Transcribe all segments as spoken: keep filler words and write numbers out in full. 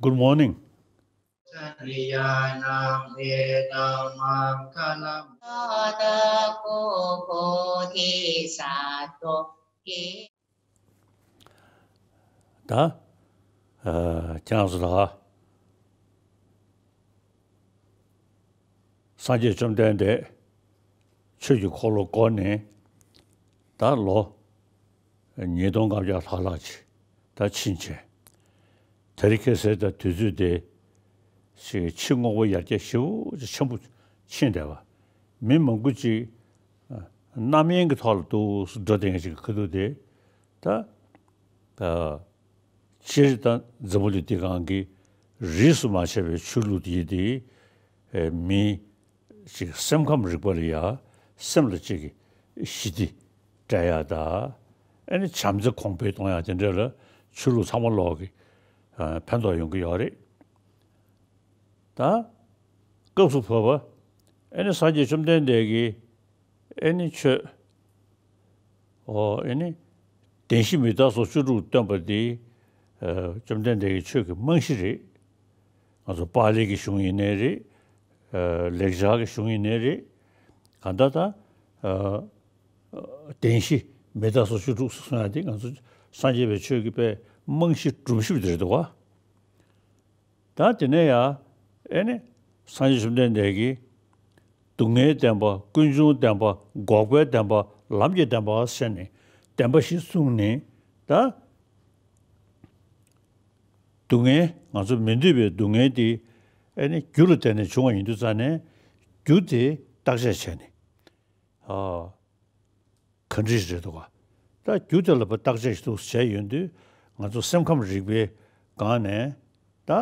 Good morning. चर्याणामेतन्मङ्गलम्। साधको बोधिसत्त्वो ये ད་ཨ་ཁྱེད་རང་ཚོ་ད་སངས་རྒྱས་བཅོམ་ལྡན་འདས་ཆོས་ཀྱི་འཁོར་ལོ་བསྐོར་ནས་ད་ལོ་ཉིས་སྟོང་ལྔ་བརྒྱ་ལྷག་ལྷག་ཅིག་ད་ཕྱིན་བྱས། དེ་རིང་ཁ་སང་ད་དུས་ཚོད་དེ་ཞིག་ཕྱི་དངོས་པོ་ཡར་རྒྱས་ཞེ་པོ་ཅིག་ཆེན་པོ་ཕྱིན་བསྡད་པ། མི་མང་པོ་ཅིག་རྣམ་གཡེང་གི་ཐོག་ལ་འདུག་འགྲོ་བསྡད་མཁན་ཅིག་གི་ཁ་ཐུག་དེ་ད་ཨ་སྤྱིར་ད་འཛམ་བུ་གླིང་འདི་སྒང་གི་རིས་སུ་མ་ཆད་པའི་ཆོས་ལུགས་དེ་དེ་ཨེ་མི་ཅིག་སེམས་ཁམས་རིག་པ་ལ་ཡ་སེམས་ལ་ཅིག་ཞི་བདེ་སྤྲད་ཡ་ད་ཨ་ནི་བྱམས་བརྩེ་གོང་འཕེལ་གཏོང་ཡ་དེ་འདྲ་ལ་ཆོས་ལུགས་ཚང་མ་ལོག་གི་ཨ་ཕན་ཐོགས་ཡོང་གི་ཡོད་རེད། ད་སྐབས་སུ་བབ་པ་ཨ་ནི་སངས་རྒྱས་བཅོམ་ལྡན་འདས་ཀྱིས་ཨ་ནི་ཆོས་ཨོ་ཨ་ནི་བདེན་བཞི་མི་རྟག་སོགས་བཅུ་དྲུག་སྟོན་པ་འདི་ཨ་བཅོམ་ལྡན་འདས་ཀྱི་ཆོས་ཀྱི་རྨང་གཞི་རེད། ང་ཚོ་པཱ་ལི་གི་གཞུང་ཡིན་ནའི་རེད། ཨ་ལེགས་སྦྱར་གྱི་གཞུང་ཡིན་ནའི་རེད། གང་ལྟར་ད་ཨ་བདེན་བཞི་མི་རྟག་སོགས་བཅུ་དྲུག་གསུང་ཡ་འདི་ང་ཚོ་སངས་རྒྱས་པའི་ཆོས་ཀྱི་དཔེ་རྨང་གཞི་སྒྲོམ་གཞི་འདི་རེད་འདུག་བ། ད་དེ་ནས་ཡང་ཨེ་ནི་སངས་རྒྱས་བཅོམ་ལྡན་འདས་ཀྱིས་སྡུག་བསྔལ་བདེན་པ། ཀུན་འབྱུང་བདེན་པ། འགོག་པའི་བདེན་པ། ལམ་གྱི་བདེན་པ་ཟེར་ནས་བདེན་པ་བཞི་གསུངས་ནས་ད་སྡུག་བསྔལ་ང་ཚོ་མི་འདོད་པའི་སྡུག་བསྔལ་དེ་ཨེ་ནི་རྒྱུ་ལ་བརྟེན་ནས་བྱུང་བ་ཡིན་དུས་ཙང་ནས་རྒྱུ་དེ་བརྟག་དཔྱད་བྱས་ནས་ཨ། ག་འདྲ་རེད་འདུག་ག་ད་རྒྱུ་དེ་ལ་བརྟག་དཔྱད་ཞིག་ཏུ་བྱས་ཡོང་དུས་ང་ཚོ་སེམས་ཁམས་རིག་པའི་སྒང་ནས་ད་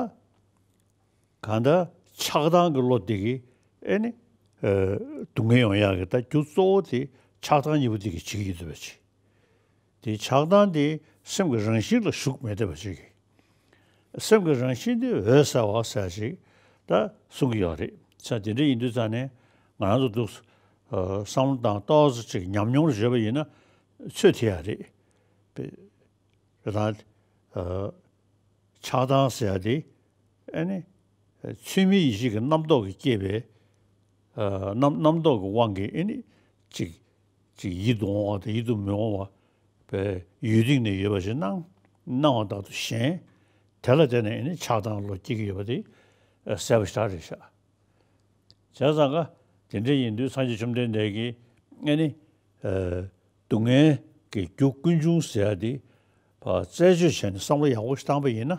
གང་ལྟར་ཆགས་སྡང་གི་བློ་དེ་གིས་ཨེ་ནི་ཨ་སྡུག་བསྔལ་ཡོང་ཡག་གི་ད་རྒྱུ་གཙོ་བོ་དེ་ཆགས་སྡང་གཉིས་པོ་དེ་གིས་བྱེད་ཀྱི་ཡོད་པ་ཅིག་དེ་ཆགས་སྡང་དེ་སེམས་ཀྱི་རང་བཞིན་ལ་ཞུགས་མེད་བསྡད་པ་ཅིག་གིས། སེམས་ཀྱི་རང་བཞིན་དེ་འོད་གསལ་བ་ཟེར་ཞིག་ད་གསུང་གི་ཡོད་རེད། ས་དེ་འདྲ་ཡིན་དུས་ཙང་ནས་ང་རང་ཚོ་འདུག་ཨ་བསམ་བློ་བཏང་ཏོག་ཙམ་ཅིག་ཉམས་མྱོང་རེ་བརྗོད་པ་ཡིན་ན་ཚོད་ཐིག་ཡ་རེད། དཔེ་དེ་དང་ཨ་ཆགས་སྡང་ཟེར་ཡ་དེ་ཨ་ནི་ཚུལ་མིན་ཡིད་བྱེད་ཀྱི་རྣམ་རྟོག་གིས་སྐྱེས་པའི་ཨ་རྣམ་རྣམ་རྟོག་གི་དབང་གིས་ཨ་ནི་ཅིག་ཅིག་ཡིད་དུ་འོང་བ་དང་ཡིད་དུ་མི་འོང་བ། པའི་ཡུལ་སྟེང་ནས་ཡོད་པ་ཞིག་སྣང་། སྣང་བ་ལྟར་དུ་ཞེན། དེ་ལ་བརྟེན་ནས་ཨ་ནི་ཆགས་སྡང་བློ་སྐྱེ་གི་ཡོད་པ་དེ་གསལ་པོ་ཞེ་དྲག་རེད་ཤག་བྱས་ཙང་ཀ་དེ་འདྲ་ཡིན་དུས་སངས་རྒྱས་བཅོམ་ལྡན་འདས་ཀྱིས་ཨ་ནི་སྡུག་བསྔལ་གྱི་རྒྱུ་ཀུན་འབྱུང་ཟེར་ཡ་དེ་ཕར་རྩད་གཅོད་བྱས་ནས་བསམ་བློ་ཡག་པོ་ཞིག་བཏང་པ་ཡིན་ན་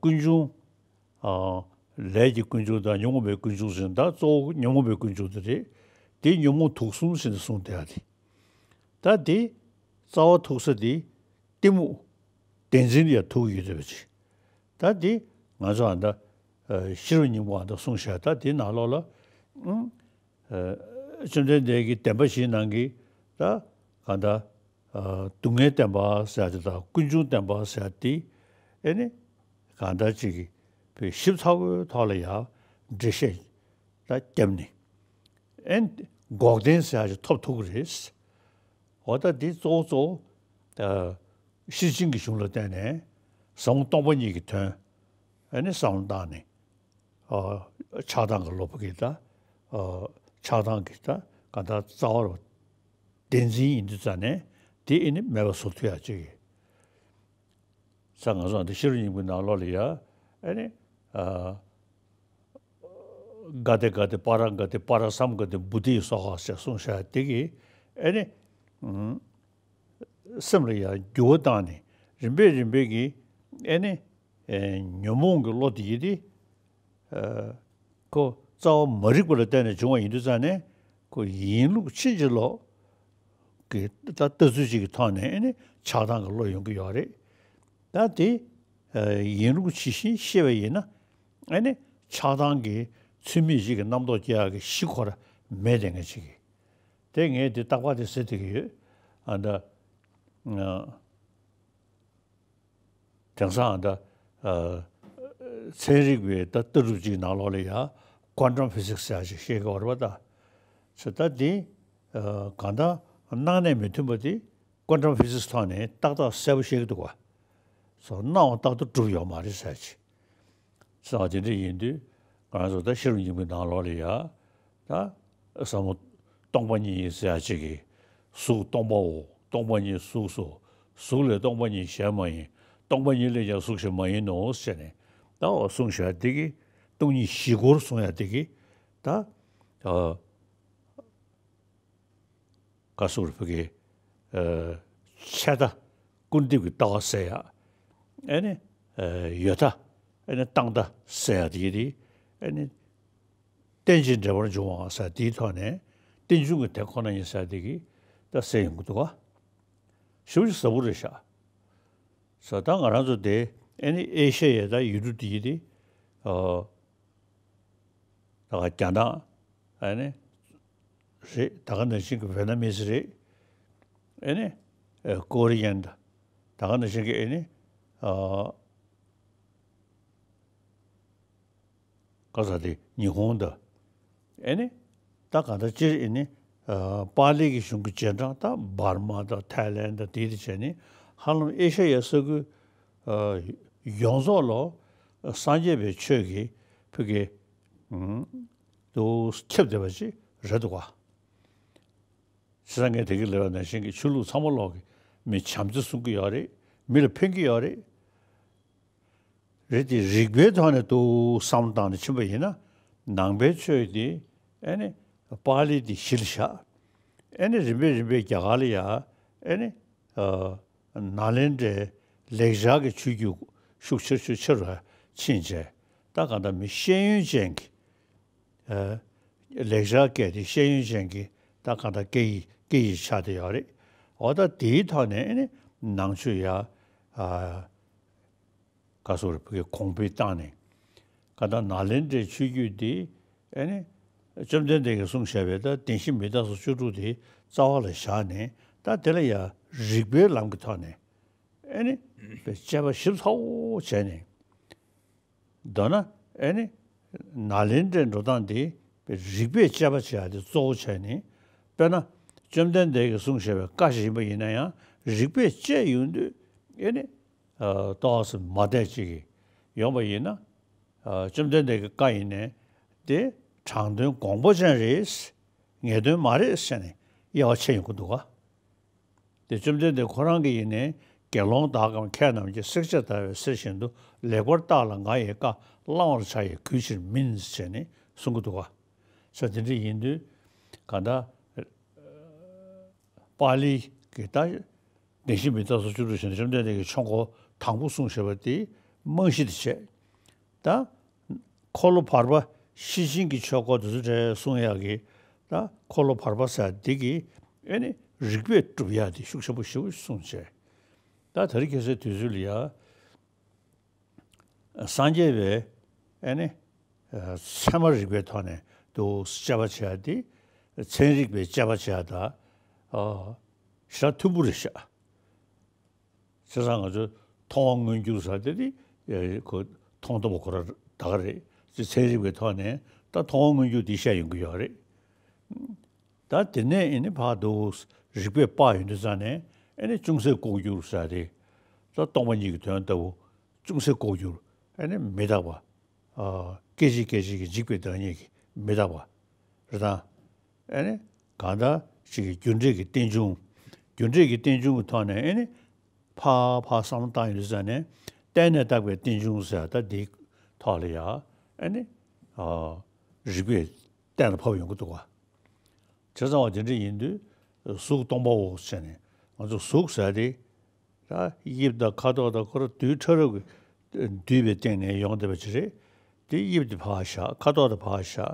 ཀུན་འབྱུང་ལས་ཀྱི་ཀུན་འབྱུང་དང་ཉོན་མོངས་པའི་ཀུན་འབྱུང་ཟེར་ད་གཙོ་བོ་ཉོན་མོངས་པའི་ཀུན་འབྱུང་དེ་རེད། དེ་ཉོན་མོངས་དུག་གསུམ་ཟེར་ནས་གསུངས་བསྡད་ཡ་དེ། ད་དེ་རྩ་བ་ཐུག་ས་དེ་གཏི་མུག་བདེན་འཛིན་ལ་ཡང་ཐུག་ཡོད་བསྡད་པ་ཅིག་ད་དེ་ང་ཚོ་ཨ་ད་ཨ་ཤེས་རབ་སྙིང་པོ་ཨ་ད་གསུངས་བཞག་ད་དེ་ནང་ལོགས་ལ་ཨང་ཨ་བཅོམ་ལྡན་འདས་ཀྱིས་བདེན་པ་བཞིའི་ནང་གི་ད་གང་ད་ཨ་སྡུག་བསྔལ་བདེན་པ་ཟེར་ཡ་དེ་དང་ཀུན་འབྱུང་བདེན་པ་ཟེར་ཡ་དེ་ཨེ་ནི་གང་ད་ཅིག་གི་བའི་ཞིབ་ཚགས་པོའི་ཐོག་ལ་ཡང་འགྲེལ་བཤད་ད་བརྒྱབ་ནས། ཨེ་འགོག་བདེན་ཟེར་ཡག་ཅིག་ཐོབ་ཐུབ་ཀྱི་རེད། འོ་ད་འདི་གཙོ་བོ་གཙོ་བོ་ཨ་ཤེར་ཕྱིན་གྱི་གཞུང་ལ་བརྟེན་ནས་ཟབ་མོ་སྟོང་པ་ཉིད་ཀྱི་དོན་ཨ་ནི་བསམ་བློ་བཏང་ནས་ཨ་ཆགས་སྡང་གི་བློ་ཕུག་གི་ད་ཨ་ཆགས་སྡང་གི་ད་གང་ལྟར་རྩ་བ་རུ་བདེན་འཛིན་ཡིན་དུས་ཙང་ནས་དེ་ཨེ་ནི་མེད་པ་བཟོ་ཐུབ་ཡག་ཅིག་གི་ས་ང་ཚོ་འདི་ཤེས་རབ་སྙིང་པོའི་ནང་ལོགས་ལ་ཡ་ཨེ་ནི་ཨ་ག་ཏེ་ག་ཏེ་པཱ་ར་ག་ཏེ་པཱ་ར་སཾ་ག་ཏེ་བོ་དྷི་སྭཱ་ཧཱ་ཞེས་གསུངས་བཞག་དེ་གིས་ཨེ་ནི་ཨུམ་སེམས་ལ་ཡང་འགྱུར་བ་བཏང་ནས་རིམ་པས་རིམ་པས་ཀྱིས་ཨེ་ནི་ཨེ་ཉོན་མོངས་ཀྱི་བློ་དེ་ཡིས་ཏེ་ཨ་ཁོ་རྩ་བ་མ་རིག་པ་ལ་བརྟེན་ནས་བྱུང་བ་ཡིན་དུས་ཙང་ནས་ཁོ་ཡིན་ལུགས་ཕྱིན་ཅི་ལོག་གི་ད་ལྟ་ཚུལ་གཅིག་གི་ཐོག་ནས་ཨེ་ནི་ཆགས་སྡང་གི་བློ་ཡོང་གི་ཡོད་རེད། ད་དེ་ཡིན་ལུགས་ཇི་བཞིན་ཤེས་པ་ཡིན་ན་ཨེ་ནི་ཆགས་སྡང་གི་ཚུལ་མིན་བཞི་གི་རྣམ་རྟོག་སྐྱེ་ཡག་གི་གཞི་ཁོ་ར་མེད་དེ་ངས་ཅིག་གི་དེ་ངས་དེ་རྟག་པར་དེ་ཟེར་བསྡད་ཀྱི་ཡོད། ཨ་ད་དེང་སང་ད་ཚན་རིག་པའི་ད་ལྟ་གྲུབ་ཅིག་ནང་ལོགས་ལ་ཡ་ཀོན་ཊམ་ཕི་ཟིག་སི་ཟེར་ཡག་ཅིག་བཤད་ཀྱི་ཡོད་རེད་པ། ད་ཚེ་ད་འདི་གང་ལྟར་སྣང་གནས་མི་མཐུན་པ་དེ་ཀོན་ཊམ་ཕི་ཟིག་སི་ཐོག་ནས་ཏག་ཏག་གསལ་པོ་བཤད་ཀྱི་འདུག་བ། སོ་སྣང་བ་རྟག་ཏུ་གྲུབ་ཡོད་མ་རེད་ཟེར་ཡག་ཅིག་ཟེར་བ་དེ་འདྲ་ཡིན་དུས། ང་རང་ཚོ་ད་ཤེས་རབ་སྙིང་པོའི་ནང་ལོགས་ལ་ཡ། ད་ཟབ་མོ་སྟོང་པ་ཉིད་ཟེར་ཡ་ཅིག་གིས། གཟུགས་སྟོང་པའོ། སྟོང་པ་ཉིད་གཟུགས་སོ། གཟུགས་ལས་སྟོང་པ་ཉིད་གཞན་མ་ཡིན། སྟོང་པ་ཉིད་ལས་ཀྱང་གཟུགས་གཞན་མ་ཡིན་ནོ་ཟེར་ནས། ད་འོ་གསུངས་བཞག་དེ་གིས། སྟོང་ཉིད་བཞི་སྐོར་གསུངས་ཡ་དེ་གིས། ད་ཨ། ག་སོགས་རེ་ཕ་གི། ཨ། ཆད་ལྟ་སྐུར་འདེབས་ཀྱི་ལྟ་བ་ཟེར་ཡ། ཨེ་ནི། ཨ། ཡོད་ལྟ། ཨེ་ནི་བཏང་ལྟ་ཟེར་ཡ་དེ་གི་དེ། ཨེ་ནི། རྟེན་ཅིང་འབྲེལ་པར་འབྱུང་བ་ཟེར་དེའི་ཐོག་ནས། རྟེན་འབྱུང་གི་དེ་ཁོ་ན་ཡིན་ཟེར་དེ་གི་ད་ཟེར་ཡོང་གི་འདུག་ག་ཞེ་པོ་ཅིག་ཟབ་པོ་རེད་ཤག་ཟེར། ད་ང་རང་ཚོ་དེ། ཨེ་ནི་ཨེ་ཤ་ཡའི་ད་ཡུལ་གྲུ་དེ་གི་དེ། ཨ། ད་ག་རྒྱ་ནག་ཨ་ནི་རེད། ད་ག་ནང་བཞིན་གྱི་ཝེ་ཏ་ནམ་རེད། ཨ་ནི་ཨ་ཀོ་རི་ཡན་ད། ད་ག་ནང་བཞིན་གྱི་ཨ་ནི་ཨ་ག་ས་དེ་ཉི་ཧོང་ད། ཨ་ནི་ད་ག་ད་སྤྱིར་ཨ་ནི་ཨ་པཱ་ལི་གི་གཞུང་གི་རྗེས་འབྲང་ད་འབར་མ་ད་ཐའི་ལན་ད་དེ་དེ་བྱས་ནས་ཧ་ལམ་ཨེ་ཤ་ཡའི་ས་ཁུལ་ཨ་ཡོངས་རྫོགས་ལ་སངས་རྒྱས་པའི་ཆོས་ཀྱི་ཕ་གི། ཨུམ། དུ་ཁྱབ་བསྡད་པ་ཅིག་རེད་འདུག་ག་བྱས་ཙང་ངས་དེ་གི་ལབ་པ་ནང་བཞིན་གྱི་ཆོས་ལུགས་ཚང་མ་ལོག་གི་མི་བྱམས་བརྩེ་གསུང་གི་ཡོད་རེད། མི་ལ་ཕན་གྱི་ཡོད་རེད། རེད་དེ་རིག་པའི་ཐོག་ནས་དུ་བསམ་བློ་བཏང་ནས་ཕྱིན་པ་ཡིན་ན། ནང་པའི་ཆོས་དེ་ཨེ་ནི་པཱ་ལི་དེ་གཞི་ལ་བཞག་ཨེ་ནི་རིམ་པས་རིམ་པས་རྒྱ་གར་ལ་ཡ། ཨེ་ནི་ཨ་ནཱ་ལེནྡྲའི་ལེགས་སྦྱར་གྱི་ཆོས་བརྒྱུད་ཤུགས་ཆེར་ཆེར་ཆེ་རུ་ཕྱིན་བྱས། ད་གང་ལྟར་མི་ཤེས་ཡོན་ཅན་གྱི། ཨ། ལེགས་སྦྱར་སྐད་དེ་ཤེས་ཡོན་ཅན་གྱི་ད་གང་ལྟར་སྐད་ཡིག་སྐད་ཡིག་ཆགས་བསྡད་ཡོད་རེད། འོ་ད་དེའི་ཐོག་ནས་ཨེ་ནི་ནང་ཆོས་ཡ། ཨ། ག་སོགས་རེ་ཕ་གི་གོང་འཕེལ་བཏང་ནས། གང་ལྟར་ནཱ་ལེནྡྲའི་ཆོས་བརྒྱུད་འདི་ཨེ་ནི་བཅོམ་ལྡན་འདས་ཀྱིས་གསུངས་བཞག་པའི་ད་བདེན་བཞི་མི་རྟག་སོགས་བཅུ་དྲུག་དེ་རྩ་བ་ལ་བཞག་ནས། ད་དེ་ལ་ཡ་རིགས་པའི་ལམ་གྱི་ཐོག་ནས་ཨེ་ནི་དཔེ་དཔྱད་པ་ཞིབ་ཚགས་པོ་བྱས་ནས། མདོར་ན་ཨེ་ནི་ནཱ་ལེནྡྲའི་འགྲོ་སྟངས་འདི་རིགས་པས་དཔྱད་པ་བྱེད་ཡ་དེ་གཙོ་བོ་བྱས་ནས། དཔེར་ན་བཅོམ་ལྡན་འདས་ཀྱིས་གསུངས་བཞག་པའི་བཀའ་ཞིག་ཡིན་པ་ཡིན་ན་ཡང་། རིགས་པས་དཔྱད་ཡོང་དུས་ཨེ་ནི་ཏོག་ཙམ་མ་བདེ་ཅིག་ཡོང་པ་ཡིན་ན། བཅོམ་ལྡན་འདས་ཀྱི་བཀའ་ཡིན་ནའི་དེ་དྲང་དོན་དགོངས་པ་ཅན་རེད། ངེས་དོན་མ་རེད་ཟེར་ནས་དབྱེ་བ་ཕྱེ་ཡོང་གི་འདུག་ག་དེ་བཅོམ་ལྡན་འདས་ཁོ་རང་གིས་ཡིན་ནའི། དགེ་སློང་དག་གམ་མཁས་རྣམས་ཀྱིས། བསྲེག་བཅད་ལྟ་བའི་གསེར་བཞིན་དུ། ལེགས་པར་བརྟགས་ལ་ང་ཡི་བཀའ། བླང་བར་བྱ་ཡི་གུས་ཕྱིར་མིན། ཟེར་ནས་གསུང་གི་འདུག་ག་ས་དེ་འདྲ་ཡིན་དུས་གང་ལྟར་པཱ་ལི་གི་ད་བདེན་བཞི་མི་རྟག་སོགས་བཅུ་དྲུག་བཞིན་དུ་བཅོམ་ལྡན་འདས་ཀྱིས་ཆོས་འཁོར་དང་པོ་གསུངས་བཞག་པ་དེ་རྨང་གཞི་དེ་བྱས། ད་འཁོར་ལོ་བར་པ་ཤེར་ཕྱིན་གྱི་ཆོས་སྐོར་དེ་ཚོ་འདྲ་གསུང་ཡག་གི། ད་འཁོར་ལོ་བར་པ་ཟེར་འདི་གི་ཨེ་ནི་རིགས་པས་སྒྲུབ་ཡག་དེ་ཤུགས་ཆེན་པོ་ཞེ་པོ་གསུངས་བྱས། ད་དེ་རིང་ཁ་སང་དུས་ཚོད་ལ་ཡ། སངས་རྒྱས་པའི་ཨེ་ནི་ཚད་མ་རིག་པའི་ཐོག་ནས་དུ་དཔྱད་པ་བྱེད་ཡག་དེ། ཚན་རིག་པའི་དཔྱད་པ་བྱེད་ཡག་ད་ཞེ་དྲག་མཐུན་པོ་རེད་ཤག་བྱས་ཙང་ང་ཚོས་མཐོང་བ་མངོན་གྱུར་ཟེར་དེ་དེ་ཁོ་མཐོང་ཐུབ་པ་ཁོ་རང་ད་ག་རེད། ཚན་རིག་པའི་ཐོག་ནས་ད་མཐོང་བ་མངོན་གྱུར་དེ་བཤད་ཡོང་གི་ཡོད་རེད། ད་དེ་ནས་ཨེ་ནི་ཕར་དུ་རིགས་པས་དཔག་ཡོང་དུས་ཙང་ནས་ཨེ་ནི་ཅུང་ཟད་ལྐོག་གྱུར་ཟེར་དེ། ད་སྟོང་པ་ཉིད་ཀྱི་དོན་ལྟ་བུ་ཅུང་ཟད་ལྐོག་གྱུར། ཨེ་ནི་མི་རྟག་པ། ཨ། སྐད་ཅིག་སྐད་ཅིག་གིས་འཇིག་པའི་བདག་ཉིད་ཀྱི་མི་རྟག་པ་རེད་དང་། ཨེ་ནི་གང་ལྟར་ཅིག་གི་རྒྱུ་འབྲས་ཀྱི་རྟེན་འབྱུང་། རྒྱུ་འབྲས་ཀྱི་རྟེན་འབྱུང་གི་ཐོག་ནས་ཨེ་ནི་ཕར་ཕར་བསམ་བློ་བཏང་ཡོང་དུས་ཙང་ནས། བརྟེན་ནས་བཏགས་པའི་རྟེན་འབྱུང་ཟེར་ད་འདིའི་ཐོག་ལ་ཡ་ཨེ་ནི་ཨ་རིགས་པས་གཏན་ལ་ཕབ་ཡོང་གི་འདུག་ག་བྱས་ཙང་བ་དེ་འདྲ་ཡིན་དུས་གཟུགས་སྟོང་པའོ་ཟེར་ནས། ང་ཚོ་གཟུགས་ཟེར་དེ་ད་དབྱིབས་དང་ཁ་དོག་དང་ཁོ་རང་རྡུལ་ཕྲ་རབ་ཀྱིས་བསྡུས་པའི་སྟེང་ནས་ཡོང་བསྡད་པ་ཅིག་རེད། དེ་དབྱིབས་དེ་ཕར་བཞག་ཁ་དོག་དེ་ཕར་བཞག་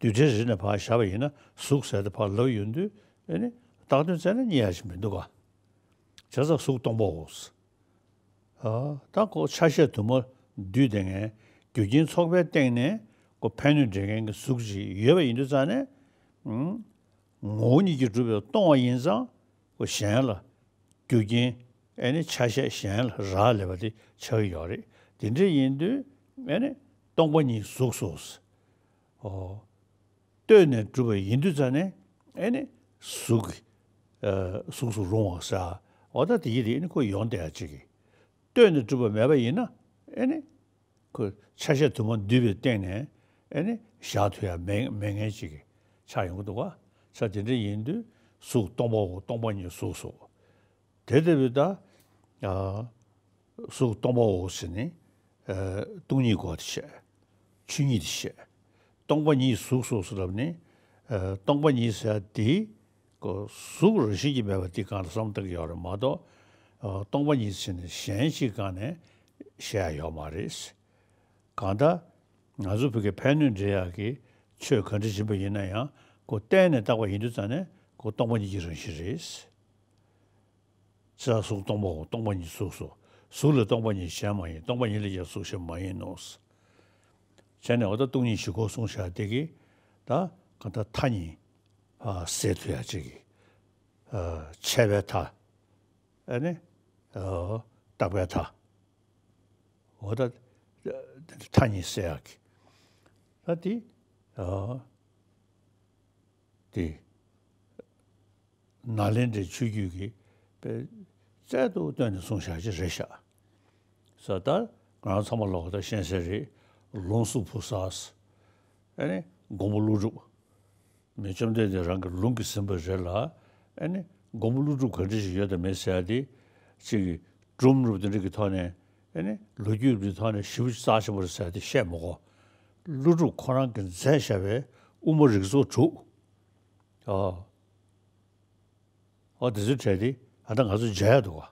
རྡུལ་ཕྲན་རེ་རེ་ནས་ཕར་བཞག་པ་ཡིན་ན། གཟུགས་ཟེར་དེ་ཕར་ལབ་ཡོང་དུས་ཨེ་ནི་བཏགས་དོན་བཙལ་ན་རྙེད་ཡག་ཅིག་མི་འདུག་ག་བྱས་ཙང་གཟུགས་སྟོང་པའོ། ཨ། ད་ཁོ་ཆ་ཤས་དུ་མ་འདུས་བསྡད་མཁན། རྒྱུ་རྐྱེན་ཚོགས་པའི་སྟེང་ནས་ཁོ་ཕན་གནོད་འདྲེན་མཁན་གྱི་གཟུགས་ཅིག་ཡོད་པ་ཡིན་དུས་ཙང་ནས། ཨང་། ངོ་བོ་ཉིད་ཀྱིས་གྲུབ་པའི་སྟོང་པ་ཡིན་ཙང་། ཁོ་གཞན་ལ་རྒྱུ་རྐྱེན་ཨེ་ནི་ཆ་ཤས་གཞན་ལ་རག་ལས་པ་དེ་ཆགས་ཀྱི་ཡོད་རེད། དེ་འདྲ་ཡིན་དུས་ཨེ་ནི་སྟོང་པ་ཉིད་གཟུགས་སོ། ཨོ། ལྟོས་ནས་གྲུབ་པ་ཡིན་དུས་ཙ་ནས་ཨེ་ནི་གཟུགས་ཀྱི་ཨ་གཟུགས་སུ་རུང་བ་ཟེར། འོ་ད་དེ་ཡི་དེ་ཨེ་ནི་ཁོ་ཡོང་བསྡད་ཡ་ཅིག་གི། ལྟོས་ནས་གྲུབ་པ་མེད་པ་ཡིན་ན་ཨེ་ནི་ ཁོ་ཆ་ཤས་དུ་མ་འདུས་པའི་སྟེང་ནས་ཨེ་ནི་བཞག་ཐུབ་ཡ་མེད་མེད་མཁན་ཅིག་ཆགས་ཡོང་གི་འདུག་ག། ས་དེ་འདྲ་ཡིན་དུས་གཟུགས་སྟོང་པའོ། སྟོང་པ་ཉིད་གཟུགས་སོ། དེ་ལྟ་བུའི་ད་ཨ་གཟུགས་སྟོང་པའོ་ཟེར་ནས་ཨ་སྟོང་ཉིད་སྐོར་དེ་བཤད། ཆོས་ཉིད་དེ་བཤད། སྟོང་པ་ཉིད་གཟུགས་སོ་ཟེར་ལབ་ནས་ཨ་སྟོང་པ་ཉིད་ཟེར་ཡ་དེ་ཁོ་གཟུགས་རང་བཞིན་གྱིས་མེད་པ་དེ་སྒང་ལ་བསམ་བློ་བཏང་གི་ཡོད་རེད་མ་གཏོགས། ཨ་སྟོང་པ་ཉིད་ཟེར་ནས་གཞན་ཞིག་སྒང་ནས་བཤད་ཡ་ཡོད་མ་རེད། གང་ལྟར་ང་ཚོ་བོད་ཀྱི་ཕན་གནོད་འབྲེལ་ཡག་གི་ཆོས་ག་འདྲ་ཡིན་པ་ཡིན་ན་ཡང་ཁོ་གཏན་ནས་བཏགས་པ་ཡིན་དུས་ཙང་ནས་ཁོ་སྟོང་པ་ཉིད་ཀྱི་རང་བཞིན་རེད། ཕྱི་ལ་གཟུགས་སྟོང་པའོ། སྟོང་པ་ཉིད་གཟུགས་སོ། གཟུགས་ལས་སྟོང་པ་ཉིད་གཞན་མ་ཡིན། སྟོང་པ་ཉིད་ལས་ཀྱང་གཟུགས་གཞན་མ་ཡིན་ནོ། བྱས་ནས་འོ་ད་སྟོང་ཉིད་བཞི་སྐོར་གསུངས་བཞག་དེ་གིས་ད་གང་ལྟར་མཐའ་གཉིས་ཨ་སེལ་ཐུབ་ཡ་ཅིག་གི་ཨ་ཆད་པའི་མཐའ། ཨ་ནི་ཨ་རྟག་པའི་མཐའ། འོ་ད་མཐའ་གཉིས་སེལ་ཡག་གི་ད་དེ་ཨ་དེ། ནཱ་ལེནྡྲའི་ཆོས་བརྒྱུད་ཀྱི་དཔེ་རྩལ་དུ་བཏོན་ནས་གསུངས་བཞག་ཅིག་རེད་ཤག། ས་ད་ང་རང་ཚང་མ་ལོག་ད་ཤེས་གསལ་རེད། ལུང་གསུམ་ཕུག་གསར། ཨ་ནི་མགོན་པོ་ཀླུ་སྒྲུབ། མི་བཅོམ་ལྡན་འདས་རང་གི་ལུང་གིས་ཟིན་པ་རེད་ལ། ཨ་ནི་མགོན་པོ་ཀླུ་སྒྲུབ་ག་འདྲ་ཞིག་ཡོད་དམ་མེད་ཟེར་ཡ་དེ་ཅིག་གི་སྒྲུང་རབ་དེ་འདྲ་གི་ཐོག་ནས། ཨ་ནི་ལོ་རྒྱུས་རབ་དེ་ཐོག་ནས་ཞིབ་པོ་རྩ་ཆེན་པོ་རེད་ཟེར་ཡ་དེ་བཤད་མི་དགོས། ཀླུ་སྒྲུབ་ཁོ་རང་གིས་མཛད་བཞག་པའི་དབུ་མ་རིགས་ཚོགས་དྲུག། ཨོ། ཨོ་དེ་ཚོའི་གྲས་དེ་ད་ལྟ་ང་ཚོ་མཇལ་ཡ་འདུག་ག།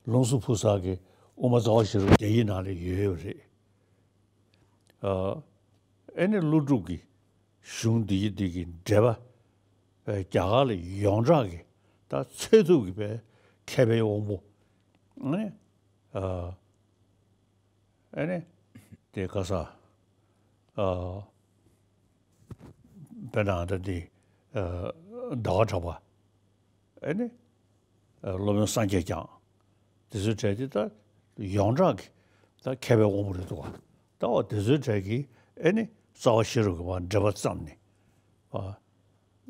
ལུང་གསུམ་ཕུག་གསར་གྱི་དབུ་མ་རྩ་བ་ཤེས་རབ་རྒྱ་ཡིག་ནང་ལ་ཡོད་ཡོད་རེད། ཨ་ཨེ་ནི་ཀླུ་སྒྲུབ་ཀྱི་གཞུང་འདི་ཡི་འདི་གི་འགྲེལ་པ་རྒྱ་གར་ལ་ཡོངས་གྲགས་ཀྱི་ད་ཚད་ཐུབ་ཀྱི་པའི་མཁས་པའི་དབང་པོ་ཨེ་ནི་ཨ། ཨེ་ནི་དེ་ག་ས་ཨ་དཔེར་ན་ད་འདི་ཨ་ཟླ་བ་གྲགས་པ། ཨེ་ནི་ཨ་སློབ་དཔོན་སངས་རྒྱས་བསྐྱངས། དེ་ཚོའི་གྲས་དེ་ད་ཡོངས་གྲགས་ཀྱི་ད་མཁས་པའི་དབང་པོ་རེད་འདུག་ག། ད་འོ་དེ་ཚོའི་གྲས་ཀྱི་ཨེ་ནི་རྩ་བ་ཤེས་རབ་ཀྱི་བར་འགྲེལ་པ་བརྩམས་ནས་ཨ།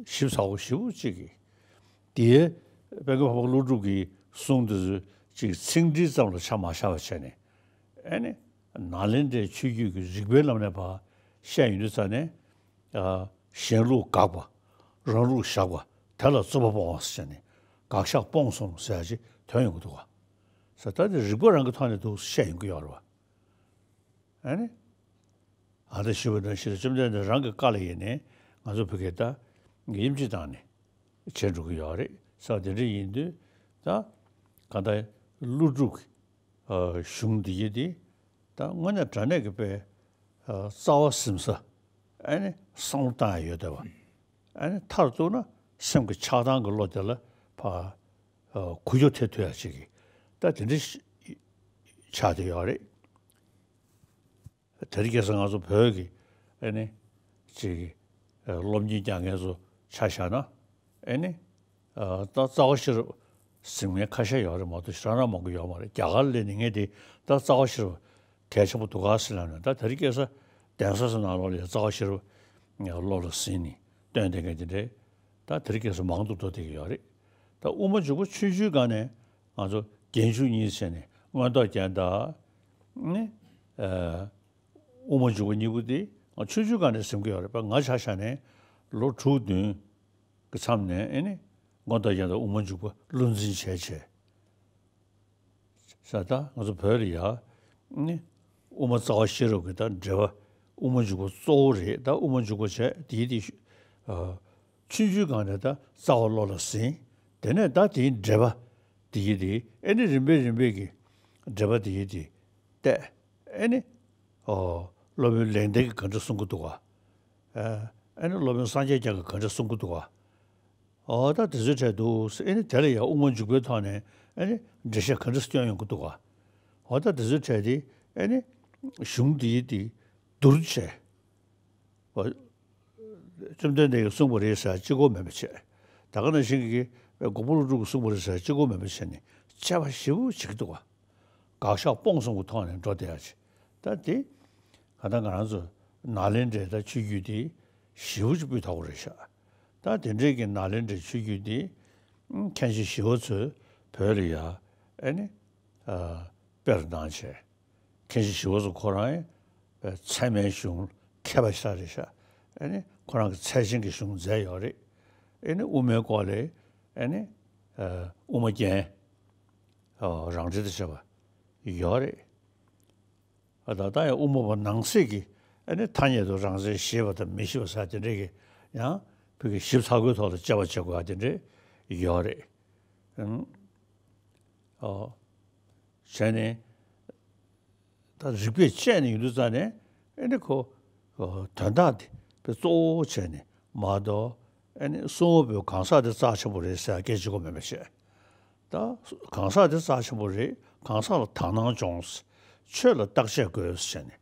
ཞིབ་ཚགས་པོ་ཞེ་པོ་ཅིག་གིས། དེའི་དཔལ་མགོན་འཕགས་པ་ཀླུ་སྒྲུབ་ཀྱི་གསུང་དེ་ཚོ་ཅིག་ཚིག་འགྲེལ་ཙམ་ལ་ཆ་མ་བཞག་པ་བྱས་ནས། ཨེ་ནི་ནཱ་ལེནྡྲའི་ཆོས་བརྒྱུད་ཀྱི་རིགས་པའི་ལམ་ནས་ཕར་བཤད་ཡོང་དུས་ཙ་ནས། ཨ་གཞན་ལུགས་དགག་པ། རང་ལུགས་བཞག་པ། དེ་ལ་རྩོད་པ་སྤོང་བ་ཟེར་ནས་དགག་བཞག་སྤོང་གསུམ་ཟེར་ཡ་ཅིག་ཐོན་ཡོང་གི་འདུག་ག། ས་ད་དེ་རིགས་པ་རང་གི་ཐོག་ནས་འདུག་བཤད་ཡོང་གི་ཡོད་རེད་བ། ཨ་ནི། ཨ་ད་ཞུས་པ་ནང་བཞིན་བཅོམ་ལྡན་འདས་རང་གི་བཀའ་ལ་ཡིན་ནའི་ང་ཚོ་བོད་སྐད་ད་དབྱིན་ཇི་བཏང་ནས་བྱས་འགྲོ་གི་ཡོད་རེད་ས། དེ་འདྲ་ཡིན་དུས་ད་གང་ལྟར་ཀླུ་སྒྲུབ་ཀྱི་ཨ་གཞུང་འདི་ཡི་དེ་ད་དངོས་གནས་དྲང་གནས་ཀྱི་དཔེ་ཨ་རྩ་བ་ཟིན་ས། ཨ་ནི་བསམ་བློ་བཏང་ཡ་ཡོད་བསྡད་པ། ཨ་ནི་མཐར་གཏུགས་ན་སེམས་ཀྱི་ཆགས་སྡང་གི་བློ་དེ་ལ་ཕར་ཨ་འགུལ་སྐྱོད་ཐེབས་ཐུབ་ཡ་ཅིག་གི་ད་དེ་འདྲ་ཞིག་ཆགས་བསྡད་ཡོད་རེད། དེ་རིང་ཁ་སང་ང་ཚོ་བོད་ཀྱི་ཨེ་ནི་ཅིག་ཨ་སློབ་གཉེར་རྒྱག་མཁན་ཚོ་ཆ་བཞག་ན་ཨེ་ནི་ཨ་ད་རྩ་བ་ཤེས་རབ་ཟིན་མཁན་ཁ་ཤས་ཡོད་རེད་མ་གཏོགས་རང་རང་མང་པོ་ཡོད་མ་རེད། རྒྱ་གར་ལ་སླེབས་ནས་ངས་དེ་ད་རྩ་བ་ཤེས་རབ་གལ་ཆེན་པོ་འདུག་ག་ཟེར་ལབ་ནས། ད་དེ་རིང་ཁ་སང་གདན་ས་ཚོ་ནང་ལོགས་ལ་ཡང་རྩ་བ་ཤེས་རབ་བློ་ལ་ཟིན་ནས་སྟོན་བསྡད་མཁན་དེ་འདྲས་ད་དེ་རིང་ཁ་སང་མང་དུ་འགྲོ་བསྡད་ཀྱི་ཡོད་རེད། ད་དབུ་མ་འཇུག་པ་ཆུང་ཆུང་སྒང་ནས་ང་ཚོ་རྒྱན་འཇུག་གཉིས་བྱས་ནས་མངོན་རྟོགས་རྒྱན་དང་ནི་ཨ་དབུ་མ་འཇུག་པ་གཉིས་པོ་དེ་ང་ཆུང་ཆུང་སྒང་ནས་ཟིན་གྱི་ཡོད་རེད་པ། ང་ཆ་བཞག་ནས་ལོ་དྲུག་བདུན་གྱི་མཚམས་ནས་ཨེ་ནི་མངོན་རྟོགས་རྒྱན་དང་དབུ་མ་འཇུག་པ་བློ་འཛིན་བྱས་བྱས། ས་ད་ང་ཚོ་བོད་ལ་ཡ་ནི་དབུ་མ་རྩ་བ་ཤེས་རབ་ཀྱི་ད་འགྲེལ་པ་དབུ་མ་འཇུག་པ་གཙོ་བོ་རེད། ད་དབུ་མ་འཇུག་པ་བྱས་དེའི་དེ་ཨ་ཆུང་ཆུང་སྒང་ནས་ད་རྩ་བ་བློ་ལ་ཟིན། དེ་ནས་ད་དེའི་འགྲེལ་པ་དེའི་དེ་ཨེ་ནི་རིམ་པས་རིམ་པས་ཀྱི་འགྲེལ་པ་དེའི་དེ་བལྟས། ཨེ་ནི་ཨོ་སློབ་དཔོན་ལེགས་ལྡན་གྱིས་ག་འདྲ་གསུང་གི་འདུག་ག། ཨ་ཨེ་ནི་སློབ་དཔོན་སངས་རྒྱས་བསྐྱངས་ཀྱིས་ག་འདྲ་གསུང་གི་འདུག་ག། འོ་ད་དེ་ཚོའི་གྲས་འདུག་ཟེར། ཨེ་ནི་དེ་ལ་ཡང་དབུ་མ་འཇུག་པའི་ཐོག་ནས་ཨེ་ནི་འགྲེལ་བཤད་ག་འདྲ་སྐྱོན་ཡོང་གི་འདུག་ག། འོ་ད་དེ་ཚོའི་གྲས་དེ་ཨེ་ནི་གཞུང་འདིའི་དེ་བསྡུར་བྱས། འོ་བཅོམ་ལྡན་འདས་ཀྱིས་གསུངས་པ་རེད་ཟེར་གཅིག་པོ་མེད་པ་བྱས། ད་ག་ནང་བཞིན་གྱི་མགོན་པོ་ཀླུ་སྒྲུབ་ཀྱིས་གསུངས་པ་རེད་ཟེར་གཅིག་པོ་མེད་པ་བྱས་ནས་དཔྱད་པ་ཞེ་པོ་བྱེད་ཀྱི་འདུག་ག། དགག་བཞག་སྤོང་གསུམ་གྱི་ཐོག་ནས་འགྲོ་བསྡད་ཡ་ཅིག། ད་དེ་ག་ད་ང་རང་ཚོ་ནཱ་ལེནྡྲའི་ད་ཆོས་བརྒྱུད་དེ་ཞེ་པོ་ཅིག་སྤུས་དག་པོ་རེད་ཤག། ད་དེ་འདྲའི་གི་ནཱ་ལེནྡྲའི་ཆོས་བརྒྱུད་དེ་མཁན་ཆེན་ཞི་བ་འཚོས་བོད་ལ་ཡ་ཨེ་ནི་ཨ་ དཔེར་གནང་བྱས། མཁན་ཆེན་ཞི་བ་འཚོ་ཁོ་རང་ཡང་ཚད་མའི་གཞུང་མཁས་པ་ཞིག་རེད་ཤག་ཨེ་ནི་ཁོ་རང་གིས་ཚད་ཆེན་གྱི་གཞུང་མཛད་ཡོད་རེད། ཨེ་ནི་དབུ་མའི་སྐོར་ལ་ཨེ་ནི་དབུ་མ་རྒྱན་རང་འགྲེལ་དང་བཅས་པ་ཡོད་རེད། ཨ་ད་ལྟ་ཡང་དབུ་མ་པ་ནང་གསེས་ཀྱི་ཨ་ནི་ཐ་སྙད་དུ་རང་མཚན་ཤེས་པ་དང་མི་ཤེས་པ་ཟེར་དེ་འདྲས་ཀྱི་ཡང་བོད་ཀྱི་ཞིབ་ཚགས་པོའི་ཐོག་ལ་དཔྱད་པ་བྱེད་དགོས་པ་དེ་འདྲས་ཡོད་རེད། ཨང་། ཨོ། བྱས་ནས་ད་རིགས་པས་དཔྱད་ནས་ཡིན་དུས་ཙང་ནས་ཨ་ནི་ཁོ་ཨོ་དོན་དག་དེ་དཔེ་གཙོ་བོ་བྱས་ནས་མ་གཏོགས་ཨ་ནི་གསུང་བ་པོའི་གང་ཟག་དེ་རྩ་ཆེན་པོ་རེད་ཟེར་སྐད་ཆ་གོ་མེད་པ་བྱས། ད་གང་ཟག་དེ་རྩ་ཆེན་པོ་རེད། གང་ཟག་ལ་དག་སྣང་སྦྱོངས། ཆོས་ལ་བརྟག་དཔྱད་དགོས་ཟེར་ནས་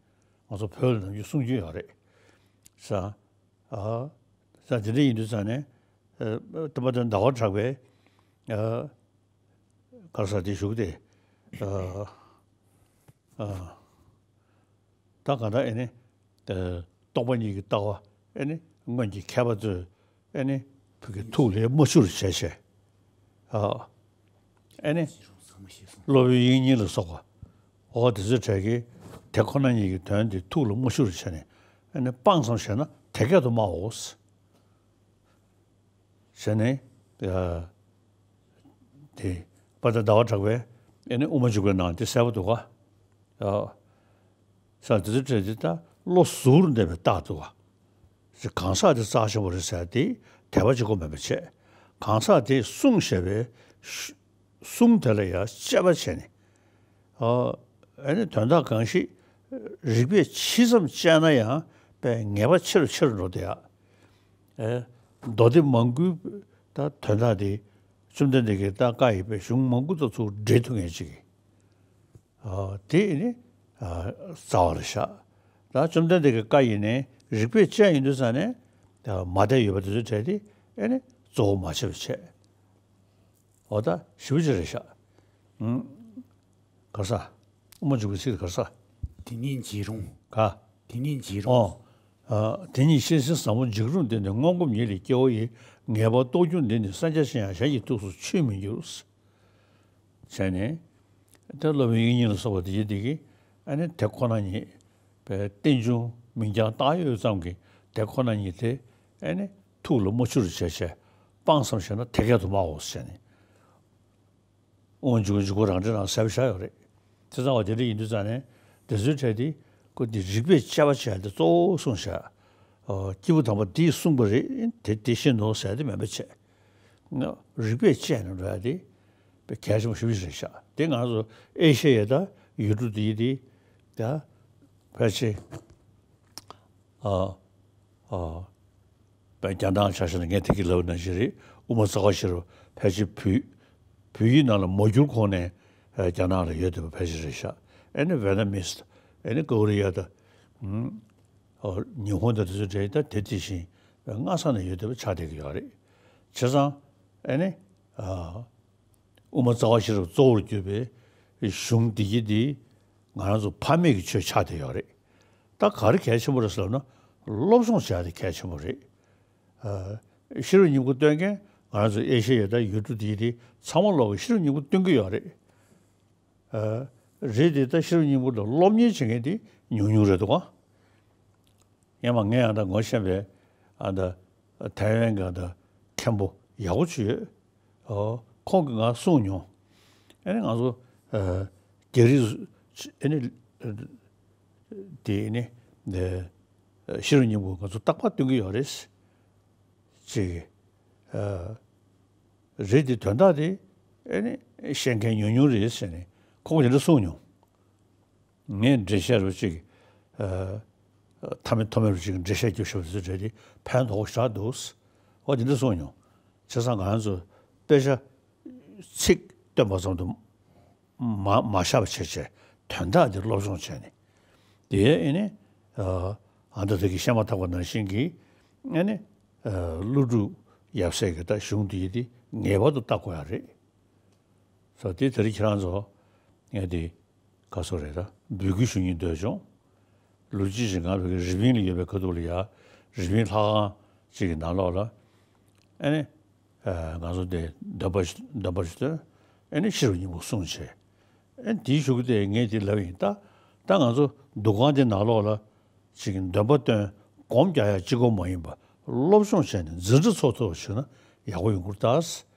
ང་ཚོ་བོད་ལ་ནམ་རྒྱུན་གསུང་རྒྱུ་ཡོད་རེད། ས། ཨ། ས་དེ་འདྲ་ཡིན་དུས་ཙང་ནས་ཨ་སྟོན་པ་དེ་ཟླ་བ་གྲགས་པས་ཨ་ག་རེ་ཟེར་དེ་བཞུགས་ཏེ་ཨ་ཨ། ད་གང་ལྟར་ཨེ་ནི། ཨ་རྟོག་པ་གཉིས་ཀྱི་ལྟ་བ་ཨེ་ནི་སྔོན་གྱི་མཁས་པ་ཚོས་ཨེ་ནི་བོད་ཀྱི་ཐུགས་ལ་མ་ཆུད་པར་བྱས་བྱས། ཨ་ཨེ་ནི་སློབ་དཔོན་དབྱིག་གཉེན་ལ་སོགས་པ་འོ་དེ་ཚོའི་གྲས་ཀྱིས་དེ་ཁོ་ན་ཉིད་ཀྱི་དོན་དེ་ཐུགས་ལ་མ་ཆུད་པར་བྱས་ནས་ཨེ་ནི་སྤང་བསམ་བཞེས་ན་དེ་སྐད་དུ་སྨྲའོ། ཟེར་ནས། ཨ་དེ་དཔལ་ལྡན་ཟླ་བ་གྲགས་པས་ཨེ་ནི་དབུ་མ་འཇུག་པའི་ནང་དེ་གསལ་པོ་འདུག་ག་ཨ། ས་དེ་ཚོ་བྲལ་ཏེ་ད་བློ་གཟུ་བོར་གནས་པའི་རྟགས་འདུག་ག་གང་ཟག་དེ་རྩ་ཆེན་པོ་རེད་ཟེར་ཏེ་དད་པ་གཅིག་པོ་མེད་པ་བྱས། གང་ཟག་དེས་གསུངས་བཞག་པའི་གཞུ་གསུང་དེ་ལ་ཡང་དཔྱད་པ་བྱས་ནས། ཨ་ཨེ་ནི་དོན་དག་གང་ཞིག་རིགས་པས་ཇི་ཙམ་དཔྱད་ན་ཡང་དཔེ་ངེས་པ་ཆེ་རུ་ཆེ་རུ་འགྲོ་བསྡད་ཡ། ཨེ། མདོ་སྡེ་མང་པོའི་ད་དོན་དག་དེ་བཅོམ་ལྡན་འདས་ཀྱིས་ད་བཀའ་ཡིས་པའི་གཞུང་མང་པོ་དང་ཚུར་འབྲེལ་ཐུབ་མཁན་ཅིག་གིས། ཨ་དེ་ནི་ཨ་རྩ་བ་རེད་ཤག་ད་བཅོམ་ལྡན་འདས་ཀྱི་བཀའ་ཡིས་ནས་རིགས་པས་དཔྱད་ཡིན་དུས་ཙང་ནས་ད་མ་བསྡད་ཡོད་པ་དེ་ཚོའི་གྲས་དེ་ཨེ་ནི་གཙོ་བོ་མ་བྱས་པ་བྱས། འོ་ད་ཞེ་པོ་ཅིག་རེད་ཤག་ཨུམ། ག་རེ་ཟ། དབུ་མ་འཇུག་པའི་ཚིག་དེ་ག་རེ་ཟ། དེ་ཉིད་འཇིགས་རུང་། ག་དེ་ཉིད་འཇིགས་རུང་། ཨོ། ཨ་དེ་ཉིད་ཤེས་བཞིན་བཟང་པོ་འཇིགས་རུང་སྟེ་ནི་སྔོན་གོམས་ཉིད་ལས་སྐྱེ་བོ་ཡི་ངེས་པ་རྟོགས་འགྱུར་འདི་ནི་སངས་རྒྱས་ཆེ་ཡང་གཞན་གྱི་ཐུགས་སུ་ཆུད་མི་འགྱུར། བྱས་ནས། ད་སློབ་དཔོན་དབྱིག་གཉེན་ལ་སོགས་པ་དེ་ཡི་དེ་གིས་ཨ་ནི་དེ་ཁོ་ན་ཉིད་པའི་རྟེན་འབྱུང་མིང་རྐྱང་བཏགས་ཡོད་ཙམ་གྱིས་དེ་ཁོ་ན་ཉིད་དེ་ཨ་ནི་ཐུགས་ལ་མ་ཆུད་པར་བྱས་བྱས་སྤང་བསམ་བཞེས་ན་དེ་སྐད་དུ་སྨྲའོ་ཟེར་ནས། དབུ་མ་འཇུག་པའི་འཇུག་པ་རང་འགྲེལ་ནང་གསལ་པོ་བཞག་ཡོད་རེད། དེ་ཙང་བ་དེ་འདྲ་ཡིན་དུས་ཙང་ནས་དེ་ཚོའི་གྲས་དེ་ཁོ་འདི་རིགས་པས་དཔྱད་པ་བྱས་ཏེ་གཙོ་བོ་གསུངས་བཞག་ཨོ་སྐྱེས་བུ་དམ་པ་འདིས་གསུངས་པ་རེད་དེ་དེ་བཞིན་ནོ་ཟེར་དེ་མེད་པ་བྱས། ང་རིགས་པས་དཔྱད་ནས་འགྲོ་ཡ་དེ་དཔེ་གལ་ཆེན་པོ་ཞེ་པོ་ཞིག་རེད་ཤག་དེ་ང་ཚོ་ཨེ་ཤེ་ཡ་དང་ཡུལ་གྲུ་འདི་དེ་ད་ཕལ་ཆེར། ཨ། ཨ། པའི་རྒྱ་ནག་ཆ་བཞག་ན་ངས་དེ་གི་ལབ་ན་ཞིག་རེད། དབུ་མ་རྩ་བ་ཤེས་རབ་ཕལ་ཆེར་བོད་བོད་ཡིག་ནང་ལ་མ་བསྒྱུར་གོང་ནས་རྒྱ་ནག་ལ་ཡོད་བསྡད་པ་ཕལ་ཆེར་རེད་ཤག་ཨ་ནི་ཝེ་ནམ་མིས་ཨ་ནི་ཀོ་རི་ཡ་དང་ཉི་ཧོང་དང་དེ་ཚོ་འདྲ་ཡིན་ད་དེ་དེ་བཞིན་སྔ་ས་ནས་ཡོད་བསྡད་པ་ཆགས་བསྡད་ཀྱི་ཡོད་རེད། བྱས་ཙང་ཨ་ནི། དབུ་མ་རྩ་བ་ཤེས་རབ་གཙོ་བོར་གྱུར་པའི་གཞུང་འདི་ཡི་འདི་ང་རང་ཚོ་ཕ་མེས་ཀྱི་ཆོས་ཆགས་བསྡད་ཡོད་རེད། ད་ག་རེ་གལ་ཆེན་པོ་རེད་ཟེར་ན་སློབ་སྦྱོང་བྱ་ཡ་དེ་གལ་ཆེན་པོ་རེད། ཨ། ཤེས་རབ་སྙིང་པོ་སྟོན་མཁན་ང་རང་ཚོ་ཨེ་ཤེ་ཡ་དང་ཡུལ་གྲུ་འདི་ཡི་འདི་ཚང་མ་ལོག་གི་ཤེས་རབ་སྙིང་པོ་སྟོན་གྱི་ཡོད་རེད། ཨ། རེད་དེ་ད་ཤེས་རབ་སྙིང་པོ་ལ་སློབ་གཉེར་བྱེད་མཁན་དེ་ཉུང་ཉུང་རེད་འདུག་ག་སྔོན་མ་ངས་ཡང་ད་ངོ་ཤེས་པའི་ཨ་ད་ཐའེ་ཝན་གྱི་ཨ་ད་མཁན་པོ་ཡག་པོ་ཅིག་ཡོད། ཨོ་ཁོང་གིས་ང་གསུངས་མྱོང་། ཨ་ནི་ང་ཚོ་ཨ་རྒྱ་རིགས་ཨ་ནི་དེ་ནི་ཤེས་རབ་སྙིང་པོ་ང་ཚོ་རྟག་པར་སྟོན་གྱི་ཡོད་རེད། ཅིག་ཨ། རེད་དེ་དོན་དག་དེ་ཨེ་ནི་ཤེས་མཁན་ཉུང་ཉུང་རེད་ཟེར་ནས་ཁོང་གིས་དེ་འདྲ་གསུངས་མྱོང་། ངས་འགྲེལ་བཤད་རུ་ཅིག་ཨ། མཐའ་མེད་ཐོགས་མེད་རུ་ཅིག་འགྲེལ་བཤད་རྒྱབ་ཤོག་ཟེར་དེ་ཕན་ཐོགས་ཤག་འདུག་འོ་དེ་འདྲ་གསུངས་མྱོང་། བྱས་ཙང་ང་རང་ཚོ་དཔེ་ཆ་ཚིག་བཏོན་པ་ཙམ་དུ་མ་མ་བཞག་པ་བྱས་བྱས་དོན་དག་དེ་སློབ་སྦྱོང་བྱས་ནས་དེ་ཨེ་ནི་ཨ་ད་དེ་གི་བཤད་མ་ཐག་པ་ནང་བཞིན་གྱི་ཨེ་ནི། ཨ་ཀླུ་སྒྲུབ་ཡབ་སྲས་ཀྱི་ད་གཞུང་འདི་ཡི་དེ་ངེས་པར་དུ་བལྟ་དགོས་ཡ་རེད། ས་དེ་དེ་རིང་ཁྱེད་རང་ཚོ་ངས་དེ་ག་སོ་རེད་ད་འབོད་སྐུལ་ཞུ་སྙིང་འདོད་བྱུང་། ལོ་གཅིག་ཞིག་ང་བོད་ཀྱི་རི་པིན་ལ་ཡོད་པའི་ཁ་ཐུག་ལ་ཡ་རི་པིན་ལྷ་ཁང་གཅིག་གི་ནང་ལོགས་ལ་ཨ་ནི་ཨ་ང་ཚོ་དེ་འདོན་པ་ཞིག་འདོན་པ་ཞིག་ཐོན་ཨ་ནི་ཤེས་རབ་སྙིང་པོ་གསུངས་བྱས། ཨེ་དེའི་གཞུག་དེ་ངས་དེ་ལབ་ཡིན། ད་ད་ང་ཚོ་འདུ་ཁང་དེ་ནང་ལོགས་ལ་ཅིག་འདོན་པ་བཏོན་སྒོམ་རྒྱག་ཡ་གཅིག་པོ་མ་ཡིན་པ་སློབ་སྦྱོང་བྱས་ནས་འཛིན་གྲྭ་ཚོགས་ཐུབ་པ་བྱུང་ན་ཡག་པོ་ཡོང་གི་རེད་ད་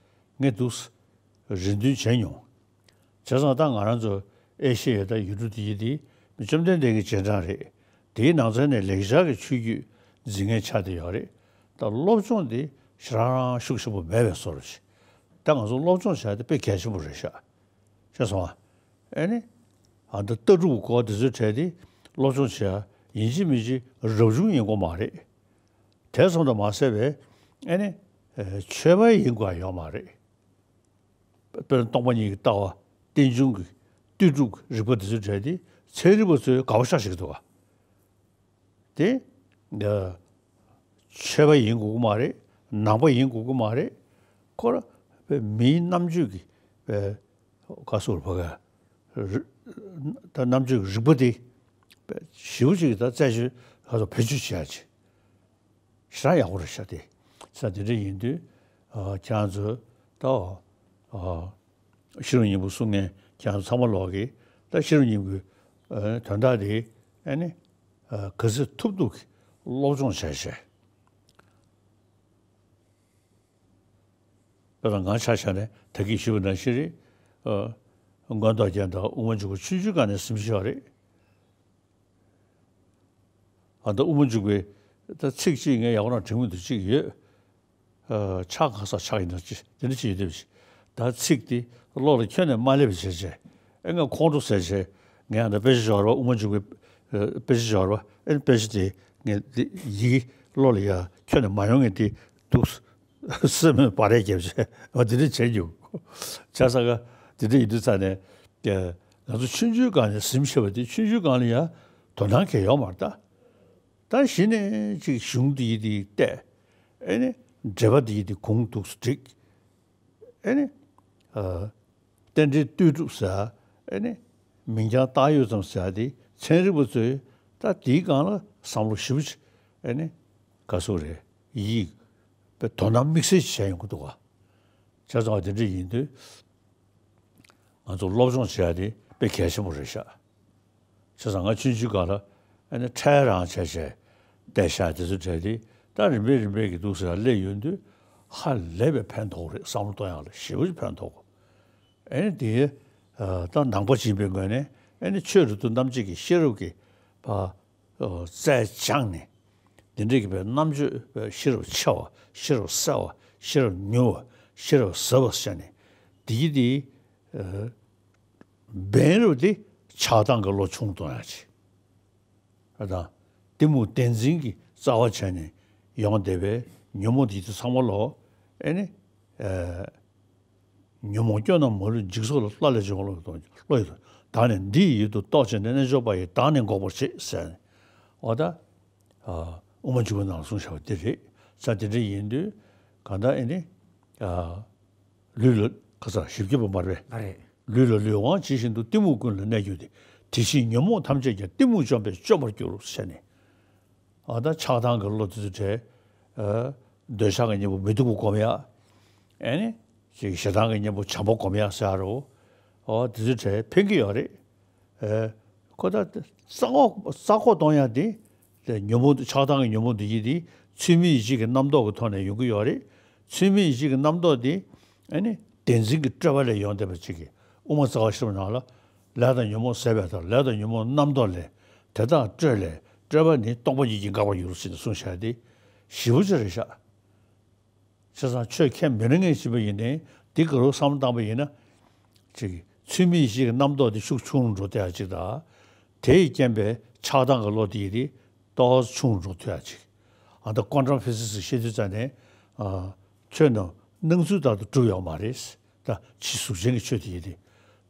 ངས་འདུག་རེ་འདུན་བྱས་མྱོང་། བྱས་ཙང་ད་ང་རང་ཚོ་ཨེ་ཤེ་ཡ་ད་ཡུལ་གྲུ་དེ་ཡི་དེ་མི་བཅོམ་ལྡན་འདས་ཀྱི་རྗེས་འབྲང་རེད། དེའི་ནང་ཚན་ནས་ལེགས་སྦྱར་གྱི་ཆོས་བརྒྱུད་འཛིན་མཁན་ཆགས་བསྡད་ཡོད་རེད། ད་སློབ་སྦྱོང་དེ་ཞེ་དྲག་རང་ཤུགས་ཆེན་པོ་མེད་པའི་བཟོ་འདྲ་ཞིག་ད་ང་ཚོ་སློབ་སྦྱོང་བྱས་ཏེ་དཔེ་གལ་ཆེན་པོ་རེད་ཤག་ཤེས་སོང་ཨ། ཨེ་ནི། ཨ་ད་ལྟ་གྲུབ་སྐོར་དེ་ཚོའི་གྲས་དེ་སློབ་སྦྱོང་བྱེད་ཡ་ཡིན་གཅིག་མིན་གཅིག་རབ་བྱུང་ཡིན་དགོས་མ་རེད། དེ་ཙམ་དུ་མ་ཟད་པའི་ཨེ་ནི། ཨེ་ཆོས་པ་ཡིན་དགོས་ཡ་ཡོད་མ་རེད། དཔེར་ན་སྟོང་པ་ཉིད་ཀྱི་ལྟ་བ། རྟེན་འབྱུང་གི་ལྟོས་གྲུབ་རིག་པ་དེ་ཚོའི་གྲས་དེ་ཚན་རིག་པ་ཚོས་དགའ་པོ་ཤ་ཞིག་འདུག་ག་དེ། ཆོས་པ་ཡིན་དགོས་ཀྱི་མ་རེད། ནང་པ་ཡིན་དགོས་ཀྱི་མ་རེད། ཁོ་ར་མིའི་རྣམ་དཔྱོད་ཀྱི་ག་སོགས་ཕ་ག་ད་རྣམ་དཔྱོད་ཀྱི་རིག་པ་དེ་ཞེ་པོ་ཅིག་ད་རྩད་གཅོད་ཧ་ཐོག་བེད་སྤྱོད་བྱེད་ཡ་ཅིག་ཞེ་དྲག་ཡག་པོ་རེད་ཤག་དེ་ས་དེ་འདྲ་ཡིན་དུས་ཁྱེད་རང་ཚོ་ད། ཤེས་རབ་སྙིང་པོ་གསུང་མཁན་ཁྱེད་རང་ཚང་མ་ལོག་གིས་ད་ཤེས་རབ་སྙིང་པོའི་དོན་དག་དེ་ཨ་ནི་ག་ཚོད་ཐུབ་ཐུབ་ཀྱིས་སློབ་སྦྱོང་བྱས་བྱས། དཔེར་ན་ང་ཆ་བཞག་ནས་ད་གིན་ཞུས་པ་ནང་བཞིན་རེད། མངོན་རྟོགས་རྒྱན་དང་དབུ་མ་འཇུག་པ་ཆུང་ཆུང་སྒང་ནས་ཟིན་བཞག་རེད། ཨ་ད་དབུ་མ་འཇུག་པའི་ད་ཚིག་གཅིག་ངས་ཡག་པོ་རང་དྲན་མི་འདུག་གཅིག་ཡོད། ཕྱག་གང་ཟག་ཕྱག་ཡིན་ན་ཅི་དེ་འདྲ་ཅི་ཡོད་དེ། ད་ཚིག་དེ་བློ་ལ་ཁྱོན་ནས་མ་སླེབས་པ་བྱས་བྱས་ཨེ་ང་ཁོང་ཁྲོ་ཟ་བྱས་ངས་ཨ་ད་དཔེ་ཆ་ཞོར་བ་དབུ་མ་འཇུག་པའི་དཔེ་ཆ་ཞོར་བ་ཨེ་དཔེ་ཆ་དེ་ངས་དེ་ཡི་གེ་བློ་ལ་ཡ་ཁྱོན་ནས་མ་ཡོང་ངས་དེ་འདུག་སེམས་མོས་བ་རེ་རྒྱབ་བྱས་འོ་དེ་འདྲ་བྱས་འཇུག་བྱས་ས་ག་དེ་འདྲ་ཡིན་དུས་ཙ་ནས་ང་ཚོ་ཆུང་ཆུང་སྒང་ནས་ཟིན་བྱས་པ་དེ་ཆུང་ཆུང་སྒང་ལ་ཡ་དོ་སྣང་གང་ཡོད་མ་རེད་ད། ད་གཞི་ནས་ཅིག་གཞུང་འདི་ཡི་འདི་བལྟས། ཨེ་ནི། འགྲེལ་པ་འདི་ཡི་འདི་གུང་ཐུགས་སུ་འགྲིག་ཨེ་ནི། ཨ། རྟེན་འབྲེལ་ལྟོས་གྲུབ་ཟེར། ཨེ་ནི། མིང་རྐྱང་བཏགས་ཡོད་ཙམ་ཟེར་འདི་ཚན་རིག་པ་ཚོས་ད་འདིའི་སྒང་ལ་བསམ་བློ་ཞིབ་པོ་ཅིག་ཨེ་ནི། ག་སོ་རེད། ཡིད། དཔེ་དོ་སྣང་དམིགས་བསལ་ཞིག་བྱས་ཡོང་གི་འདུག་ག་བྱས་ཙང་དེ་འདྲ་ཡིན་དུས། ང་ཚོ་སློབ་སྦྱོང་བྱེད་ཡ་དེ་དཔེ་གལ་ཆེན་པོ་རེད་ཤག་བྱས་ཙང་ང་ཆུང་ཆུང་སྒང་ལ་ཨ་ནི་ཕྲལ་རང་བྱས་བྱས་བལྟས་ཤག་དེ་ཚོ་བྲལ་ཏེ་ད་རིམ་པས་རིམ་པས་ཀྱི་འདུག་ཟེར་སླེབས་ཡོང་དུས་ཧ་ལས་པའི་ཕན་ཐོགས་རེད། བསམ་བློ་གཏོང་ཡག་ལ་ཞེ་པོ་ཅིག་ཕན་ཐོགས། ཨ་ནི་དེ་ད་ནང་པ་སྦྱིན་པའི་ངོས་ནས་ཨ་ནི་ཆོས་རེ་ཏུ་རྣམ་འབྱེད་ཀྱི་ཤེས་རབ་ཀྱི་བ། རྩལ་སྦྱངས་ནས། འདི་འདྲའི་གི་བའི་རྣམ་དཔྱོད་ཤེས་རབ་ཆེ་བ་ཤེས་རབ་གསལ་བ་ཤེས་རབ་མྱུར་བ་ཤེས་རབ་ཟབ་པ་ཟེར་ནས་འདི་གི་དེ་འབེན་རུ་དེ་ཆགས་སྡང་གི་བློ་ཆུང་གཏོང་ཡ་ཆེ། ཨ་དང་གཏི་མུག་བདེན་འཛིན་གྱི་རྩ་བ་བྱས་ནས་ཡོང་བསྡད་པའི་ཉོན་མོངས་འདི་དུ་ཚང་མ་ལོ་ཨེ་ནི། ཉོན་མོངས་སྐྱོན་རྣམས་མ་ལུས་འཇིག་ཚོགས་ལ། ལྟ་ལས་བྱུང་བ་བློ་ཡི་དོན། བློ་ཡི་དོན། བདག་ནི་འདི་ཡི་ཡུལ་དུ་རྟོག་བྱས་ནས། རྣལ་འབྱོར་པ་ཡིས་བདག་ནི་འགོག་པར་བྱེད་ཟེར་ནས། འོ་ད། དབུ་མ་འཇུག་པའི་ནང་ལ་གསུངས་བཞག་པ་འདི་རེད། ས་དེ་འདྲ་ཡིན་དུས་གང་ལྟར་ཨེ་ནི། ལུས་ལ་ཁ་ཚ་ཞིབ་ཀྱི་པ་མ་རེད། མ་རེད། ལུས་ལ་ལུས་དབང་ཇི་བཞིན་དུ། གཏི་མུག་ཀུན་ལ་གནས་གྱུར་ཏེ། དེ་བཞིན་ཉོན་མོངས་ཐམས་ཅད་ཀྱང་། གཏི་མུག་འཇོམས་པས་སྐྱོབ་པར་འགྱུར་ཟེར་ནས། ཨ་ད་ཆགས་སྡང་གི་བློ་དེ་ཚོ་བྲལ། ཨ། འདོད་ཆགས་ཀྱི་གཉེན་པོ་མི་སྡུག་པ་སྒོམ་ཡ། ཨེ་ནི། ཅིག་ཞེ་སྡང་གི་གཉེན་པོ་བྱམས་པ་སྒོམ་ཡ་ཟེར་རོ། ཨོ་དེ་ཚོ་བྲལ་ཕན་གྱི་ཡོད་རེད། ཨེ། ཁོ་ད་རྩ་འགོག་རྩ་འགོག་གཏོང་ཡ་དེ། དེ་ཉོན་མོངས་ཆགས་སྡང་གི་ཉོན་མོངས་དེ་ཡིན་དེ། ཚུལ་མིན་ཡིད་བྱེད་ཀྱི་རྣམ་རྟོག་གི་ཐོག་ནས་ཡོང་གི་ཡོད་རེད། ཚུལ་མིན་ཡིད་བྱེད་ཀྱི་རྣམ་རྟོག་དེ། ཨེ་ནི། བདེན་འཛིན་གྱི་སྤྲོས་པ་ལས་ཡོང་བསྡད་པ་ཅིག་གིས་དབུ་མ་རྩ་བ་ཤེས་རབ་ནང་ལ། ལས་དང་ཉོན་མོངས་ཟད་པའི་མཐར། ལས་དང་ཉོན་མོངས་རྣམ་རྟོག་ལས། དེ་དག་སྤྲོས་ལས། སྤྲོས་པ་ནི་སྟོང་པ་ཉིད་ཀྱིས་འགག་པར་འགྱུར་ཟེར་ནས་གསུངས་བཞག་སྟེ། ཞེ་པོ་ཅིག་རེད་ཤག་བྱས་ཙང་ཆོས་ཁས་མི་ལེན་མཁན་ཞིག་ཡིན་ནའི་འདི་ག་རུ་བསམ་བློ་བཏང་པ་ཡིན་ན། ཅིག་ཚུལ་མིན་ཡིད་བྱེད་ཀྱི་རྣམ་རྟོག་དེ་ཤུགས་ཆུང་རུ་འགྲོ་བསྡད་ཡ་ཅིག་དང་། དེ་ཡི་རྐྱེན་པས་ཆགས་སྡང་གི་བློ་དེ་ཡི་དེ་ཏོག་ཙམ་ཆུང་རུ་འགྲོ་ཐུབ་ཡ་ཅིག་ཨ་ད་ཀོན་ཊམ་ཕི་སིག་སི་བཤད་དུས་ཙ་ནས། ཨ། ཆོས་རྣམས་སྣང་ཚུལ་ལྟར་དུ་གྲུབ་ཡོད་མ་རེད། ད་ཕྱི་གཟུགས་ཅན་གྱི་ཆོས་དེ་ཡིན་ཏེ།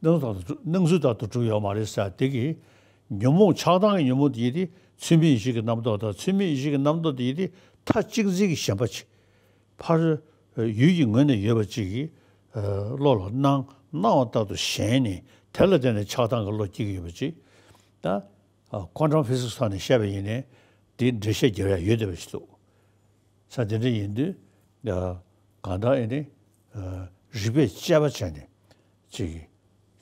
སྣང་ཚུལ་ལྟར་དུ་གྲུབ། སྣང་ཚུལ་ལྟར་དུ་གྲུབ་ཡོད་མ་རེད་ཟེར་དེ་གི། ཉོན་མོངས་ཆགས་སྡང་གི་ཉོན་མོངས་དེ་ཡིན་ཏེ། ཚུལ་མིན་ཡིད་བྱེད་ཀྱི་རྣམ་རྟོག་དང་། ཚུལ་མིན་ཡིད་བྱེད་ཀྱི་རྣམ་རྟོག་དེ་ཡིན་ཏེ། མཐའ་གཅིག་འཛིན་གྱི་ཞེན་པ་ཆེ། ཕར་ཡུལ་གྱི་ངོས་ནས་ཡོད་པ་ཅིག་གི་བློ་ལ་སྣང་། སྣང་བ་ལྟར་དུ་ཞེན་ནས་དེ་ལ་བརྟེན་ནས་ཆགས་སྡང་གི་བློ་སྐྱེ་གི་ཡོད་པ་ཅིག་ད་ཀོན་ཊམ་ཕི་སིག་སི་ཐོག་ནས་བཤད་པ་ཡིན་ནའི་དེ་འགྲེལ་བཤད་རྒྱབ་ཡ་ཡོད་བསྡད་པ་ཞིག་འདུག་ས་དེ་འདྲ་ཡིན་དུས། གང་ལྟར་ཨེ་ནི། རིགས་པས་དཔྱད་པ་བྱས་ནས་ཅིག་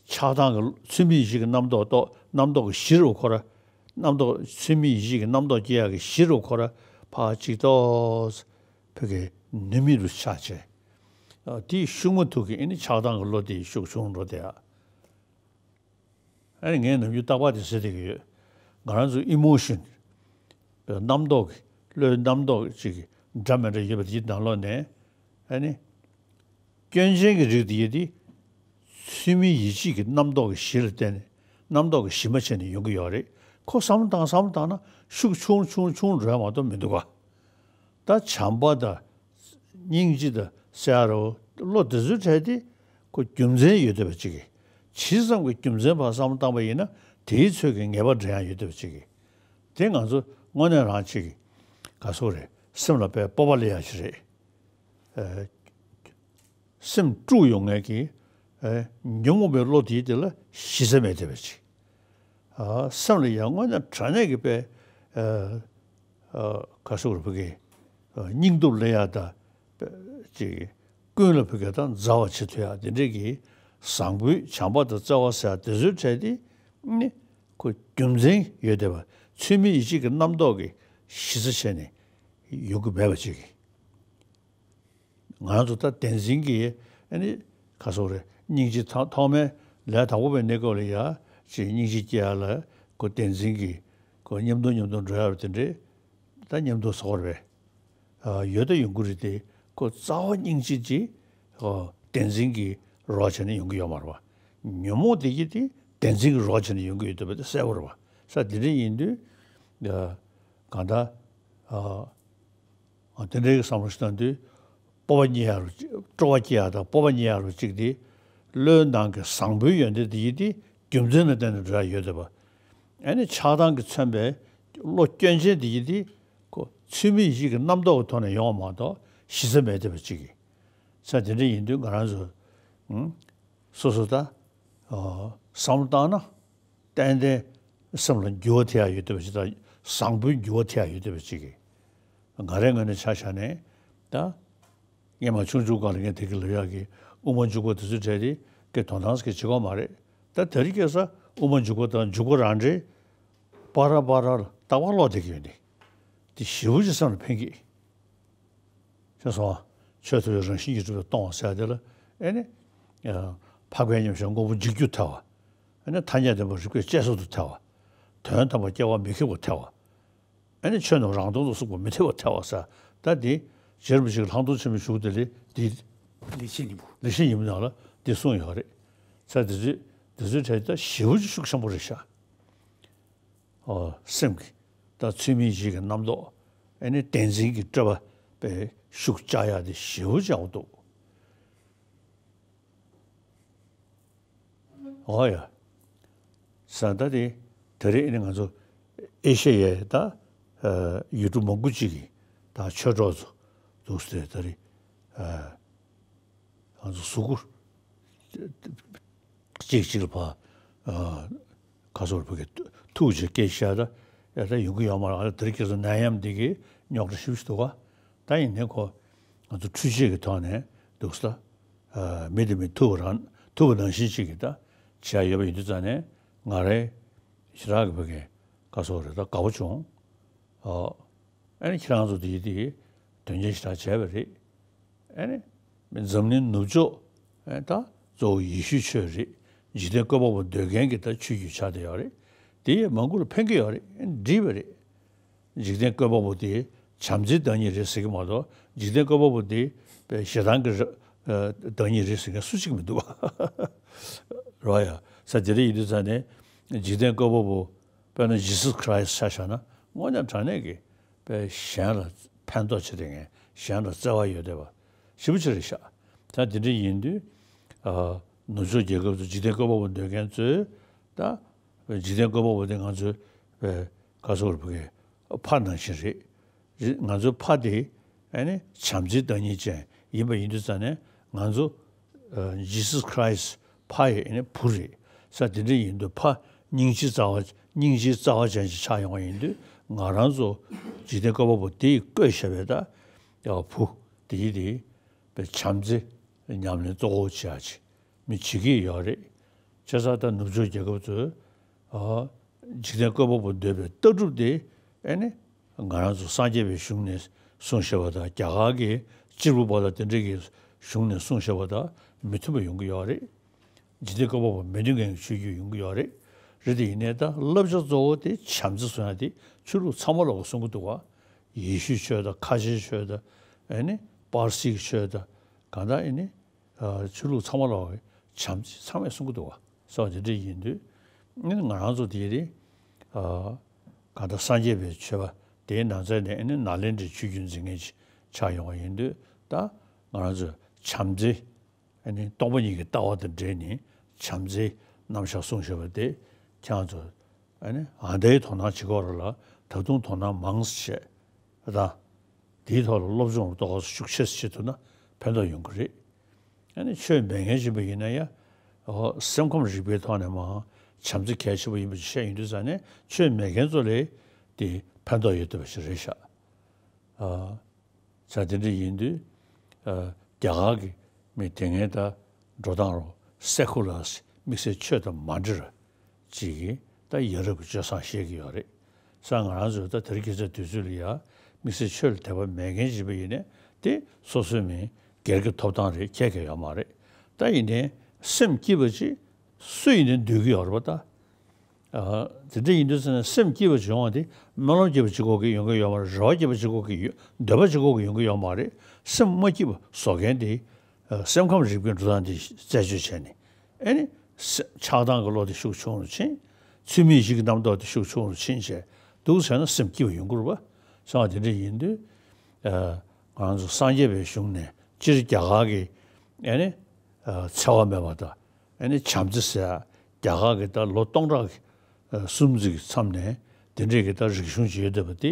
ཆགས་སྡང་གི་ཚུལ་མིན་ཡིད་བྱེད་ཀྱི་རྣམ་རྟོག་རྟོག་རྣམ་རྟོག་གི་གཞི་རུ་ཁོ་ར། རྣམ་རྟོག་ཚུལ་མིན་ཡིད་བྱེད་ཀྱི་རྣམ་རྟོག་སྐྱེ་ཡག་གི་གཞི་རུ་ཁོ་ར་ཕར་ཅིག་ཏོག་ཙམ་ཕ་གི་ནུས་མེད་རུ་ཆགས་བྱས། ཨ། དེའི་ཤུགས་མ་ཐུག་གི་ཨ་ནི་ཆགས་སྡང་གི་བློ་དེ་ཤུགས་ཆུང་འགྲོ་བསྡད་ཡ། ཨ་ནི་ངས་ནམ་རྒྱུན་རྟག་པར་དེ་ཟེར་བསྡད་ཀྱི་ཡོད། ང་རང་ཚོ་ཨི་མོ་ཤན། རྣམ་རྟོག་གི་བློའི་རྣམ་རྟོག་ཅིག་འདྲ་མི་འདྲ་ཡོད་པ་དེའི་ནང་ལོགས་ནས། ཨ་ནི། སྐྱོན་ཅན་གྱི་རིགས་དེ་ཡོད་དེ། ཚུལ་མིན་ཡིད་བྱེད་ཀྱི་རྣམ་རྟོག་གི་གཞི་ལ་བརྟེན་ནས་རྣམ་རྟོག་གི་གཞི་མ་བྱས་ནས་ཡོང་གི་ཡོད་རེད། ཁོ་བསམ་བློ་བཏང་བསམ་བློ་བཏང་ན་ཤུགས་ཆུང་ཆུང་ཆུང་འགྲོ་ཡ་མ་གཏོགས་མི་འདུག་ག། ད་བྱམས་པ་དང་། སྙིང་རྗེ་དང་ཟེར་ཡ་རོ། བློ་དེ་ཚོའི་གྲས་དེ་ཁོ་རྒྱུ་མཚན་ཡོད་བསྡད་པ་ཅིག་གིས། ཇི་ཙམ་གྱི་རྒྱུ་མཚན་ཕར་བསམ་བློ་བཏང་པ་ཡིན་ན་དེའི་ཚོད་ཀྱི་ངེས་པ་འདྲེན་ཡ་ཡོད་བསྡད་པ་ཅིག་གིས། དེ་ང་ཚོ་དངོས་གནས་རང་ཅིག་གི་ག་སོ་རེད། སེམས་ལ་དཔེ་སྤོབས་པ་སླེབས་ཡ་ཞིག་རེད། ཨ། སེམས་དཀྲུགས་ཡོང་མཁན་གྱི། ཨ། ཉོན་མོངས་པའི་བློ་དེའི་དེ་ལ་གཞི་རྩ་མེད་བསྡད་པ་ཅིག། ཨ། སེམས་ལ་ཡང་དངོས་གནས་དྲང་གནས་ཀྱི་དཔེ། ཨ། ཨ། ག་སོ་རེད་ཕ་གི། ཨ། སྙིང་སྟོབས་སླེབས་ཡ་དང་། ཅིག་ཀུན་ལ་ཕ་གི་དང་མཛའ་བ་བྱེད་ཐུབ་ཡ་དེ་འདྲས་ཀྱི་བཟང་པོའི་བྱམས་པ་དང་བརྩེ་བ་ཟེར་ཡ་དེ་ཚོའི་གྲས་དེ་ནི་ཁོ་རྒྱུ་མཚན་ཡོད་བསྡད་པ། ཚུལ་མིན་ཡིད་བྱེད་ཀྱི་རྣམ་རྟོག་གི་གཞི་རྩ་བྱས་ནས་ཡོང་གི་མེད་པ་ཅིག་གིས། ང་ཚོ་ད་བསྟན་འཛིན་གྱི་ཨ་ནི་ག་སོ་རེད། སྙིང་རྗེ་ཐོག་ཐོག་མའི་ལས་དང་པོ་པའི་གནས་སྐབས་ལ་ཡ་ཅིག་སྙིང་རྗེ་སྐྱེ་ཡ་ལ་ཁོ་བསྟན་འཛིན་གྱི་ཁོ་ཉམས་རྟོགས་ཉམས་རྟོགས་འགྲོ་ཡ་རུ་དེ་འདྲས་ད་ཉམས་རྟོགས་ཟེར་བ་རེད། ཨ། ཡོད་ད་ཡོང་གི་རེད་དེ། ཁོ་རྩ་བ་སྙིང་རྗེ་ཅིག་ཨ། བསྟན་འཛིན་གྱི་རོགས་བྱས་ནས་ཡོང་གི་ཡོད་མ་རེད་པ། ཉོན་མོངས་དེ་གྱིས་དེ་བསྟན་འཛིན་གྱི་རོགས་བྱས་ནས་ཡོང་གི་ཡོད་བསྡད་པ་དེ་གསལ་པོ་རེད་པ། ས་དེ་འདྲ་ཡིན་དུས། ཨ། གང་ལྟར། ཨ། ཨ། དེ་འདྲའི་བསམ་བློ་ཞིག་བཏང་དུས། སྤོབས་པ་རྙེད་ཡ་རུ་ཅིག་སྤྲོ་བ་སྐྱེ་ཡ་དང་སྤོབས་པ་རྙེད་ཡ་རུ་ཅིག་དེ། བློའི་ནང་གི་བཟང་པོའི་ཡོན་ཏན་དེ་ཡིས་དེ་རྒྱུ་མཚན་ལ་བརྟེན་ནས་འགྲོ་ཡ་ཡོད་བསྡད་པ། ཨ་ནི་ཆགས་སྡང་གིས་མཚོན་པའི་བློ་སྐྱོན་ཅན་དེ་ཡིས་དེ། ཁོ་ཚུལ་མིན་ཡིད་བྱེད་ཀྱི་རྣམ་རྟོག་གི་ཐོག་ནས་ཡོང་བ་མ་གཏོགས་གཞི་རྩ་མེད་བསྡད་པ་ཅིག་གིས། ས་དེ་འདྲ་ཡིན་དུས་ང་རང་ཚོ། ཨང་། སོ་སོ་ད། ཨ། བསམ་བློ་བཏང་ན། ཏན་ཏན་སེམས་ལ་འགྱུར་བ་ཐེབས་ཡ་ཡོད་བསྡད་པ་ཞིག་དང་བཟང་པོའི་འགྱུར་བ་ཐེབས་ཡ་ཡོད་བསྡད་པ་ཅིག་གིས། ང་རའི་ངོས་ནས་ཆ་བཞག་ནས་ད། སྔོན་མ་ཆུང་ཆུང་སྒང་ལ་ངས་དེ་གི་ལབ་ཡག་གི་དབུ་མ་འཇུག་པ་དེ་ཚོའི་གྲས་དེ་ཀྱེ་དོ་སྣང་གི་བྱེད་དགོས་མ་རེད། ད་དེ་རིང་ཁ་སང་དབུ་མ་འཇུག་པ་དང་འཇུག་པ་རང་འདྲའི་པ་ར་པ་ར་ལ་རྟག་པར་ཀློག་བསྡད་ཀྱི་ཡོད་ནི། དེ་ཞེ་པོ་ཅིག་སེམས་ལ་ཕན་གི། ཤེས་སོང་ཨ། ཆོས་ཐོབ་པའི་རང་བཞིན་གྱིས་གྲུབ་པའི་སྟོང་པ་ཟེར་དེ་ལ། ཨེ་ནི། ཨ། འཕགས་པའི་མཉམ་གཞག་དངོས་པོ་འཇིག་རྒྱུར་ཐལ་བ། ཨེ་ནི་ཐ་སྙད་བདེན་པ་རིགས་པས་དཔྱད་བཟོད་དུ་ཐལ་བ། དོན་དམ་པར་སྐྱེ་བ་མི་ཁེགས་པར་ཐལ་བ། ཨེ་ནི་ཆོས་རྣམས་རང་སྟོང་དུ་གསུངས་པ་མི་འཐད་པར་ཐལ་བ་ཟེར། ད་འདི་རྗེ་རིན་པོ་ཆེ་གི་ལྷག་མཐོང་ཆེན་མོའི་གཞུང་དེ་ལས་འདི། ལེགས་བཤད་སྙིང་པོ། ལེགས་བཤད་སྙིང་པོ་ནང་ལ་འདི་གསུངས་ཡོད་རེད། ས་དེ་ཚོས་དེ་ཚོའི་གྲས་ད་ཞེ་པོ་ཅིག་ཤུགས་ཆེན་པོ་རེད་ཤག་ཨོ། སེམས་ཀྱི་ད་ཚུལ་མིན་ཡིད་བྱེད་ཀྱི་རྣམ་རྟོག་ཨེ་ནི་བདེན་འཛིན་གྱི་སྤྲོས་པ་པའི་ཤུགས་བཅག་ཡག་དེ་ཞེ་པོ་ཅིག་ཡག་པོ་འདུག་ཨོ་ཡ། ས་ད་དེ་ད་རེས་ཨེ་ནི་ང་ཚོ་ཨེ་ཤེ་ཡའི་ད་ཡུལ་གྲུ་མང་པོ་ཅིག་གི་ད་ཆོས་གྲོགས་ཚོ་འདུག་སྟེ་ད་རེས། ང་ཚོ་གཟུགས་པོ་གཅིག་གཅིག་ལ་ཕར་ཁ་སོར་བུ་གི་ཐུག་ཅིག་སྐད་ཤ་ད་ཡ་ད་ཡོང་གི་ཡོད་མ་རེད། ཨ་ད་དེ་རིང་ཁ་སང་ནད་ཡམས་འདི་གི་རྙོག་དྲ་ཞེ་པོ་ཞིག་འདུག་ག་ད་ཡིན་ནའི་ཁོ་ང་ཚོ་འཕྲུལ་ཆས་ཀྱི་ཐོག་ནས་འདུག་ས། མི་དེ་མི་ཐུག་པ་རང་ཐུག་པ་ནང་བཞིན་ཅིག་གི་ད་བྱས་ཡོད་པ་ཡིན་དུས་ཙང་ནས་ང་རའི་ཞེ་དྲག་གི་བུ་གི་ཁ་སོར་རེད་ད་དགའ་པོ་བྱུང་། ཨོ། ཨ་ནི་ཁྱེད་རང་ཚོ་དེ་དེ་དོན་རྐྱེན་ཞེ་དྲག་བྱས་པ་རེད། ཨ་ནི་འཛམ་གླིང་ནུབ་ཕྱོགས་ཨ་ད་གཙོ་བོ་ཡེ་ཤུའི་ཆོས་རེད། འཇིག་རྟེན་བཀོད་པ་པོ་འདོད་མཁན་གྱི་ད་ཆོས་བརྒྱུད་ཆགས་བསྡད་ཡོད་རེད། དེ་ཡིས་མང་པོ་ལ་ཕན་གྱི་ཡོད་རེད། འགྲིག་པ་རེད། འཇིག་རྟེན་བཀོད་པ་པོ་དེ་བྱམས་བརྩེའི་བདག་ཉིད་རེད་ཟེར་གྱི་མ་གཏོགས་འཇིག་རྟེན་བཀོད་པ་པོ་དེ་ཞེ་སྡང་གི་ར་བདག་ཉིད་རེད་ཟེར་མཁན་སུ་གཅིག་མི་འདུག་བ། རེད་ཡ། ས་དེ་འདྲ་ཡིན་དུས་ཙང་ནས་འཇིག་རྟེན་བཀོད་པ་པོ། དཔེར་ན་Jesus Christ ཆ་བཞག་ན་དངོས་གནས་དྲང་གནས་ཀྱི་དཔེ་གཞན་ལ་ཕན་ཐོགས་བྱེད་མཁན་གཞན་ལ་བརྩེ་བ་ཡོད་བསྡད་པ་ཞེ་པོ་ཅིག་རེད་ཤག་ད་དེ་འདྲ་ཡིན་དུས་ཨ་ནུབ་ཕྱོགས་རྒྱལ་ཁབ་ཚོ་འཇིག་རྟེན་བཀོད་པ་པོ་འདོད་མཁན་ཚོས་ད་འཇིག་རྟེན་བཀོད་པ་པོ་དེ་ང་ཚོའི་དཔེ་ག་སོགས་རེད་བུ་གའི་ཕ་ནང་བཞིན་རེད། རེད། ང་ཚོའི་ཕ་དེ་ཨ་ནི་བྱམས་བརྩེའི་བདག་ཉིད་ཅན་ཡིན་པ་ཡིན་དུས་ཙང་ནས་ང་ཚོ་Jesus Christ ཕ་ཡི་ཨ་ནི་བུ་རེད། ས་དེ་འདྲ་ཡིན་དུས་ཕ་སྙིང་རྗེ་རྩ་བ་སྙིང་རྗེའི་རྩ་བ་ཅན་ཞིག་ཆགས་ཡོང་བ་ཡིན་དུས་ང་རང་ཚོ་འཇིག་རྟེན་བཀོད་པ་པོ་དེ་ཡིས་བཀོད་བཞག་པའི་ད་ཡ་བུ་དེ་ཡིས་དེ་བྱམས་བརྩེ་ཉམས་ལེན་གཙོ་བོ་བྱེད་ཡ་ཅིག་མི་བྱེད་ཀྱི་ཡོད་རེད། བྱས་ཙང་ད་ནུབ་ཕྱོགས་རྒྱལ་ཁབ་ཚོས་ཨ་འཇིག་རྟེན་བཀོད་པ་པོ་འདོད་པའི་ལྟ་གྲུབ་དེ་ཨེ་ནི་ང་རང་ཚོ་སངས་རྒྱས་པའི་གཞུང་ནས་གསུངས་བཞག་པ་དང་རྒྱ་གར་གྱི་སྤྱིར་བུ་པ་དང་དེ་འདྲ་གི་གཞུང་ནས་གསུངས་བཞག་པ་དང་མི་མཐུན་པ་ཡོང་གི་ཡོད་རེད། འཇིག་རྟེན་བཀོད་པ་པོ་མི་མཐུན་མཁན་གྱི་ཆོས་བརྒྱུད་ཡོང་གི་ཡོད་རེད། རེད་དེ་ཡིན་ནའི་ད་བསླབ་བྱ་གཙོ་བོ་དེ་བྱམས་བརྩེ་བཟུང་ཡ་དེ་ཆོས་ལུགས་ཚང་མ་ལོག་གི་གསུང་གི་འདུག་བ། ཡེ་ཤུའི་ཆོས་དང་ཁ་ཆེའི་ཆོས་དང་ཨེ་ནི་པར་སིའི་ཆོས་དང་གང་ལྟར་ཨེ་ནི་ཨ་ཆོས་ལུགས་ཚང་མ་ལོག་གི་བྱམས་བརྩེ་ཚང་མས་གསུང་གི་འདུག་བ། ཟེར་བ་དེ་འདྲ་ཡིན་དུས་ཨེ་ནི་ང་རང་ཚོ་དེ་རེད། ཨ་གང་ལྟར་སངས་རྒྱས་པའི་ཆོས་པ་དེའི་ནང་ཚན་ནས་ཨེ་ནི་ནཱ་ལེནྡྲའི་ཆོས་བརྒྱུད་འཛིན་མཁན་ཅིག་ཆགས་ཡོང་བ་ཡིན་དུས་ད་ང་རང་ཚོས་བྱམས་བརྩེ། ཨ་ནི་སྟོང་པ་ཉིད་ཀྱི་ལྟ་བ་དང་འབྲེལ་ནས་བྱམས་བརྩེའི་རྣམ་གཞག་གསུངས་བཞག་པ་དེ་ཁྱེད་རང་ཚོ་ཨ་ནི་ཨ་ནི་ད་ལྟའི་དོ་སྣང་བྱེད་དགོས་རེད་ལ། ད་དུང་དོ་སྣང་མང་ཙམ་བྱས་དང་། དེའི་ཐོག་ལ་སློབ་སྦྱོང་ཏོག་ཙམ་ཤུགས་ཆེ་ཙམ་བྱེད་ཐུབ་ན་ཕན་ཐོགས་ཡོང་གི་རེད། ཨ་ནི་ཆོས་མེད་མཁན་ཡིན་པ་ཡིན་ན་ཡང་། ཨོ་སེམས་ཁམས་རིག་པའི་ཐོག་ནས་མ་བྱམས་བརྩེ་གལ་ཆེན་པོ་ཡིན་པ་ཅིག་བཤད་ཡོང་དུས་ཙང་ནས་ཆོས་མེད་མཁན་ཚོ་ལ་དེ་ཕན་ཐོགས་ཡོད་བསྡད་པ་ཞིག་རེད་ཤག་ཨ། ས་དེ་འདྲ་ཡིན་དུས། ཨ་རྒྱ་གར་གྱི་མི་དེ་སྔའི་ད་འགྲོ་སྟངས་རོ་སེ་ཁུ་ལར་དམིགས་བསལ་ཆོས་དང་མ་འབྲེལ་བ་ཅིག་གིས་ད་ཡ་རབས་ཀྱི་སྤྱོད་བཟང་བཤད་ཀྱི་ཡོད་རེད། ས་ང་རང་ཚོས་ད་དེ་རིང་ཁ་སང་དུས་ཚོད་ལ་ཡ་དམིགས་བསལ་ཆོས་ལ་དད་པ་མེད་མཁན་ཅིག་ཡིན་པ་ཡིན་ནའི་དེ་སོ་སོའི་མི་སྒེར་གྱི་ཐོབ་ཐང་རེད། ཁྱད་ཀྱང་ཡོད་མ་རེད། ད་ཡིན་ནའི་སེམས་སྐྱིད་པ་ཅིག་སུ་ཡིན་ནའི་འདོད་ཀྱི་ཡོད་རེད་པ་ད། ཨ། དེ་འདྲ་ཡིན་དུས་ཙང་ནས་སེམས་སྐྱིད་པ་བྱུང་བ་དེ་སྨོན་ལམ་སྐྱིད་པ་གཅིག་པོ་གིས་ཡོང་གི་ཡོད་མ་རེད། རེ་བ་སྐྱིད་པ་གཅིག་པོ་གིས་ཡོད། འདོད་པ་གཅིག་པོ་གིས་ཡོང་གི་ཡོད་མ་རེད། སེམས་མ་སྐྱིད་པ་བཟོ་མཁན་དེ་ཨ་སེམས་ཁམས་རིག་པའི་འགྲོ་སྟངས་དེ་རྩད་གཅོད་བྱས་ནས་ཨེ་ནི་སེ་ཆགས་སྡང་གི་བློ་དེ་ཤུགས་ཆུང་རུ་ཕྱིན། ཚུལ་མིན་ཡིད་བཞིན་གྱི་རྣམ་རྟོག་དེ་ཤུགས་ཆུང་རུ་ཕྱིན་བྱས་འདུག་བྱས་ན་སེམས་སྐྱིད་པ་ཡོང་གི་རེད་པ། སོང་བ་དེ་འདྲ་ཡིན་དུས་ཨ་ང་ཚོ་སངས་རྒྱས་པའི་གཞུང་ནས་སྤྱིར་རྒྱ་གར་གྱི་ཨེ་ནི་ཨ་འཚེ་བ་མེད་པ་དང་། ཨ་ནི་བྱམས་བརྩེ་ཟེར་ཡ་རྒྱ་གར་གྱི་ད་ལོ་སྟོང་ཕྲག་གི་ཨ་གསུམ་ཙམ་གྱི་མཚམས་ནས་དེ་འདྲས་ཀྱི་ད་རིག་གཞུང་ཅིག་ཡོད་བསྡད་པ་དེ།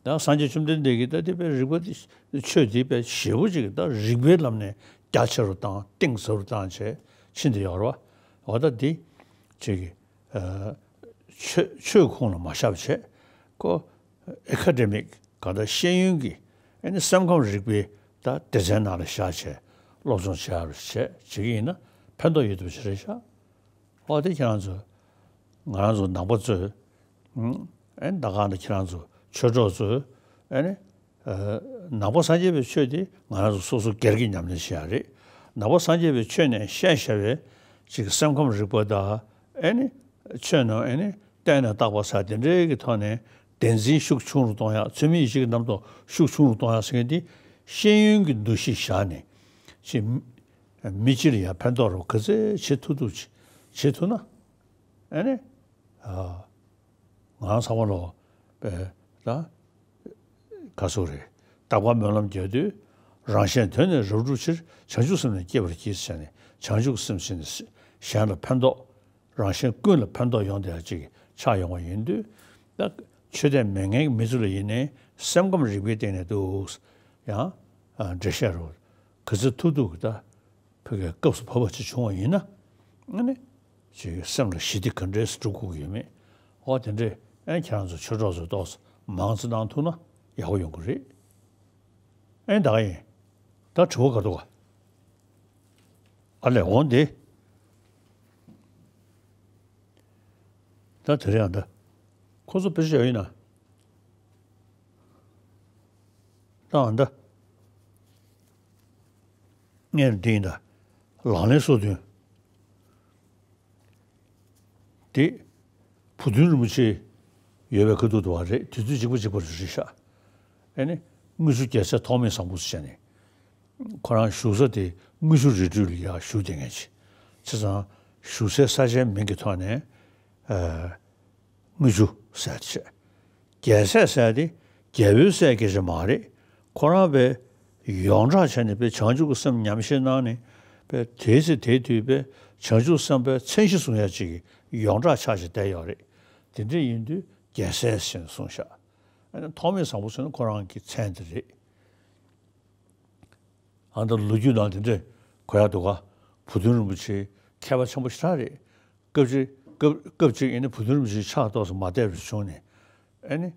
ད་སངས་རྒྱས་བཅོམ་ལྡན་འདས་ཀྱིས་ད་དེ་བས་རིག་པ་དེ་ཆོས་དེ་བས་ཞེ་པོ་ཅིག་ད་རིག་པའི་ལམ་ནས་རྒྱ་ཆེ་རུ་བཏང་གཏིང་ཟབ་རུ་བཏང་བྱས་ཕྱིན་བསྡད་ཡོད་རེད་བ། འོ་ད་དེ་ཅིག་གི་ཨ་ཆོས་ཆོས་ཁོངས་ལ་མ་བཞག་པ་བྱས་ཁོ་ཨེ་ཁ་ཌེ་མིག་ག་ད་ཤེས་ཡོན་གྱི་ཨ་ནི་སེམས་ཁམས་རིག་པའི་ད་སྡེ་ཚན་ནང་ལ་བཞག་བྱས་སློབ་སྦྱོང་བྱེད་ཡ་རུ་བྱས་བྱེད་ཀྱི་ཡིན་ན་ཕན་ཐོགས་ཡོད་བསྡད་པ་ཞིག་རེད་ཤག་འོ་དེ་ཁྱེད་རང་ཚོ་ང་རང་ཚོ་ནང་པ་ཚོས་ཨ་ནི་ད་ག་ནང་ཁྱེད་རང་ཚོ་ཆོས་གྲོགས་ཚོས་ཨ་ནི་ཨ་ནང་པ་སངས་རྒྱས་པའི་ཆོས་དེ་ང་རང་ཚོ་སོ་སོ་སྒེར་གྱི་ཉམས་ལེན་བྱེད་ཡ་རེད། ནང་པ་སངས་རྒྱས་པའི་ཆོས་ནས་བཤད་བཞག་པའི་ཅིག་སེམས་ཁམས་རིག་པ་དང་ཨ་ནི་ཆོས་རྣམས་ཨ་ནི་བརྟེན་ནས་བཏགས་པ་ས་དེ་འདྲའི་གི་ཐོག་ནས་བདེན་འཛིན་ཤུགས་ཆུང་རུ་གཏོང་ཡ། ཚུལ་མིན་ཡིད་བཞིན་གྱི་རྣམ་རྟོག་ཤུགས་ཆུང་རུ་གཏོང་ཡ་ཟེར་མཁན་དེ་ཤེས་ཡོན་གྱི་འདུ་ཤེས་བཞག་ནས་ཅིག་མི་སྤྱི་ལ་ཡ་ཕན་ཐོགས་རུ་ག་ཚད་བྱེད་ཐུབ་ཐུབ་ཅིག་བྱེད་ཐུབ་ན་ཨ་ནི། ཨ། ང་ཚང་མ་ལོ་པའི་ད་ག་སོ་རེད། རྟག་པར་སྨོན་ལམ་རྒྱག་དུས་རང་གཞན་དོན་ནི་རབ་བསྒྲུབ་ཕྱིར། བྱང་ཆུབ་སེམས་ནི་བསྐྱེད་པར་བགྱི་ཟེར་ནས་བྱང་ཆུབ་སེམས་ཟེར་ནས་གཞན་ལ་ཕན་ཐོགས། རང་གཞན་ཀུན་ལ་ཕན་ཐོགས་ཡོང་བསྡད་ཡ་ཅིག་ཆགས་ཡོང་བ་ཡིན་དུས། ད་ཆོས་དད་མེད་མཁན་གྱི་མི་ཚོ་ལ་ཡིན་ནའི་སེམས་ཁམས་རིག་པའི་སྟེང་ནས་འདུག་ཡང་འགྲེལ་བཤད་རུ་ག་ཚོད་ཐུབ་ཐུབ་ཀྱི་ད། ཕ་གིའི་སྐབས་སུ་བབས་པ་ཅིག་བྱུང་བ་ཡིན་ན། ཨ་ནི་ཅིག་སེམས་ལ་ཞི་བདེ་ག་འདྲས་སུ་འགྲོ་དགོས་ཀྱི་ཡོད་མེད། འོ་དེ་འདྲས་ཨ་ནི་ཁྱེད་རང་ཚོ་ཆོས་གྲོགས་ཚོས་ཏོག་ཙམ་མང་ཙམ་གནང་ཐུབ་ན་ཡག་པོ་ཡོང་གི་རེད། ཨ་ནི་ད་ག་ཡིན། ད་དྲི་བ་ག་འདུག་ག་ཨ་ལས་འོང་དེ། ད་དེ་རིང་ཡང་ད། ཁོ་ཚོ་དཔེ་ཆ་ཡོད་ཡིན་ན། ད་ཨ་ད། ངས་འདི་ཡིན་ད། ལག་ལེན་སོ་བདུན། དེ། བུ་སྟོན་རིན་པོ་ཆེ་ཡོད་པའི་ཁ་ཐུག་ཏུ་བ་རེད། དུས་ཚོད་གཅིག་པ་གཅིག་པ་རེད་ཤག་ཨེ་ནི། དངུལ་ཆུ་རྒྱལ་སྲས་ཐོགས་མེད་བཟང་པོ་ཟེར་ནས། ཁོ་རང་བཞུགས་ས་དེ་དངུལ་ཆུ་རི་ཁྲོད་ལ་ཡར་བཞུགས་བསྡད་མཁན་ཅིག་བྱས་ཙང་བཞུགས་སའི་ས་ཆའི་མིང་གི་ཐོག་ནས། ཨ། དངུལ་ཆུ་ཟེར་བྱས། རྒྱལ་སྲས་ཟེར་དེ་རྒྱལ་པོའི་སྲས་སྐད་ཆ་མ་རེད། ཁོ་རང་པའི་ཡོངས་གྲགས་བྱས་ནས་པའི་བྱང་ཆུབ་ཀྱི་སེམས་ཉམས་བཞེས་གནང་ནས་པའི་དེའི་ཚེ་དེའི་དུས་པའི་བྱང་ཆུབ་སེམས་དཔའི་མཚན་གཞི་བཟུང་ཡ་ཅིག་གི་ཡོངས་གྲགས་ཆགས་བྱས་བསྡད་ཡོད་རེད། དེ་འདྲ་ཡིན་དུས་རྒྱལ་སྲས་ཟེར་ནས་གསུངས་ཤག་ཨ་ནི་ཐོགས་མེད་བཟང་པོ་ཟེར་ན་ཁོ་རང་གི་མཚན་དེ་རེད། ཨ་ད་ལོ་རྒྱུས་ནང་དེ་འདྲས་གོ་ཡག་འདུག་ག་བུ་སྟོན་རིན་པོ་ཆེ་མཁས་པ་ཆེན་པོ་ཞེ་དྲག་རེད། སྐབས་ཅིག་སྐབས་སྐབས་ཅིག་ཨེ་ནི་བུ་སྟོན་རིན་པོ་ཆེ་ཕྱག་ཏོག་ཙམ་མ་བལྟས་པར་བྱུང་ནས་ཨེ་ནི།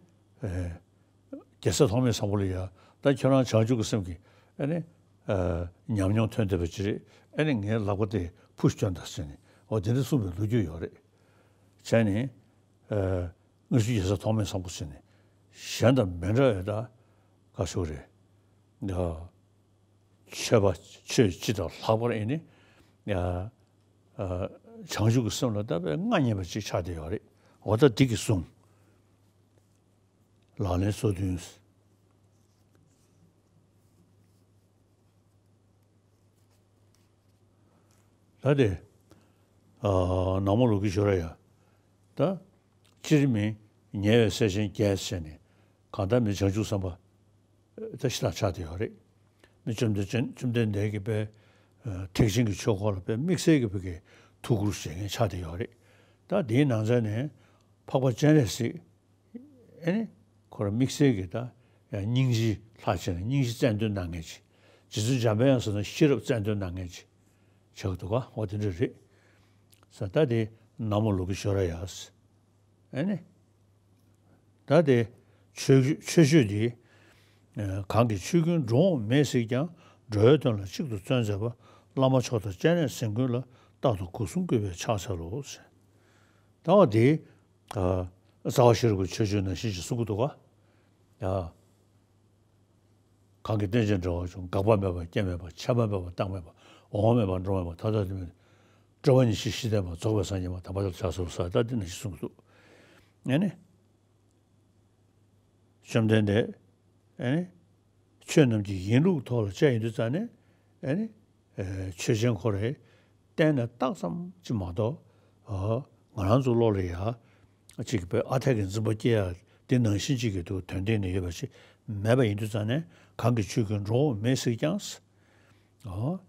ཨེ། རྒྱལ་སྲས་ཐོགས་མེད་བཟང་པོ་ལ་ཡ་ད་ཁྱོད་རང་བྱང་ཆུབ་ཀྱི་སེམས་ཀྱི་ཨེ་ནི། ཨེ། ཉམས་མྱོང་ཐོན་བསྡད་པ་ཅིག་རེད། ཨེ་ནི་ངའི་ལག་པ་དེ་ཕུ་སྐྱོན་དང་ཟེར་ནས་ འོ་དེ་འདྲ་གསུངས་པའི་ལོ་རྒྱུས་ཡོད་རེད། བྱས་ནས་ཨ་དངུལ་ཆུ་རྒྱལ་མཚན་ཐོགས་མེད་བཟང་པོ་ཟེར་ནས་གཞན་དང་མི་འདྲ་བའི་ད་ག་ཞུ་རེད། ཨ། ཆོས་པ་ཆོས་སྤྱི་དང་ལྷག་པར་ཨེ་ནི། ཨ། ཨ། བྱང་ཆུབ་ཀྱི་སེམས་ལ་ད་དཔེ་མངའ་བརྙེས་པ་ཅིག་ཆགས་བསྡད་ཡོད་རེད། འོ་ད་འདི་གི་གསུང་། ལག་ལེན་སོ་བདུན། ད་དེ། ཨ། ནག་མོ་ལུག་གི་ཞོ་ར་ཡ། ད། སྤྱིར་མི་ཉེ་བའི་སྲས་ཆེན་བརྒྱད་ཟེར་ནས་གང་ལྟར་མི་བྱང་ཆུབ་སེམས་དཔའ། ད་ཤི་ལ་ཆགས་བསྡད་ཡོད་རེད། མི་བཅོམ་ལྡན་བཅོམ་ལྡན་འདས་ཀྱི་དཔེ་ཐེག་ཆེན་གྱི་ཆོས་སྐོར་ལ་དཔེ་དམིགས་བསལ་གྱི་བོད་ཀྱི་ཐུགས་ཁུར་བཞེས་མཁན་ཆགས་བསྡད་ཡོད་རེད། ད་དེའི་ནང་ཚན་ནས་འཕགས་པ་སྤྱན་རས་གཟིགས་ཨེ་ནི་ཁོ་རང་དམིགས་བསལ་གྱི་ད་ཡང་སྙིང་རྗེ་ལྷ་བྱས་ནས་སྙིང་རྗེ་རྩལ་འདོན་གནང་མཁན་ཅིག་རྗེ་བཙུན་འཇམ་དཔལ་དབྱངས་ཟེར་ན་ཤེས་རབ་རྩལ་འདོན་གནང་མཁན་ཅིག་ཆགས་འདུག་ག་འོ་དེ་འདྲ་རེད། ས་ད་དེ་ནག་མོ་ལུག་གི་ཞོ་ར་ཡ། ཨེ་ནི། ད་དེ་ཆོས་ཆོས་སྤྱོད་འདི། ཨ། གང་གིས་ཆོས་ཀུན་འགྲོ་འོང་མེད་སྲིད་ཀྱང་། འགྲོ་བའི་དོན་ལ་གཅིག་ཏུ་བརྩོན་མཛད་པ། བླ་མ་མཆོག་དང་སྤྱན་རས་གཟིགས་མགོན་ལ། རྟག་ཏུ་སྒོ་གསུམ་གུས་པས་ཕྱག་འཚལ་ལོ། ད་བ་དེ། ཨ། རྩ་བ་ཤེས་རབ་ཀྱི་ཆོས་སྤྱོད་ནང་བཞིན་ཅིག་གསུང་གི་འདུག་ག་ཨ། གང་གིས་རྟེན་ཅིང་འབྲེལ་བར་འབྱུང་། འགག་པ་མེད་པ་སྐྱེ་མེད་པ། ཆད་པ་མེད་པ་རྟག་མེད་པ། འོང་བ་མེད་པ་འགྲོ་མེད་པ། ད་ལྟ་དུས་མེད། སྤྲོས་པ་ཉེར་ཞི་གཞི་བརྟན་པ། རྫོགས་པའི་སངས་རྒྱས་མ། དམ་པ་དེ་ལ་ཕྱག་འཚལ་ལོ་ཟེར་ད་འདི་ནང་བཞིན་གསུངས་འདུག་ཨེ་ནི། བཅོམ་ལྡན་འདས་ཨེ་ནི། ཆོས་རྣམས་ཀྱི་ཡིན་ལུགས་ཐོག་ལ་དཔྱད་ཡོང་དུས་ཙང་ནས་ཨེ་ནི། ཨེ། ཆོས་ཅན་ཁོ་རེ་གཏན་ནས་བཏགས་ཙམ་ཅིག་མ་གཏོགས། ཨ། ང་རང་ཚོ་བློ་ལ་ཡ། གཅིག་པའི་ཨ་འཐས་ཀྱི་འཛིན་པ་སྐྱེ་ཡ་དེ་ནང་བཞིན་གཅིག་གི་འདུག་དོན་སྟེང་ནས་ཡོད་པ་ཞིག་མེད་པ་ཡིན་དུས་ཙང་ནས་གང་གིས་ཆོས་ཀུན་འགྲོ་འོང་མེད་སྲིད་ཀྱང་། ཨོ།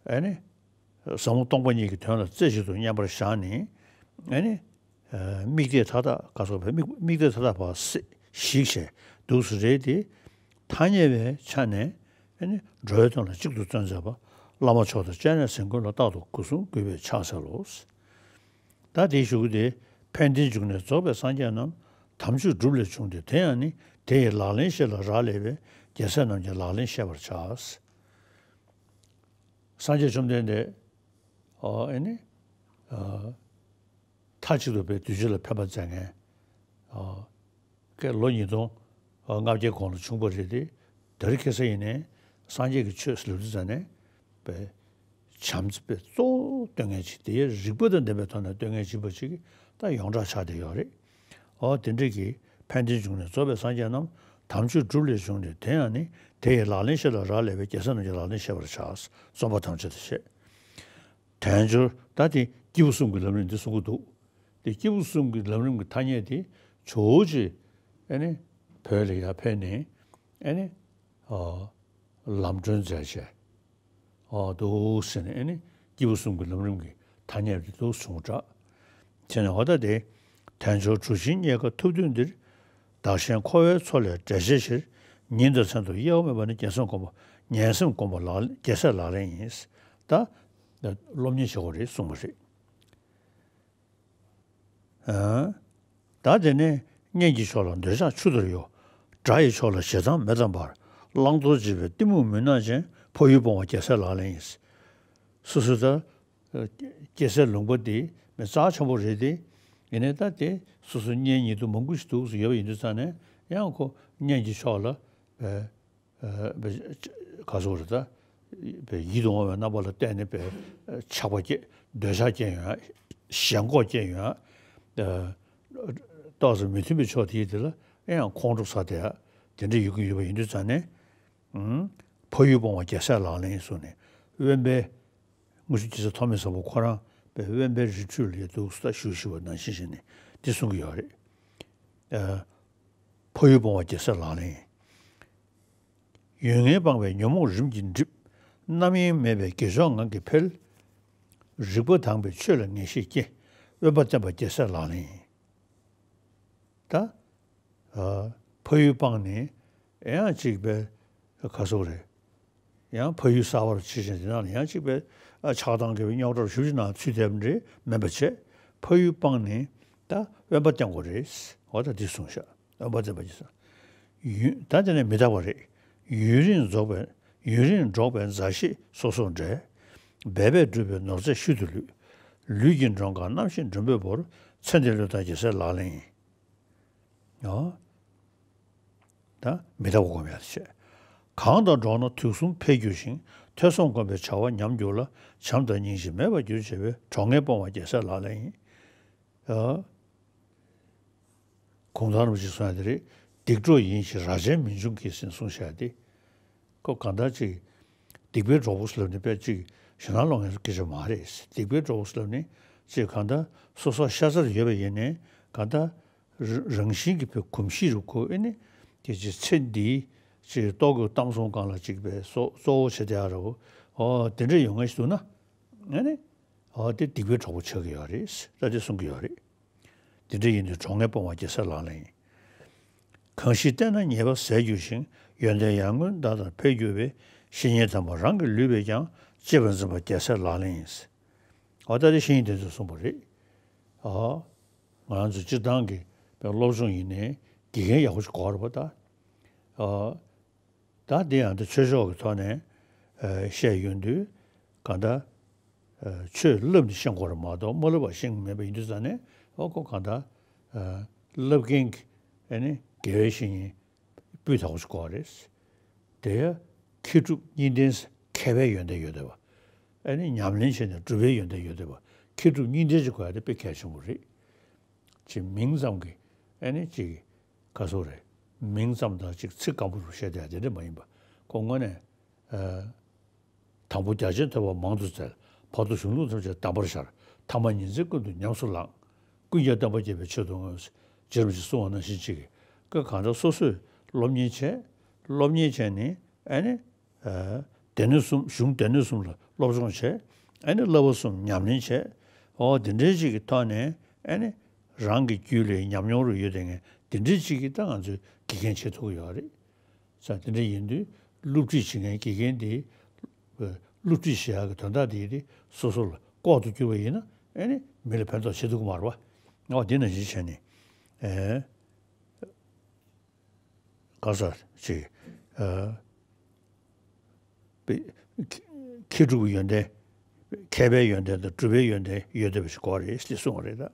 ཨེ་ནི། ཟབ་མོ་སྟོང་པ་ཉིད་ཀྱི་དོན་ལ་རྩེ་གཅིག་ཏུ་མཉམ་པར་བཞག་ནས་ཨེ་ནི། ཨ། དམིགས་གཏད་མཐའ་དག་ག་སོགས་པའི་དམིགས་དམིགས་གཏད་མཐའ་དག་ཕར་བཞག་བཞག་བྱས་འདུག་སེ་རེད་དེ། ཐ་སྙད་པའི་ཆ་ནས་ཨེ་ནི་འགྲོ་བའི་དོན་ལ་གཅིག་ཏུ་བརྩོན་མཛད་པ། བླ་མ་མཆོག་དང་སྤྱན་རས་གཟིགས་མགོན་ལ། རྟག་ཏུ་སྒོ་གསུམ་གུས་པས་ཕྱག་འཚལ་ལོ། ད་དེའི་གཞུག་གུ་དེ། ཕན་བདེའི་འབྱུང་གནས་རྫོགས་པའི་སངས་རྒྱས་རྣམས། དམ་ཆོས་སྒྲུབ་ལས་བྱུང་སྟེ། དེ་ཡང་ནི་དེ་ཡི་ལག་ལེན་བཤད་ལ་རག་ལས་པས། རྒྱལ་སྲས་རྣམས་ཀྱི་ལག་ལེན་བཤད་པར་བྱ། སངས་རྒྱས་བཅོམ་ལྡན་འདས། ཨོ། ཨེ་ནི། ཨ། མཐའ་གཅིག་ཏུ་དཔེ་གདུལ་བྱ་ལ་ཕན་པ་མཛད་མཁན། ཨ། ཀའི་ལོ་ཉིས་སྟོང་ལྔ་བརྒྱའི་གོང་ལ་བྱུང་བ་རེད་དེ། དེ་རིང་ཁ་སང་ཡིན་ནའི་སངས་རྒྱས་ཀྱི་ཆོས་ཟེར་ལབ་དུས་ཙང་ནས་དཔེ་བྱམས་བརྩེ་དཔེ་གཙོ་བོ་སྟོན་མཁན་ཅིག་དེ་ཡང་རིག་པ་དང་ལྡན་པའི་ཐོག་ནས་སྟོན་མཁན་ཅིག་པ་ཅིག་ད་ཡོངས་གྲགས་ཆགས་བསྡད་ཡོད་རེད། ཨོ། དེ་འདྲ་གི་ཕན་བདེའི་འབྱུང་གནས་རྫོགས་པའི་སངས་རྒྱས་རྣམས། དམ་ཆོས་སྒྲུབ་ལས་བྱུང་སྟེ། དེ་ཡང་ནི་དེ་ཡི་ལག་ལེན་བཤད་ལ་རག་ལས་པས། རྒྱལ་སྲས་རྣམས་ཀྱི་ལག་ལེན་བཤད་པར་བྱ། རྩོམ་པ་ཐམས་ཅད་དུ་བཤད། དལ་འབྱོར་ད་དེ་སྐྱེས་བུ་གསུམ་གྱི་ལམ་རིམ་འདི་གསུང་གི་འདུག་དེ་སྐྱེས་བུ་གསུམ་གྱི་ལམ་རིམ་གྱི་ཐ་སྙད་དེ་ཇོ་བོ་རྗེ་ཨེ་ནི་བོད་ལ་ཡར་ཕེབས་ནས་ཨེ་ནི། ཨ། ལམ་སྒྲོན་མཛད་བྱས། ཨ། འདུག་ཟེར་ནས་ཨེ་ནི་སྐྱེས་བུ་གསུམ་གྱི་ལམ་རིམ་གྱི་ཐ་སྙད་དེ་འདུག་བྱུང་དྲགས། བྱས་ནས་འོ་ད་དེ། དལ་འབྱོར་གྲུ་བཞིའི་རྙེད་དཀའ་ཐུབ་བསྟན་འདིར། བདག་གཞན་འཁོར་བའི་མཚོ་ལས་བསྒྲལ་བྱའི་ཕྱིར། ཉིན་དང་མཚན་དུ་གཡེལ་བ་མེད་པ་ནི། ངན་སེམས་བསྒོམ་པ་ངན་སེམས་བསྒོམ་པ་ལག་རྒྱལ་སྲས་ལག་ལེན་ཡིན། ད་སློབ་གཉེར་བྱེད་དགོས་རེད་གསུངས་པ་རེད། ཨ། ད་དེ་ནས་གཉེན་གྱི་ཕྱོགས་ལ་འདོད་ཆགས་ཆུ་ལྟར་གཡོ། དགྲ་ཡི་ཕྱོགས་ལ་ཞེ་སྡང་མེ་ལྟར་འབར། བླང་དོར་བྱེད་པའི་གཏི་མུག་མུན་ནག་ཅན། ཕ་ཡུལ་སྤོང་བ་རྒྱལ་སྲས་ལག་ལེན་ཡིན། སོ་སོ་ད་རྒྱལ་སྲས་ལུང་པ་འདི་མི་རྩ་ཆེན་པོ་རེད་དེ། ཡིན་ནའི་ད་དེ་སོ་སོ་གཉེན་ཉེ་དུ་མང་པོ་ཞིག་འདུག་སེ་ཡོད་པ་ཡིན་དུས་ཙང་ནས་ཡང་ཁོ་གཉེན་གྱི་ཕྱོགས་ལ་བས། ཨ། བས་ག་ཟེར་དགོས་རེད་ད། བས་ཡིད་དུ་འོང་བའི་རྣམ་པ་ལ་བརྟེན་ནས་བས་ཆགས་པ་སྐྱེ། འདོད་ཆགས་སྐྱེ་ཡོང་ཡ། ཞེན་ཁོག་སྐྱེ་ཡོང་ཡ། ཨ། ཏོག་ཙམ་མི་མཐུན་པའི་ཕྱོགས་དེ་ཡི་དེ་ལ་ཡང་ཁོང་ཁྲོ་ཟ་བསྡད་ཡ། དེ་འདྲ་ཡོང་གི་ཡོད་པ་ཡིན་དུས་ཙང་ནས། ཨང་། ཕ་ཡུལ་སྤོང་བ་རྒྱལ་སྲས་ལག་ལེན་ཡིན་གསུངས་ནས་དབེན་པའི། དངུལ་ཆུ་རྒྱལ་མཚན་ཐོགས་མེད་བཟང་པོ་ཁོ་རང་བས་དབེན་པའི་རི་ཁྲོད་ལ་ཡ་འདུག་སེ་ད་བཞུགས་བཞུགས་པ་ནང་བཞིན་བྱས་ནས་འདི་གསུང་གི་ཡོད་རེད། ཨ། ཕ་ཡུལ་སྤོང་བ་རྒྱལ་སྲས་ལག་ལེན་ཡིན། ཡུལ་ངན་སྤངས་པས་ཉོན་མོངས་རིམ་གྱིས་འགྲིབ། རྣམ་གཡེང་མེད་པས་དགེ་སྦྱོར་ངང་གིས་འཕེལ། རིག་པ་དྭངས་པས་ཆོས་ལ་ངེས་ཤེས་སྐྱེ། དབེན་པ་བསྟེན་པ་རྒྱལ་སྲས་ལག་ལེན་ཡིན། ད། ཨ། ཕ་ཡུལ་སྤངས་ནས་ཡང་གཅིག་པའི་ག་ཟེར་དགོས་རེད། ཡང་ཕ་ཡུལ་གསར་པར་ཕྱིར་ཕྱིན་དེ་ནང་ལ་ཡང་གཅིག་པའི་ཨ་ཆགས་སྡང་སྐྱེ་བའི་རྙོག་དྲ་ཞེ་པོ་ཅིག་ནང་ཚུད་བསྡད་པ་འདྲ་མིན་པ་བྱས། ཕ་ཡུལ་སྤངས་ནས་ད་དབེན་པ་བསྟེན་དགོས་རེད། འོ་ད་འདི་གསུངས་ཤག་དབེན་པ་བསྟེན་པ་ཅི་ཟེར། ཡུན་ད་དེ་ནས་མི་རྟག་པ་རེད། ཡུན་རིང་རྫོགས་པའི་ཡུན་རིང་འགྲོགས་པའི་མཛའ་བཤེས་སོ་སོར་འབྲལ། འབད་པས་བསྒྲུབས་པའི་ནོར་རྫས་ཤུལ་དུ་ལུས། ལུས་ཀྱི་མགྲོན་ཁང་རྣམ་ཤེས་མགྲོན་པོའི་བུར། ཚེ་འདིར་བློས་བཏང་རྒྱལ་སྲས་ལག་ལེན་ཡིན། ཡང་། ད་མི་རྟག་པ་སྒོམ་ཡག་བྱེད། གང་དང་འགྲོགས་ན་དུས་གསུམ་འཕེལ་འགྱུར་ཞིང་། ཐོས་བསམ་སྒོམ་པའི་བྱ་བ་ཉམས་འགྱུར་ལ། བྱམས་དང་སྙིང་རྗེ་མེད་པར་འགྱུར་བྱེད་པའི། གྲོགས་ངན་སྤོང་བ་རྒྱལ་སྲས་ལག་ལེན་ཡིན། ཡ། གུང་ཐང་རིན་པོ་ཆེས་གསུངས་ཡ་དེ་རེད། སྡིག་གྲོགས་ཡིན་ཞེས་རྭ་ཅན་མི་འབྱུང་གི་ཟེར་གསུངས་བཞག་དེ། ཁོ་གང་ལྟར་ཅིག་སྡིག་པའི་གྲོགས་པོ་ཟེར་ལབ་ནི་དཔེ་ཅིག་ཞེད་སྣང་སློང་མཁན་སྐད་ཆ་མ་རེད། སྡིག་པའི་གྲོགས་པོ་ཟེར་ལབ་ནི་ཅིག་གང་ལྟར་སོ་སོ་ཤ་ཚ་ཡོད་པ་ཡིན་ནའི་གང་ལྟར་ར་རང་བཞིན་གྱི་བུ་གོམས་གཤིས་རུ་ཁོ་ཨེ་ནི་དེ་ཅིག་ཚེ་འདིའི་ཅིག་ལྟོ་གོས་གཏམ་གསུམ་སྒང་ལ་ཅིག་པའི་གཙོ་གཙོ་བོ་བྱེད་བསྡད་ཡ་ར་བོ། ཨོ་དེ་འདྲ་ཡོང་མཁན་ཞིག་འདུག་ན་ཨེ་ནི་ཨོ་དེ་སྡིག་པའི་གྲོགས་པོ་ཆགས་ཀྱི་ཡོད་རེད་ད་དེ་གསུང་གི་ཡོད་རེད། དེ་འདྲ་ཡིན་དུས་གྲོགས་ངན་སྤོང་བ་རྒྱལ་སྲས་ལག་ལེན་ཡིན། གང་ཞིག་བསྟེན་ན་ཉེས་པ་ཟད་འགྱུར་ཞིང་། ཡོན་ཏན་ཡར་ངོའི་མདའ་ལྟར་འཕེལ་འགྱུར་བའི། བཤེས་གཉེན་དམ་པ་རང་གི་ལུས་པས་ཀྱང་། གཅེས་པར་འཛིན་པ་རྒྱལ་སྲས་ལག་ལེན་ཡིན། འོ་ད་དེ་བཤེས་གཉེན་དེ་ཚོས་གསུངས་པ་རེད། ཨ། ང་རང་ཚོ་སྤྱིར་བཏང་གི་སློབ་སྦྱོང་ཡིན་ནའི་དགེ་རྒན་ཡག་པོ་ཞིག་དགོས་རེད་པ་ད། ཨ། ད་འདི་ཡང་འདི་ཆོས་ཕྱོགས་ཀྱི་ཐོག་ནས་ཨ་བཤད་ཡོང་དུས་གང་ལྟར་ཨ་ཆོས་བསླབས་ནས་ཤེས་དགོས་རེད་མ་གཏོགས་མ་བསླབས་པར་ཤེས་ཀྱི་མེད་པ་ཡིན་དུས་ཙང་ནས་ཨོ་ཁོ་གང་ལྟར་ཨ་བསླབ་མཁན་གྱི་ཨ་ནི་དགེ་བའི་བཤེས་གཉེན་སྤུས་དག་པོ་ཞིག་དགོས་རེད། དེ་ཡང་མཁས་གྲུབ་གཉིས་ལྡན་མཁས་པའི་ཡོན་ཏན་ཡོད་བསྡད་པ། ཨ་ནི་ཉམས་ལེན་བྱས་ནས་གྲུབ་པའི་ཡོན་ཏན་ཡོད་བསྡད་པ། མཁས་གྲུབ་གཉིས་ལྡན་ཅིག་དགོས་ཡ་དེ་དཔེ་གལ་ཆེན་པོ་རེད། ཅིག་མིང་ཙམ་གྱི་ཨ་ནི་ཅིག་ག་སོགས་རེད། མིང་ཙམ་དང་ཅིག་ཚིག་སྐམ་པོ་རུ་བཤད་བསྡད་ཡ་དེ་འདྲ་མ་ཡིན་པ། ཁོ་དངོས་གནས་ཨ། དང་པོ་རྒྱ་ཆེན་ཐོས་པ་མང་དུ་བཙལ། བར་དུ་གཞུང་ལུགས་ཐམས་ཅད་གདམས་པར་ཤར། ཐ་མ་ཉིན་མཚན་ཀུན་ཏུ་ཉམས་སུ་བླངས། ཀུན་ཀྱང་བསྟན་པ་རྒྱས་པའི་ཆེད་དུ་བསྔོས། རྗེ་རིན་པོ་ཆེས་གསུངས་པ་ནང་བཞིན་ཅིག་གིས་སྐབས་གང་ལྟར་སོ་སོས་སློབ་གཉེར་བྱས། སློབ་གཉེར་བྱས་ནས་ཨ་ནི་ཨ་སྡེ་སྣོད་གསུམ་གཞུང་སྡེ་སྣོད་གསུམ་ལ་སློབ་སྦྱོང་བྱས། ཨ་ནི་བསླབ་པ་གསུམ་ཉམས་ལེན་བྱས། འོ་དེ་འདྲའི་ཅིག་གི་ཐོག་ནས་ཨ་ནི་རང་གི་རྒྱུད་ལ་ཉམས་མྱོང་རུ་ཡོད་དེ་ངས་དེ་འདྲའི་ཅིག་གིས་ད་ང་ཚོས་དགེ་རྒན་བྱེད་ཐུབ་ཀྱི་ཡོད་རེད། ས་དེ་འདྲ་ཡིན་དུས་སློབ་ཁྲིད་བྱེད་མཁན་དགེ་རྒན་དེ་སློབ་ཁྲིད་བྱེད་ཡག་གི་དོན་དག་དེ་དེ་སོ་སོ་ལ་ལྐོག་ཏུ་གྱུར་པ་ཡིན་ན་ཨེ་ནི་མི་ལ་ཕན་ཐོགས་བྱེད་ཐུབ་ཀྱི་མ་རེད་པ། ཨོ་དེ་ནང་བཞིན་བྱས་ནས་ཨེ་ག་ས་ཅིག་ཨེ་པའི་མཁས་གྲུབ་ཀྱི་ཡོན་ཏན། མཁས་པའི་ཡོན་ཏན་དང་གྲུབ་པའི་ཡོན་ཏན་ཡོད་བསྡད་པ་ཞིག་དགོས་རེད་ཅེས་གསུངས་པ་རེད་ད།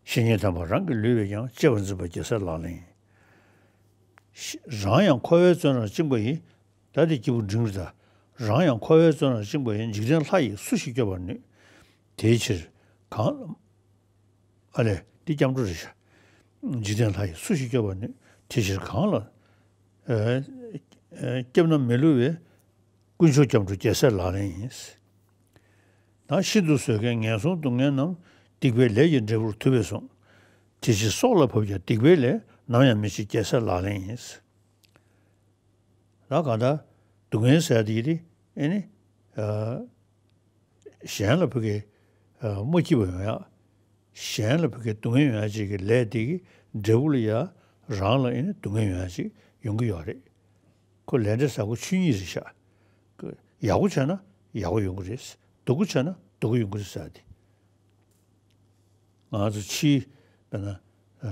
བཤེས་གཉེན་དམ་པ་རང་གི་ལུས་པས་ཀྱང་། གཅེས་པར་འཛིན་པ་རྒྱལ་སྲས་ལག་ལེན་ཡིན། རང་ཡང་འཁོར་བའི་བཙོན་རར་བཅིངས་པ་ཡིས། ད་དེ་སྐྱེས་བུ་འབྲིང་རེད་ད། རང་ཡང་འཁོར་བའི་བཙོན་རར་བཅིངས་པ་ཡིས། འཇིག་རྟེན་ལྷ་ཡིས་སུ་ཞིག་སྐྱོབ་པར་ནུས། དེའི་ཕྱིར་གང་། ཨ་ལས་འདི་སྐྱབས་འགྲོ་རེད་ཤག་འཇིག་རྟེན་ལྷ་ཡིས་སུ་ཞིག་སྐྱོབ་པར་ནུས། དེ་ཕྱིར་གང་ལ། ཨ་ཨ་སྐྱབས་ན་མི་བསླུ་བའི། དཀོན་མཆོག་སྐྱབས་འགྲོ་རྒྱལ་སྲས་ལག་ལེན་ཡིན། ད་ཤིན་ཏུ་བཟོད་དཀའི་ངན་སོང་སྡུག་བསྔལ་རྣམས། སྡིག་པའི་ལས་ཀྱི་འབྲས་བུར་ཐུབ་པས་གསུངས། དེ་ཕྱིར་སྲོག་ལ་བབ་ཀྱང་སྡིག་པའི་ལས། ནམ་ཡང་མི་བྱེད་རྒྱལ་སྲས་ལག་ལེན་ཡིན། ད་གང་ལྟར་སྡུག་བསྔལ་ཟེར་དེ་དེ་ཨེ་ནི་ཨ་གཞན་ལ་ཕ་གི་ཨ་མ་སྐྱིད་པ་ཡོང་ཡག་གཞན་ལ་ཕ་གི་སྡུག་བསྔལ་ཡོང་ཡག་ཅིག་གི་ལས་དེ་གི་འབྲས་བུ་ལ་ཡ་རང་ལ་ཨེ་ནི་སྡུག་བསྔལ་ཡོང་ཡག་ཅིག་ཡོང་གི་ཡོད་རེད། ཁོ་ལས་འབྲས་ཟེར་ཁོ་ཆོས་ཉིད་རེད་ཤག་ཡག་པོ་བྱས་ན་ཡག་པོ་ཡོང་གི་རེད། སྡུག་པོ་བྱས་ན་སྡུག་པོ་ཡོང་གི་རེད་ཟེར་ཏེ། ང་ཚོ་ཕྱིའི་དཔེར་ན་ཨ་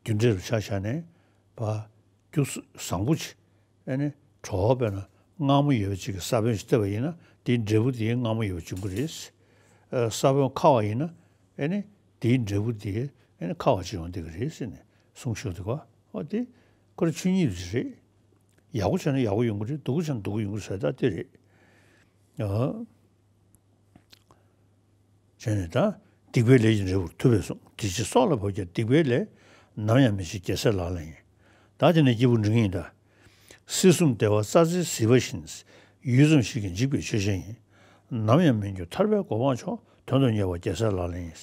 རྒྱུ་འབྲས་རུ་ཆ་བཞག་ནས་ཕར་རྒྱུ་བཟང་པོ་ཅིག་ཨ་ནི་གྲོགས་དཔེར་ན་མངར་མོ་ཡོད་པ་ཅིག་གི་ས་བོན་ཞིག་བཏབ་པ་ཡིན་ན་དེའི་འབྲས་བུ་དེ་མངར་མོ་ཡོད་པ་འབྱུང་གི་རེད། ཨ་ས་བོན་ཁ་བ་ཡིན་ན་ཨ་ནི་དེའི་འབྲས་བུ་དེ་ཨ་ནི་ཁ་བ་ཅིག་ཡོང་བསྡད་ཀྱི་རེད་ཟེར་ནས་གསུངས་བཞག་འདུག་ག་ཨོ་དེ་ཁོ་རང་ཆོས་ཉིད་རེད། ཡག་པོ་བྱས་ན་ཡག་པོ་ཡོང་གི་རེད། སྡུག་པོ་བྱས་ན་སྡུག་པོ་ཡོང་གི་རེད་ཟེར་ད་དེ་རེད། ཨ། བྱས་ནས་ད་སྡིག་པའི་ལས་ཀྱི་འབྲས་བུར་ཐུབ་པས་གསུངས། དེ་ཕྱིར་སྲོག་ལ་བབ་ཀྱང་སྡིག་པའི་ལས། ནམ་ཡང་མི་བྱེད་རྒྱལ་སྲས་ལག་ལེན་ཡིན། ད་དེ་ནས་སྐྱེས་བུ་འབྲིང་ཡིན་ད། སྲིད་གསུམ་བདེ་བ་རྩྭ་རྩེའི་ཟིལ་པ་བཞིན། ཡུད་ཙམ་ཞིག་གིས་འཇིག་པའི་ཆོས་ཅན་ཡིན། ནམ་ཡང་མི་འགྱུར་ཐར་པའི་གོ་འཕང་མཆོག་དོན་དུ་གཉེར་བ་རྒྱལ་སྲས་ལག་ལེན་ཡིན།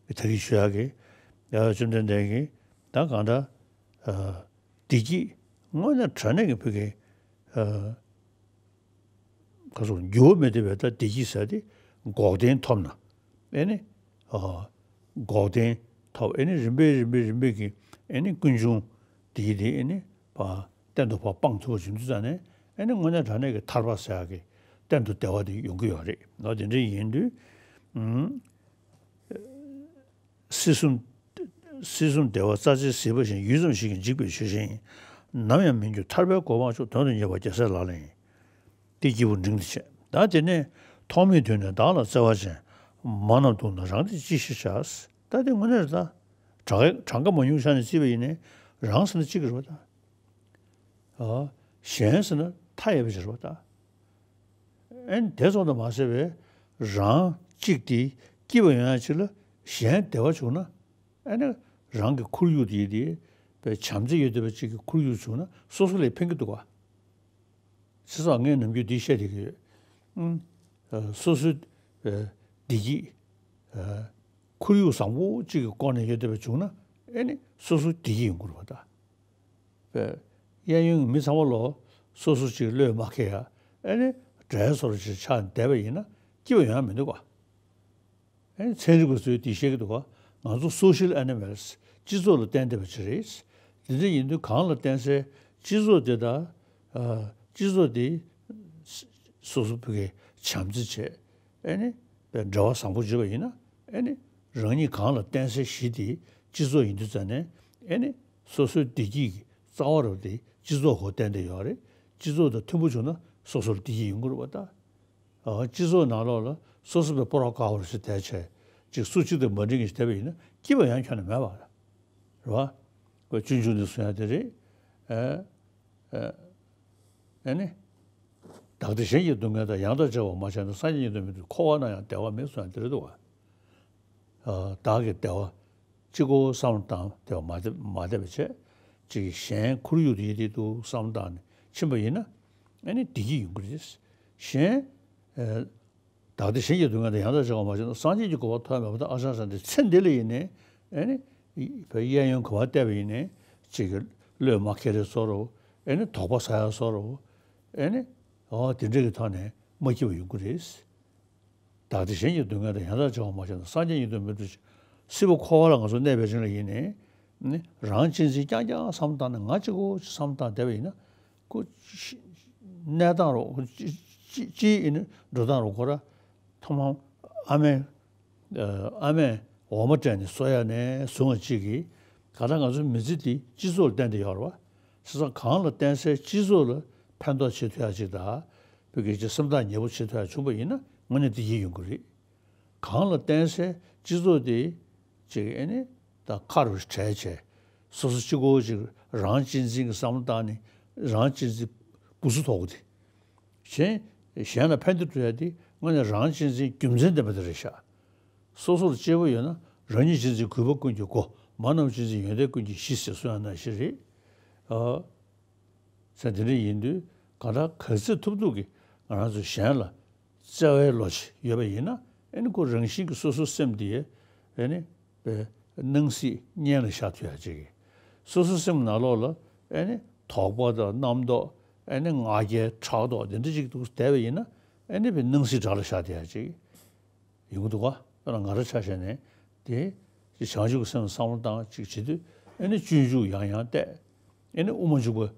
ད་གིན་ཞུ་ཡག་གི་ཡ་བཅོམ་ལྡན་འདས་ཀྱིས་ད་གང་ལྟར་བདེ་སྐྱིད་དངོས་གནས་དྲང་གནས་ཀྱི་ཕ་གི་ཁ་སོགས་འགྱུར་བ་མེད་བསྡད་པའི་ད་བདེ་སྐྱིད་ཟེར་དེ་འགོག་བདེན་ཐོབ་ན་ཨེ་ནི་འགོག་བདེན་ཐོབ་ཨེ་ནི་རིམ་པས་རིམ་པས་རིམ་པས་ཀྱི་ཨེ་ནི་ཀུན་འབྱུང་དེ་དེ་ཨེ་ནི་ཕར་གཏན་དུ་ཕར་སྤང་ཐུབ་པ་བྱུང་དུས་ཙང་ནས་ཨེ་ནི་དངོས་གནས་དྲང་གནས་ཀྱི་ཐར་པ་ཟེར་ཡག་གི་གཏན་དུ་བདེ་བ་དེ་ཡོང་གི་ཡོད་རེད། ཨོ་དེ་འདྲ་ཡིན་དུས་ཨུམ། སྲིད་གསུམ། སྲིད་གསུམ་བདེ་བ་རྩྭ་རྩེའི་ཟིལ་པ་བཞིན། ཡུད་ཙམ་ཞིག་གིས་འཇིག་པའི་ཆོས་ཅན་ཡིན། ནམ་ཡང་མི་འགྱུར་ཐར་པའི་གོ་འཕང་མཆོག་དོན་དུ་གཉེར་བ་རྒྱལ་སྲས་ལག་ལེན་ཡིན། དེ་སྐྱེས་བུ་འབྲིང་དུ་བྱས། ད་དེ་ནས་ཐོག་མེད་དུས་ནས་བདག་ལ་བརྩེ་བ་ཅན། མ་རྣམས་སྡུག་ན་རང་དེ་ཅི་ཞིག་བྱ། ད་དེ་དངོས་གནས་རེད་ད། གྲངས་གྲངས་ཀ་མང་ཉུང་ཆ་ནས་བརྩིས་པ་ཡིན་ནའི་རང་ཟེར་ན་གཅིག་རེད་པ་ད། ཨ། གཞན་ཟེར་ན་མཐའ་ཡས་པ་ཅིག་རེད་པ་ད། ཨེ་ནི་དེ་ཙམ་དུ་མ་ཟད་པའི་རང་གཅིག་དེ་སྐྱིད་པ་ཡོང་ཡ་ཅིག་ལ་གཞན་བདེ་བ་བྱུང་ན། ཨེ་ནི་རང་གི་ཁོར་ཡུག་དེ་དེ་བའི་བྱམས་བརྩེ་ཡོད་བསྡད་པ་ཅིག་གི་ཁོར་ཡུག་བྱུང་ན་སོ་སོ་ལ་ཕན་གྱི་འདུག་ག་བྱས་ཙང་ངས་ནམ་རྒྱུན་འདི་བཤད་བསྡད་ཀྱི་ཡོད། ཨུམ། ཨ། སོ་སོའི་ཨ་བདེ་སྐྱིད། ཨ། ཁོར་ཡུག་བཟང་པོ་གཅིག་གི་སྒོ་ནས་ཡོད་བསྡད་པ་བྱུང་ན་ཨེ་ནི་སོ་སོ་བདེ་སྐྱིད་ཡོང་གི་རེད་པ་ད། པས། གཡས་གཡོན་གྱི་མི་ཚང་མ་ལོ་སོ་སོ་གཅིག་བློས་མ་འཁེལ་ཡ། ཨེ་ནི་འདྲེ་བཟོ་འདྲ་ཅིག་ཆགས་བསྡད་པ་ཡིན་ན་སྐྱིད་པ་ཡོང་ཡ་མི་འདུག་ག་ཨེ་ནི་ཚན་རིག་པ་ཚོས་འདི་བཤད་ཀྱི་འདུག་ག་ང་ཚོ་social animals སྤྱི་ཚོགས་ལ་བརྟེན་བསྡད་པ་ཅིག་རེད། དེ་འདྲ་ཡིན་དུས་གང་ལ་བརྟེན་སའི་སྤྱི་ཚོགས་དེ་དང་། ཨ། སྤྱི་ཚོགས་དེ་སོ་སོ་བོད་སྐད་བྱམས་བརྩེ་བྱས། ཨེ་ནི་འབྲེལ་བ་བཟང་པོ་བྱེད་པ་ཡིན་ན། ཨེ་ནི་རང་ཉིད་གང་ལ་བརྟེན་སའི་གཞི་དེ་སྤྱི་ཚོགས་ཡིན་དུས་ཙང་ནས། ཨེ་ནི་སོ་སོའི་བདེ་སྐྱིད་ཀྱི་རྩ་བ་རུ་དེ་སྤྱི་ཚོགས་ཁོ་བརྟེན་བསྡད་ཡོད་རེད། སྤྱི་ཚོགས་དང་མཐུན་པོ་བྱུང་ན་སོ་སོར་བདེ་སྐྱིད་ཡོང་གི་རེད་པ་ད། ཨ། སྤྱི་ཚོགས་ནང་ལོགས་ལ་སོ་སོ་བའི་སྤོ་རོག་དཀར་པོ་ཞིག་བསྡད་བྱས། ཅིག་སུ་གཅིག་དང་མ་འགྲིག་མཁན་ཞིག་བསྡད་པ་ཡིན་ན་སྐྱིད་པ་ཡང་ཁྱོན་ནས་མེད་པ་རེད་པ། ཁོས་སྤྱོད་འཇུག་ནས་གསུང་ཡ་དེ་རེད། ཨ། ཨ། ཨ་ནི། བདག་བདེ་གཞན་གྱི་སྡུག་བསྔལ་དང་། ཡང་དག་བྱ་བ་མ་བྱས་ན། སངས་རྒྱས་ཉིད་དུ་མི་འགྲུབ། འཁོར་བ་ན་ཡང་བདེ་བ་མེད་གསུང་ཡ་དེ་རེད་འདུག་ག་ཨ། བདག་གི་བདེ་བ་གཅིག་པོ་བསམ་བློ་བཏང་བདེ་བ་མ་བདེ་མ་བདེ་བ་བྱས། ཅིག་གཞན་ཁོར་ཡུག་དེ་ཡིད་དེ་འདུག་བསམ་བློ་བཏང་ནས་ཕྱིན་པ་ཡིན་ན། ཨ་ནི་བདེ་སྐྱིད་ཡོང་གི་རེད། གཞན། ཨ། བདག་བདེ་གཞན་གྱི་སྡུག་བསྔལ་དང་། ཡང་དག་བྱ་བ་མ་བྱས་ན། སངས་རྒྱས་ཀྱི་གོ་འཕང་ཐོབ་མེད་པ་དང་། ཨ་ཞང་ཞང་དེ་ཚེ་འདི་ལ་ཡིན་ནའི། ཨ་ནི་གཡས་གཡོན་ག་པར་བལྟས་པ་ཡིན་ནའི་ཅིག་གི་བློས་མ་འཁེལ་རེ་བཟོ་འདྲ། ཨ་ནི་དོགས་པ་ཟ་ཡ་བཟོ་འདྲ། ཨ་ནི་འོ་དེ་འདྲ་གི་ཐོག་ནས་མ་སྐྱིད་པ་ཡོང་གི་རེད། བདག་བདེ་གཞན་གྱི་སྡུག་བསྔལ་དང་། ཡང་དག་བྱ་བ་མ་བྱས་ན། སངས་རྒྱས་ཉིད་དུ་མི་འགྲུབ། སྲིད་པ་འཁོར་བ་ལ་ང་ཚོ་གནས་པའི་རིང་ལ་ཡིན་ནའི། ནི་རང་གཅེས་འཛིན་རྐྱང་རྐྱང་བསམ་བཏང་ནས་ང་གཅིག་པོ་ཅིག་བསམ་བཏང་བསྡད་པ་ཡིན་ན། ཁོ་གནས་སྟངས་རོ། ཅི་ཅི་ཅི་ཡིན་ནའི་འགྲོ་སྟངས་རོ་ཁོ་ར། ཐོག་མར་ཨ་མས། ཨ་མས་འོ་མ་སྤྲད་ནས་གསོ་ཡ་ནས་བཟུང་བ་གཅིག་གིས། ག་ད་ང་ཚོའི་མི་ཚེ་འདི་སྤྱི་ཚོགས་ལ་བརྟེན་ཏེ་ཡོད་རེད་པ། བྱས་ཙང་གང་ལ་བརྟེན་སའི་སྤྱི་ཚོགས་ལ་ཕན་ཐོགས་བྱེད་ཐུབ་ཡ་གཅིག་དང་། བོད་སྐད་ཀྱི་སེམས་ཐག་ཉེ་པོ་བྱེད་ཐུབ་ཡ་བྱུང་པ་ཡིན་ན་དངོས་གནས་བདེ་སྐྱིད་ཡོང་གི་རེད། གང་ལ་བརྟེན་སའི་སྤྱི་ཚོགས་དེ་ཅིག་ཨེ་ནི་ད་ཁ་རུ་བྲལ་བྱས། སོ་སོ་གཅིག་པོ་ཅིག་རང་གཅེས་འཛིན་གྱི་བསམ་བློ་བཏང་ནས་རང་གཅེས་འཛིན་སྦུ་སུ་ཐོག་གི་དེ། གཞན་གཞན་ལ་ཕན་བདེ་སྒྲུབ་ཡ་དེ་དངོས་གནས་རང་གཅེས་འཛིན་རྒྱུ་མཚན་ལྡན་པ་དེ་རེད་ཤག་སོ་སོར་གཅེས་པོ་ཡོད་ན། རང་ཉིད་གཅེས་འཛིན་གུས་པ་ཀུན་གྱི་སྒོ། མ་རྣམས་གཅེས་འཛིན་ཡོན་ཏན་ཀུན་གྱི་གཞི་ཟེར་གསུང་ཡ་ནང་བཞིན་རེད། ཨ། ས་དེ་འདྲ་ཡིན་དུས་གང་ལྟར་ག་ཚོད་ཐུབ་ཐུབ་ཀྱིས་ང་རང་ཚོ་གཞན་ལ་བརྩེ་བའི་བློ་ཅིག་ཡོད་པ་ཡིན་ན། ཨེ་ནི་ཁོ་རང་བཞིན་གྱིས་སོ་སོའི་སེམས་དེ་ཨེ་ནི་པའི་སྣང་སྲིད་གཉེན་ལ་བཞག་ཐུབ་ཡ་ཅིག་སོ་སོའི་སེམས་ནང་ལོགས་ལ་ཨེ་ནི་དོགས་པ་དང་རྣམ་རྟོག་ཨེ་ནི་ང་རྒྱལ་ཕྲག་དོག་དེ་འདྲ་ཅིག་འདུག་བསྡད་པ་ཡིན་ན། ཨེ་ནི་པའི་སྣང་སྲིད་དགྲ་ལ་བཞག་ཐུབ་ཡ་ཅིག་ཡོང་གི་འདུག་ག་དཔེར་ན་ང་རང་ཆ་བཞག་ནས་དེ་བྱང་ཆུབ་ཀྱི་སེམས་བསམ་བློ་བཏང་ཅིག་བྱེད་དུས། ཨེ་ནི་སྤྱོད་འཇུག་ཡང་ཡང་བལྟས། ཨེ་ནི་དབུ་མ་འཇུག་པ།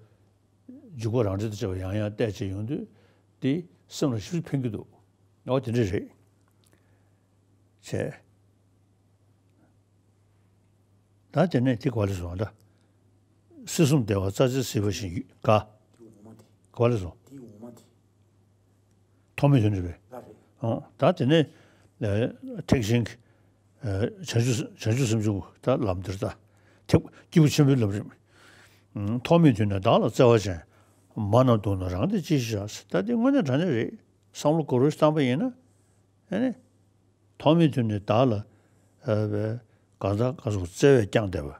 འཇུག་པ་རང་འགྲེལ་དང་བཅས་པ་ཡང་ཡང་བལྟས་བྱས་ཡོང་དུས། དེ་སེམས་ལ་ཞེ་པོ་ཕན་གྱི་འདུག་འོ་དེ་འདྲ་རེད། བྱས། ད་དེ་ནས་དེ་ག་པར་སླེབས་སོང་ད། སྲིད་གསུམ་བདེ་བ་རྩྭ་ཟན་བསིལ་བ་བཞིན་ཡོད་ག་དེ་འོ་མ་དེ། ག་པར་སླེབས་སོང་། དེ་འོ་མ་དེ། ཐོགས་མེད་དོན་གྲུབ་པས། ལགས་རེད། ཨོ། ད་དེ་ནས་ཨ་ཐེག་ཆེན་གྱི་ཨ་བྱང་ཆུབ་བྱང་ཆུབ་སེམས་མཆོག་ད་ལམ་འདིར་ད་ཐེག་སྐྱེས་བུ་ཆེན་པོའི་ལམ་རིམ། ཨ་ཐོགས་མེད་དོན་ནི་བདག་ལ་བརྩེ་བ་ཅན། མ་རྣམས་སྡུག་ན་རང་བདེ་ཅི་ཞིག་བྱ། ད་དེ་དངོས་གནས་དྲང་གནས་རེད། བསམ་བློ་ག་རེ་ཞིག་བཏང་པ་ཡིན་ན། ཨ་ནི། ཐོགས་མེད་དོན་ནི་བདག་ལ་ཨ་བའི་གང་ཟག་ག་སོགས་བརྩེ་བས་བསྐྱངས་བསྡད་པ།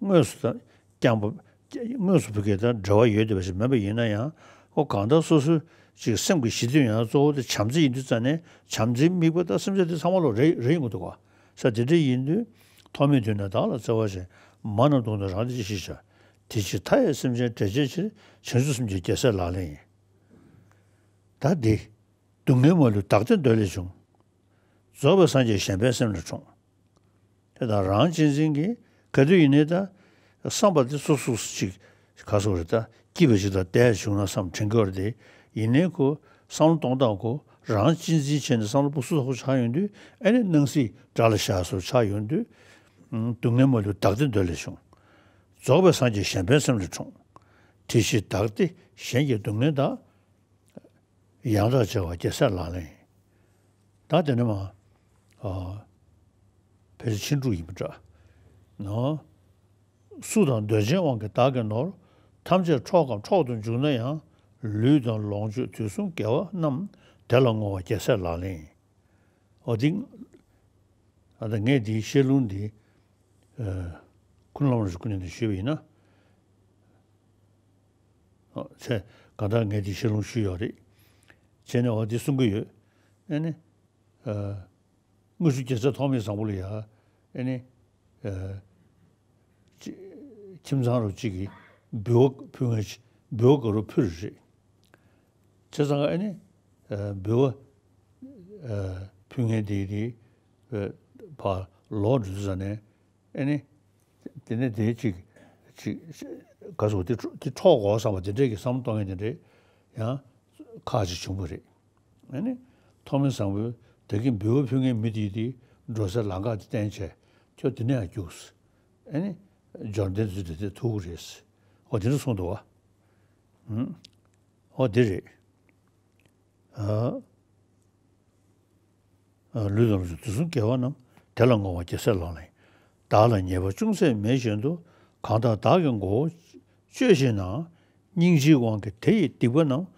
དངོས་སུ་དང་བསྐྱངས་པ། དངོས་སུ་བུ་གས་དང་འབྲེལ་བ་ཡོད་བསྡད་པ་ཞིག་མིན་པ་ཡིན་ན་ཡང་། ཁོ་གང་ལྟར་སོ་སོའི་ཅིག་སེམས་ཀྱི་གཞི་རྟེན་ཡང་གཙོ་བོ་དེ་བྱམས་བརྩེ་ཡིན་དུས་ཙང་ནས། བྱམས་བརྩེའི་དམིགས་པ་དང་སེམས་ཅན་དེ་ཚང་མ་ལོ་རེ་རེ་ཡོང་གི་འདུག་ག་ས་དེ་འདྲ་ཡིན་དུས། ཐོགས་མེད་དོན་ནི་བདག་ལ་བརྩེ་བ་ཅན། མ་རྣམས་སྡུག་ན་རང་བདེ་ཅི་ཞིག་བྱ། དེ་ཕྱིར་མཐའ་ཡས་སེམས་ཅན་བསྒྲལ་བྱའི་ཕྱིར། བྱང་ཆུབ་སེམས་ཀྱི་རྒྱལ་སྲས་ལག་ལེན་ཡིན། ད་འདི། སྡུག་བསྔལ་མ་ལུས་བདག་བདེ་འདོད་ལས་བྱུང་། རྫོགས་པའི་སངས་རྒྱས་གཞན་ཕན་སེམས་ལས་འཁྲུངས། དེ་དང་རང་གཅེས་འཛིན་གྱིས་ག་དུས་ཡིན་ནའི་ད་བསམ་པ་དེ་སོ་སོ་ཅིག་ག་སོགས་རེད། ད་སྐྱིད་པ་ཅིག་དང་བསྡད་བྱུང་ན་བསམ་དྲན་གྱི་ཡོད་རེད་དེ། ཡིན་ནའི་ཁོ་བསམ་བློ་གཏོང་སྟངས་ཁོ་རང་གཅེས་འཛིན་བྱས་ནས་བསམ་བློ་སྦུ་སུ་དོག་པོ་ཆགས་ཡོང་དུས། ཨ་ནི་སྣང་སྲིད་དགྲ་ལ་བཞག་སོགས་ཆགས་ཡོང་དུས། སྡུག་བསྔལ་མ་ལུས་བདག་བདེ་འདོད་ལས་བྱུང་། རྫོགས་པའི་སངས་རྒྱས་གཞན་ཕན་སེམས་ལས་འཁྲུངས། དེ་ཕྱིར་བདག་བདེ་གཞན་གྱི་སྡུག་བསྔལ་དག། ཡང་དག་བྱ་བ་རྒྱལ་སྲས་ལག་ལེན་ཡིན། ད་དེ་ནས་མ། ཨ། ཕལ་ཆེར་ཕྱིན་དྲུག་ཡིན་པ་འདྲ། ནོ། སུ་དང་འདོད་ཆེན་དབང་གིས་བདག་གི་ནོར། ཐམས་ཅད་འཕྲོག་གམ་འཕྲོག་ཏུ་འཇུག་ན་ཡང་། ལུས་དང་ལོངས་སྤྱོད་དུས་གསུམ་དགེ་བ་རྣམས། དེ་ལ་བསྔོ་བ་རྒྱལ་སྲས་ལག་ལེན་ཡིན། འོ་དེ། ཨ་ད་ངས་འདིའི་བཤད་ལུང་འདི། ཨ། ཀུན་སློང་རང་བཞིན་ཀུན་ནས་འདི་ཞུས་པ་ཡིན་ན། ཨ་ཚེ་གང་ལྟར་ངས་འདི་བཤད་ལུང་ཞུས་ཡོད་རེད། བྱས་ནས་འོ་འདི་གསུང་གི་ཡོད། ཨ་ནི། ཨ། དངུལ་ཆུ་རྒྱལ་སྲས་ཐོགས་མེད་བཟང་པོ་ལ་ཡ། ཨ་ནི། ཨ། ཅི། ཁྱིམ་ཚང་རུ་གཅིག་གིས་འབུལ་བ་ཕུལ་མཁན་ཅིག་འབུལ་བ་དགའ་རབ་ཕུལ་རེད། བྱས་ཙང་ཨ་ནི། ཨ། འབུལ་བ། ཨ། ཕུལ་མཁན་དེ་དེ། ཨ། ཕར་ལོག་འགྲོ་དུས་ཙ་ནས། ཨ་ནི། དེ་ནས་དེ་ཅིག་ཅིག་ག་སོ་དེ་འཕྲོ་དེ་འཕྲོག་དགོས་བསམ་པ་དེ་འདྲས་ཀྱི་བསམ་བློ་གཏོང་མཁན་དེ་འདྲས་ཡང་ཁག་ཅིག་བྱུང་བ་རེད། ཨ་ནི། ཐོགས་མེད་བཟང་པོས་ད་གིན་འབུལ་བ་ཕུལ་མཁན་མི་དེ་དེ་འགྲོ་སའི་ལམ་ཁ་དེ་བསྟན་བྱས་ཁྱོད་དེ་ནས་ཡང་རྒྱུགས། ཨ་ནི། འབྱོར་ལྡན་དེ་ཚོ་དེ་དེ་ཐུག་གི་རེད། འོ་དེ་འདྲ་གསུངས་འདུག་བ། ཨུམ། འོ་དེ་རེད། ཨ། ལུས་དང་ལོངས་སྤྱོད་དུས་གསུམ་དགེ་བ་རྣམས། དེ་ལ་བསྔོ་བ་རྒྱལ་སྲས་ལག་ལེན་ཡིན། བདག་ལ་ཉེས་པ་ཅུང་ཟད་མེད་བཞིན་དུ། གང་དག་བདག་གི་མགོ་བོ་གཅོད་བཞིན་ན། སྙིང་རྗེའི་དབང་གིས་དེ་ཡི་སྡིག་པ་རྣམས།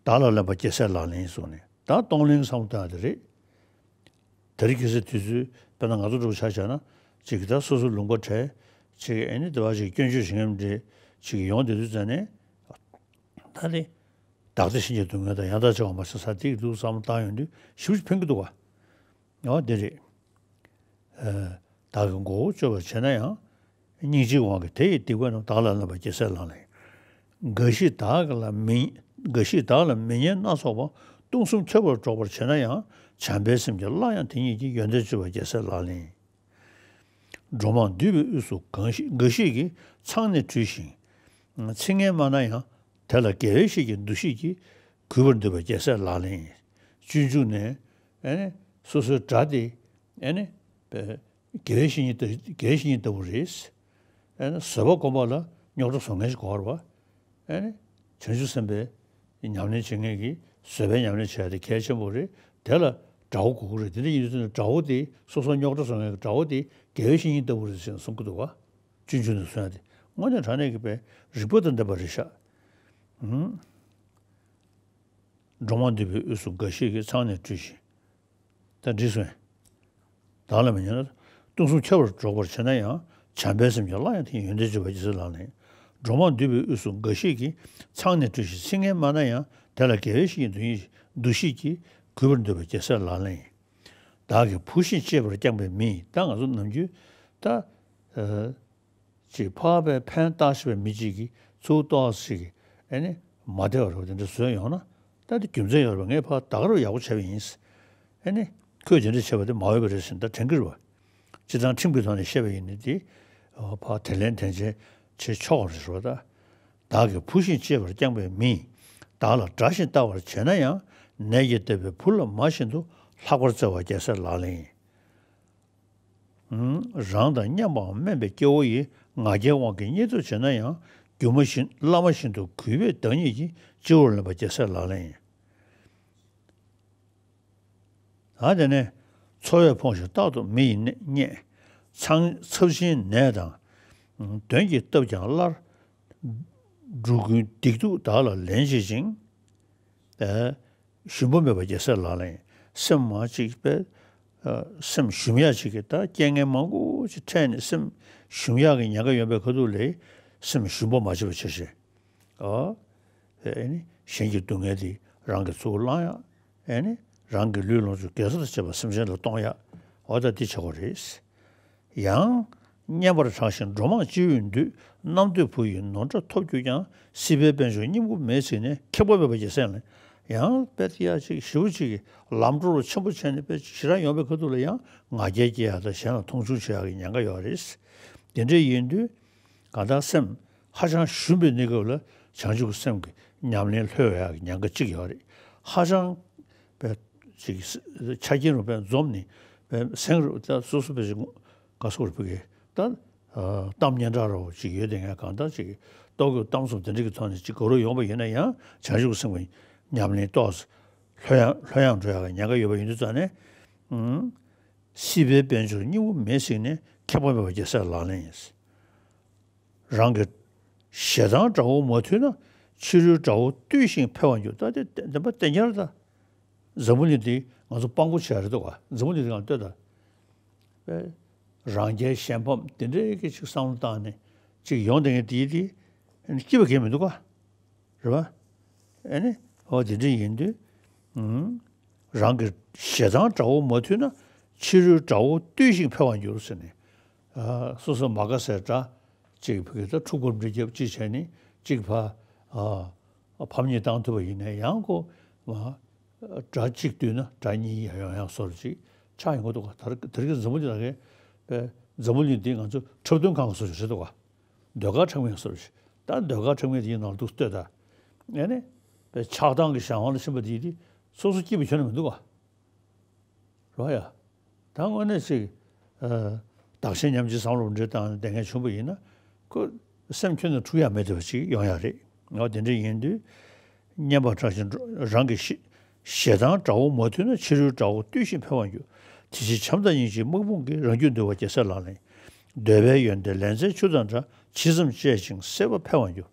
བདག་ལ་ལེན་པ་རྒྱལ་སྲས་ལག་ལེན་ཡིན་གསུངས་ནས་ད་གཏོང་ལེན་བསམ་བློ་བཏང་ཡ་དེ་རེད། དེ་རིང་ཁ་སང་དུས་ཚོད་དཔེར་ན་ང་ཚོ་འདྲ་པོ་ཆ་བཞག་ན་ཅིག་གི་ད་སོ་སོ་ལུང་པ་བྲལ་ཅིག་གི་ཨ་ནི་དེ་བ་ཅིག་སྐྱོན་བརྗོད་བྱེད་མཁན་འདྲ་ཅིག་ཡོང་བསྡད་དུས་ཙ་ནས་ད་ནི། བདག་བདེ་གཤིན་རྗེའི་སྡུག་བསྔལ་དང་ཡང་དག་བྱ་བ་མ་བྱས་ས་དེ་ཡི་འདུག་བསམ་བློ་བཏང་ཡོང་དུས་ཞེ་པོ་ཅིག་ཕན་གྱི་འདུག་ག། འོ་དེ་རེད། ཨ། བདག་གི་མགོ་བོ་གཅོད་པར་བྱེད་ན་ཡང་། སྙིང་རྗེའི་དབང་གིས་དེ་ཡི་སྡིག་པ་རྣམས། བདག་ལ་ལེན་པ་རྒྱལ་སྲས་ལག་ལེན་ཡིན། འགའ་ཞིག་བདག་ལ་མི། འགའ་ཞིག་བདག་ལ་མི་སྙན་སྣ་ཚོགས་པ། གཏུང་གསུམ་ཁྱབ་པར་སྒྲོག་པར་བྱེད་ན་ཡང་། བྱམས་པའི་སེམས་ཀྱིས་སླར་ཡང་དེ་ཉིད་ཀྱི། ཡོན་ཏན་བརྗོད་པ་རྒྱལ་སྲས་ལག་ལེན་ཡིན། འགྲོ་མང་འདུས་པའི་དབུས་སུ་འགའ་ཞིག་འགའ་ཞིག་གིས་མཚང་ནས་དཀྲིས་ཤིང་། ཚིག་ངན་སྨྲ་ན་ཡང་དེ་ལ་དགེ་བའི་བཤེས་ཀྱི་འདུ་ཤེས་ཀྱིས་གུས་པར་འདུད་པ་རྒྱལ་སྲས་ལག་ལེན་ཡིན། སྤྱོད་འཇུག་ནས་ཨ་ནི་སོ་སོའི་དགྲ་དེ་ཨ་ནི་དགེ་བའི་བཤེས་གཉེན་ལྟ་དགེ་བའི་བཤེས་གཉེན་ལྟ་བུ་རེད། ཨ་ནི་བཟོད་པ་སྒོམ་པ་ལ་རྙོག་དྲ་བཟོ་མཁན་ཞིག་དགོས་རེད་པ། ཨ་ནི་བྱང་ཆུབ་སེམས་དཔའི་ཉམས་ལེན་བྱེད་མཁན་གྱིས་བཟོད་པའི་ཉམས་ལེན་བྱེད་ཡ་དེ་གལ་ཆེན་པོ་རེད། དེ་ལ་དགྲ་བོ་དགོས་ཀྱི་རེད། དེ་འདྲ་ཡིན་དུས་ཙམ་ནས་དགྲ་བོ་དེ་སོ་སོ་རྙོག་དྲ་བཟོ་མཁན་གྱི་དགྲ་བོ་དེ་དགེ་བའི་བཤེས་གཉེན་ལྟ་བུ་རེད་ཟེར་ནས་གསུང་གི་འདུག་ག། སྤྱོད་འཇུག་ནས་གསུང་ཡ་དེ་དངོས་གནས་དྲང་གནས་ཀྱི་དཔེ་རིགས་པ་དང་ལྡན་པ་རེད་ཤག། ཨུམ། འགྲོ་མང་འདུས་པའི་དབུས་སུ་འགའ་ཞིག་གིས་མཚང་ནས་དཀྲིས་ཤིང་། ད་འགྲིག་སོང་། བདག་ལ་མི་སྙན་ན། གཏུང་གསུམ་ཁྱབ་པར་སྒྲོག་པར་བྱེད་ན་ཡང་། བྱམས་པའི་སེམས་ཀྱིས་སླར་ཡང་དེ་ཉིད། ཡོན་ཏན་བརྗོད་པ་རྒྱལ་སྲས་ལག་ལེན་ཡིན། འགྲོ་མང་འདུས་པའི་དབུས་སུ་འགའ་ཞིག་གིས། མཚང་ནས་དཀྲིས་ཤིང་ཚིག་ངན་སྨྲ་ན་ཡང་། དེ་ལ་དགེ་བའི་བཤེས་ཀྱི་འདུ་ཤེས་འདུ་ཤེས་ཀྱིས། གུས་པར་འདུད་པ་རྒྱལ་སྲས་ལག་ལེན་ཡིན། བདག་གིས་བུ་བཞིན་གཅེས་པར་བསྐྱངས་པའི་མི་ཡིས། ད་ང་ཚོ་ནམ་རྒྱུན་ད། ཨ། ཅིག་ཕར་ཕར་ཕན་བཏགས་ཤེས་པའི་མི་གཅིག་གིས་ཚུར་ཏོག་ཙམ་ཅིག་ཨ་ནི་མ་བདེ་བ་རེད་པ། དེ་འདྲ་བཟོས་ཡོང་ན་ད་དེ་རྒྱུ་མཚན་ཡོད་རེད་པ། ངས་ཕར་ད་ག་རང་ཡག་པོ་བྱས་པ་ཡིན། ཨ་ནི་ཁོས་དེ་འདྲ་བྱས་པ་དེ་མ་འོས་པ་རེད་ཟེར་ནས་ད་དྲན་གྱི་རེད་པ། སྤྱིར་བཏང་ཁྲིམས་ཀྱི་ཐོག་ནས་བཤད་པ་ཡིན་ན་དེ་ཕར་དྲིན་ལན་དྲན་བྱེད་ཆོག་པ་རེད་པ། ད་བདག་གིས་བུ་བཞིན་གཅེས་པར་བསྐྱངས་པའི་མི་ཡིས། བདག་ལ་དགྲ་བཞིན་ལྟ་བར་བྱེད་ན་ཡང་། ནད་ཀྱིས་བཏབ་པའི་བུ་ལ་མ་བཞིན་དུ། ལྷག་པར་བརྩེ་བ་རྒྱལ་སྲས་ལག་ལེན་ཡིན། རང་དང་མཉམ་པའམ་དམན་པའི་སྐྱེ་བོ་ཡི། ང་རྒྱལ་དབང་གིས་བརྙས་བཏུབ་བྱེད་ན་ཡང་། སྒྱུ་མ་བཞིན་བླ་མ་བཞིན་དུ་གུས་པས་བདག་ཉིད་ཀྱི། སྤྱི་བོར་ལེན་པ་རྒྱལ་སྲས་ལག་ལེན་ཡིན། ཨ་དེ་ནས། འཚོ་བས་ཕོངས་ཤིང་རྟག་ཏུ་མི་ཡིས་བརྙས། ཚང་ཚབས་ཆེན་ནད་དང་། གདོན་གྱིས་བཏབ་ཀྱང་སླར། འགྲོ་ཀུན་སྡིག་སྡུག་བདག་ལ་ལེན་བྱེད་ཅིང་། ཨ། ཞུམ་པ་མེད་པ་རྒྱལ་སྲས་ལག་ལེན་ཡིན། སེམས་མ་གཅིག་པའི། ཨ། སེམས་ཞུམ་ཡག་ཅིག་གི་ད་རྐྱེན་ངན་མང་པོ་ཅིག་འཕྲད་ནས་སེམས་ཞུམ་ཡག་གི་ཉེན་ཁ་ཡོད་པའི་ཁ་ཐུག་ལ་སེམས་ཞུམ་པ་མ་བྱེད་པ་བྱ་ཞིང་། ཨ། ཨེ་ནི་གཞན་གྱི་སྡུག་བསྔལ་དེ་རང་གིས་ཚུར་བླང་ཡག། ཨེ་ནི་རང་གི་ལུས་ལོངས་སྤྱོད་དགེ་རྩ་དང་བཅས་པ་སེམས་ཅན་ལ་གཏོང་ཡག། འོ་ད་འདི་བྱེད་དགོས་རེད། ཡང་། སྙན་པར་བགྲངས་ཤིང་འགྲོ་མང་སྤྱི་བོས་འདུད། རྣམ་ཐོས་བུ་ཡིས་ནོར་འདྲ་ཐོབ་གྱུར་ཀྱང་། སྲིད་པའི་དཔལ་འབྱོར་སྙིང་པོ་མེད་ཚིག་ནས། ཁེགས་པ་མེད་པ་རྒྱལ་སྲས་ལག་ལེན་ཡིན། ཡང་དཔེ་དེ་ཡག་ཅིག་ཞེ་པོ་ཅིག་གིས་ལམ་འགྲོ་ལ་ཆེན་པོ་བྱས་ནས་དཔེ་ཞེ་དྲག་ཡོང་བའི་ཁ་ཐུག་ལ་ཡང་ང་རྒྱལ་སྐྱེ་ཡག་དང་གཞན་ལ་མཐོང་ཆུང་བྱེད་ཡག་གི་ཉེན་ཁ་ཡོད་རེད། དེ་འདྲ་ཡིན་དུས། གང་ལྟར་སེམས་ཧ་ཅང་ཞུམ་པའི་གནས་སྐབས་ལ་བྱང་ཆུབ་ཀྱི་སེམས་ཀྱི་ཉམས་ལེན་ལྷོད་ཡག་གི་ཉེན་ཁ་གཅིག་ཡོད་རེད། ཧ་ཅང་པའི་ཅིག་ཆ་རྐྱེན་རུ་པའི་འཛོམས་ནས་པའི་སེང་རུ་ད་སོ་སོ་པའི་ཅིག་ག་སོགས་རུ་ཕུག་གི་ད་གཏམ་སྙན་གྲགས་རུ་ཅིག་ཡོད་དེ་ངས་གང་ལྟར་ཅིག་ལྟོ་གོས་གཏམ་གསུམ་དེ་འདྲ་གི་ཐོག་ནས་ཅིག་ག་རུ་ཡོང་པ་ཡིན་ན་ཡང་བྱང་ཆུབ་ཀྱི་སེམས་ཀྱི་ཉམས་ལེན་ཏོག་ཙམ་ལྷོད་ཡངས་ལྷོད་ཡངས་འགྲོ་ཡག་གི་ཉེན་ཁ་ཡོད་པ་ཡིན་དུས་ཙང་ནས། སྲིད་པའི་དཔལ་འབྱོར་སྙིང་པོ་མེད་ཟིན་ནས་ཁེ་ཕན་མེད་པ་རྒྱལ་སྲས་ལག་ལེན་ཡིན། རང་གི་ཞེ་སྡང་དགྲ་བོ་མ་ཐུལ་ན། ཕྱི་རོལ་དགྲ་བོ་བཏུལ་ཞིང་འཕེལ་བར་འགྱུར། ད་དེ་བདེན་པ་བདེན་རྐྱང་རེད་ད། འཛམ་བུ་གླིང་འདི་ང་ཚོ་སྤང་པོ་བྱས་རེད་འདུག་ག་འཛམ་བུ་གླིང་འདི་ང་ལྟོས་ད། རང་རྒྱལ་གཞན་ཕམ་དེ་འདྲའི་གི་ཅིག་བསམ་བློ་བཏང་ནས་ཅིག་ཡོང་བསྡད་མཁན་དེ་དེ་སྐྱིད་པ་གང་ཡང་མི་འདུག་ག་རེད་པ། ཨ་ནི་འོ་དེ་འདྲ་ཡིན་དུས། ཨུམ། རང་གི་ཞེ་སྡང་དགྲ་བོ་མ་ཐུལ་ན། ཕྱི་རོལ་དགྲ་བོ་བཏུལ་ཞིང་འཕེལ་བར་འགྱུར་ཟེར་ནས། ཨ། སོ་སོ་མ་དགའ་སའི་དགྲ་གཅིག་བོད་ཀྱི་ད་འཁྲུག་པ་འདྲ་རྒྱབ་གཅིག་བྱས་ནས་གཅིག་ཕར། ཨ། ཕམ་ཉེས་བཏང་ཐུབ་པ་ཡིན་ན་ཡང་ཁོ། ཨ། དགྲ་གཅིག་བཏུལ་ན་དགྲ་གཉིས་ཡང་ཡང་ཡང་སོར་ཅིག་ཆགས་ཡོང་གི་འདུག་ག་ད་དེ་རིང་གི་འཛམ་བུ་གླིང་ནང་གི་པའི་འཛམ་བུ་གླིང་འདི་ང་ཚོ་འཁྲབ་སྟོན་ཁང་གི་བཟོ་ཞིག་རེད་འདུག་ག་ཟློས་གར་འཁྲབ་མཁན་བཟོ་ཞིག་ད་ཟློས་གར་འཁྲབ་མཁན་དེའི་ནང་ལ་འདུག་ལྟོས་ད། ཨ་ནི། པའི་ཆགས་སྡང་གི་གཞན་དབང་ལ་ཕྱིན་པ་དེ་དེ་སོ་སོ་སྐྱིད་པ་ཁྱོན་ནས་མི་འདུག་ག་རོ་ཡ། ད་དངོས་གནས་ཅིག་ཨ། བདག་གཞན་མཉམ་བརྗེའི་བསམ་བློ་འདྲ་བཏང་ནས་བསྡད་མཁན་བྱུང་བ་ཡིན་ན། ཁོ་སེམས་ཁྱོན་ནས་འཁྲུག་ཡ་མེད་བསྡད་པ་ཅིག་ཡོང་ཡ་རེད། འོ་དེ་འདྲ་ཡིན་དུས། སྙན་པ་བཀྲ་ཤིས་རང་གི་ཞེ་ཞེ་སྡང་དགྲ་བོ་མ་ཐུལ་ན། ཕྱི་རོལ་དགྲ་བོ་བཏུལ་ཞིང་འཕེལ་བར་འགྱུར། དེ་ཕྱིར་བྱམས་དང་སྙིང་རྗེའི་དམག་དཔུང་གིས། རང་རྒྱུད་འདུལ་བ་རྒྱལ་སྲས་ལག་ལེན་ཡིན། འདོད་པའི་ཡོན་ཏན་ལན་ཚྭའི་ཆུ་དང་འདྲ། ཇི་ཙམ་སྤྱད་ཅིང་གསལ་བ་འཕེལ་བར་འགྱུར།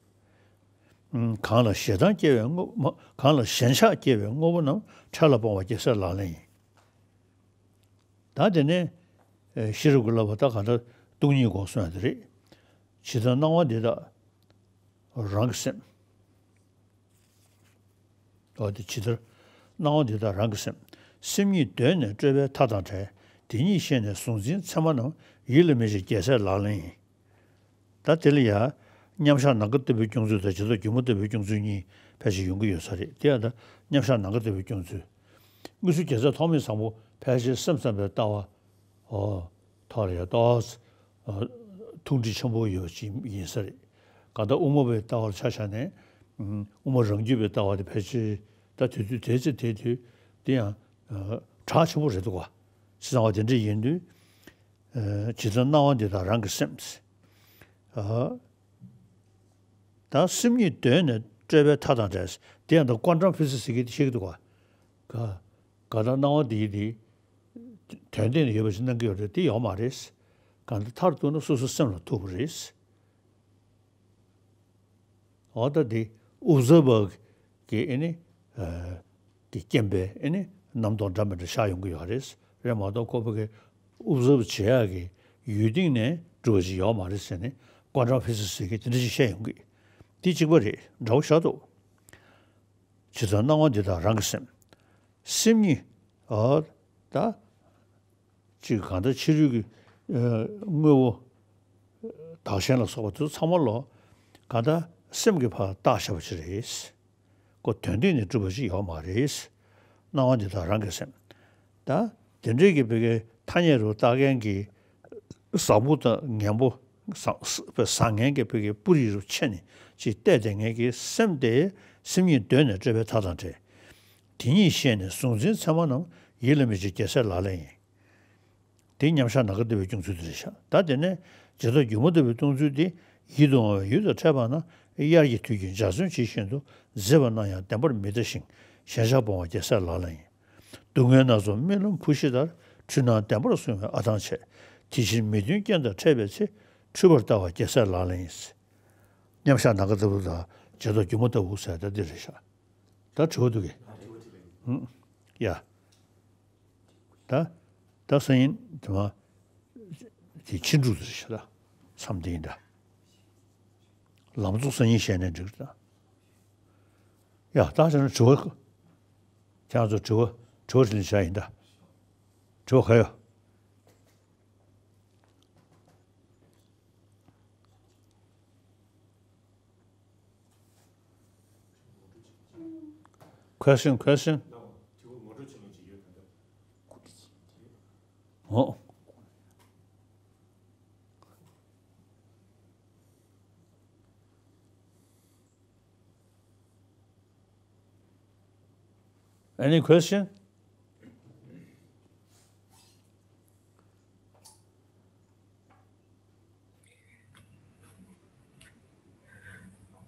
གང་ལ་ཞེ་སྡང་སྐྱེ་བའི་དངོས་མ། གང་ལ་ཞེན་ཆགས་སྐྱེ་བའི་དངོས་པོ་རྣམས། འཕྲལ་ལ་སྤོང་བ་རྒྱལ་སྲས་ལག་ལེན་ཡིན། ད་དེ་ནས་ཤེས་རབ་ཀྱི་བསླབ་པ་ད་གང་ལྟར་སྟོང་ཉིད་སྒོམ་གསུངས་ཡ་དེ་རེད། ཇི་ལྟར་སྣང་བ་འདི་དག་རང་གི་སེམས། འོ་དེ་ཇི་ལྟར་སྣང་བ་འདི་དག་རང་གི་སེམས། སེམས་ཉིད་གདོད་ནས་སྤྲོས་པའི་མཐའ་དང་བྲལ། དེ་ཉིད་ཤེས་ནས་གཟུང་འཛིན་མཚན་མ་རྣམས། ཡིད་ལ་མི་བྱེད་རྒྱལ་སྲས་ལག་ལེན་ཡིན། ད་དེ་ལ་ཡང་མཉམ་བཞག་ནམ་མཁའ་ལྟ་བུའི་སྐྱོང་ཚུལ་དང་ཇི་ལྟར་སྒྱུ་མ་ལྟ་བུའི་སྐྱོང་ཚུལ་གཉིས་ཕལ་ཆེར་ཡོང་གི་ཡོད་ས་རེད། དེ་ཡང་ད་མཉམ་བཞག་ནམ་མཁའ་ལྟ་བུའི་སྐྱོང་ཚུལ། དངོས་སུ་རྒྱལ་སྲས་ཐོགས་མེད་བཟང་པོ་ཕལ་ཆེར་སེམས་ཙམ་པའི་ལྟ་བ། ཨོ། ཐོག་ལ་ཡང་ཏོག་ཙམ་ཐུགས་འདྲིས་ཆེན་པོ་ཡོད་ཅིག་ཡིན་ས་རེད། གང་ལྟར་དབུ་མ་པའི་ལྟ་བར་ཆ་བཞག་ནས། དབུ་མ་རང་རྒྱུད་པའི་ལྟ་བ་དེ་ཕལ་ཆེར་ད་དུས་ཚོད་དེ་ཚེ་དེ་དུས་དེ་ཡང་གྲགས་ཆེན་པོ་རེད་འདུག་ག་ཅི་ཙམ་པ་དེ་འདྲ་ཡིན་དུས། ཇི་ལྟར་སྣང་བ་འདི་དག་རང་གི་སེམས། ད་སེམས་ཉིད་གདོད་ནས་སྤྲོས་པའི་མཐའ་དང་བྲལ། དེ་ཡང་ད་ཀོན་ཊམ་ཕི་ཟིག་སི་ཟེར་གྱི་དེ་ཤེས་ཀྱི་འདུག་ག་ག་ད་སྣང་བ་འདི་ཡི་དེ་དོན་སྟེང་ནས་ཡོད་པ་ཞིག་སྣང་གི་ཡོད་རེད། དེ་ཡོད་མ་རེད། གང་ལྟར་མཐར་གཏུགས་ན་སོ་སོའི་སེམས་ལ་ཐུག་པ་རེད། འོ་ད་དེ་ཨོབ་ཟར་བར་གྱི་ཨེ་ནི་གི་རྐྱེན་པས་ཨེ་ནི་རྣམ་རྟོག་འདྲ་མི་འདྲ་ཤར་ཡོང་གི་ཡོད་རེད། རེད་མ་གཏོགས་ཁོ་པ་གི་ཨོབ་ཟར་བར་བྱེད་ཡག་གི་ཡུལ་སྟེང་ནས་གྲུབ་པ་ཞིག་ཡོད་མ་རེད་ཟེར་ནས་ཀོན་ཊམ་ཕི་ཟིག་སི་ཟེར་གི་དེ་འདྲ་ཞིག་བཤད་ཡོང་གི། དེ་གཅིག་པ་རེད། འདྲ་བོ་ཞིག་འདུག་ཇི་ལྟར་སྣང་བ་འདི་དག་རང་གི་སེམས། སེམས་ཉིད། ཨོ། ད། གཅིག་གང་ལྟར་ཕྱི་རོལ་གྱི་དངོས་པོ། བདག་གཞན་ལ་སོགས་པ་དེ་ཚོ་ཚང་མ་ལོ། གང་ལྟར་སེམས་ཀྱིས་ཕར་བཏགས་བཞག་པ་ཅིག་རེད། ཁོ་དོན་སྟེང་ནས་གྲུབ་པ་ཅིག་ཡོད་མ་རེད། སྣང་བ་འདི་དག་རང་གི་སེམས། ད། དེ་འདྲའི་གི་བོད་ཀྱི་ཐ་སྙད་རུ་བཏགས་མཁན་གྱི་བཟང་པོ་དང་ངན་པོ། བཟང་བཟང་ངན་གྱི་བོད་ཀྱི་སྤུ་རིས་རུ་ཕྱེ་ནས་ཅིག་བལྟས་བསྡད་མཁན་གྱི་སེམས་དེ་སེམས་ཉིད་གདོད་ནས་སྤྲོས་པའི་མཐའ་དང་བྲལ། དེ་ཉིད་ཤེས་ནས་གཟུང་འཛིན་མཚན་མ་རྣམས། ཡིད་ལ་མི་བྱེད་རྒྱལ་སྲས་ལག་ལེན་ཡིན། དེ་མཉམ་བཞག་ནམ་མཁའ་ལྟ་བུའི་སྐྱོང་ཚུལ་དེ་རེད་ཤག་ད་དེ་ནས་ཇི་ལྟར་སྒྱུ་མ་ལྟ་བུའི་སྟོང་ཚུལ་དེ། ཡིད་དུ་འོང་བའི་ཡུལ་དང་འཕྲད་པ་ན། དབྱར་གྱི་དུས་ཀྱི་འཇའ་ཚོན་ཇི་བཞིན་དུ། མཛེས་པ་རྣམས་ཡང་བདེན་པར་མི་ལྟ་ཞིང་། ཞེན་ཆགས་སྤོང་བ་རྒྱལ་སྲས་ལག་ལེན་ཡིན། སྡུག་བསྔལ་སྣ་ཚོགས་རྨི་ལམ་བུ་བཞི་ལྟར། འཁྲུལ་སྣང་བདེན་པར་བཟུང་བས་ཨ་ཐང་ཆད། དེ་ཕྱིར་མི་མཐུན་རྐྱེན་དང་འཕྲད་པའི་ཚེ། འཁྲུལ་པར་ལྟ་བ་རྒྱལ་སྲས་ལག་ལེན་ཡིན། མཉམ་བཞག་ནམ་མཁའ་ལྟ་བུ་དང་ཇི་ལྟར་སྒྱུ་མ་ལྟ་བུ་ཟེར་ད་འདི་རེད་ཤག་ད་དྲི་བ་འདུག་གས། ཨུམ། ཡ། ད། ད་སང་ཉིན་དེ་མ། དེ་ཕྱིན་དྲུག་དེ་རེད་ཤག་ད། མཚམས་དེ་ཡིན་ད། ལམ་གཙོ་སང་ཉིན་བཤད་ནས་འགྲིག་རེད་ད། ཡ། ད་བྱས་ན་དྲི་བ། ཁྱེད་རང་ཚོ་དྲི་བ་དྲི་བ་དྲིས་ལན་བྱ་ཡིན་ད། དྲི་བ་ག་ཡོད། Question, question. Oh. Any question?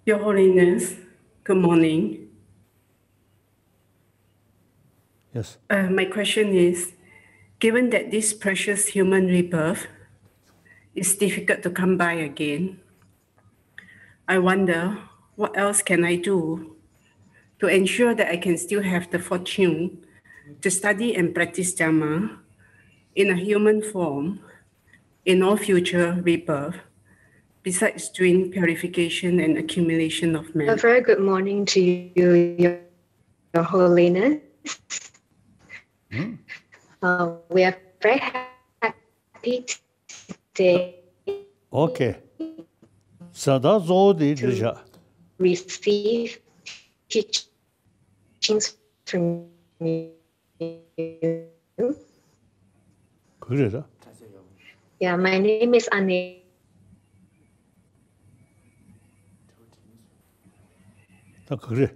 Your Holiness, good morning. Yes. Uh, my question is, Given that this precious human rebirth is difficult to come by again, I wonder what else can I do to ensure that I can still have the fortune to study and practice Dharma in a human form in all future rebirth, besides doing purification and accumulation of merit. A very good morning to you, Your, Your Holiness. Uh, we are very happy today. Okay. ས་ད་གཙོ་བོ་དེ་འདི་བཞག receive teachings from you. ག་རེ་རེད། Yeah, my name is Anne. ད་ག་རེ།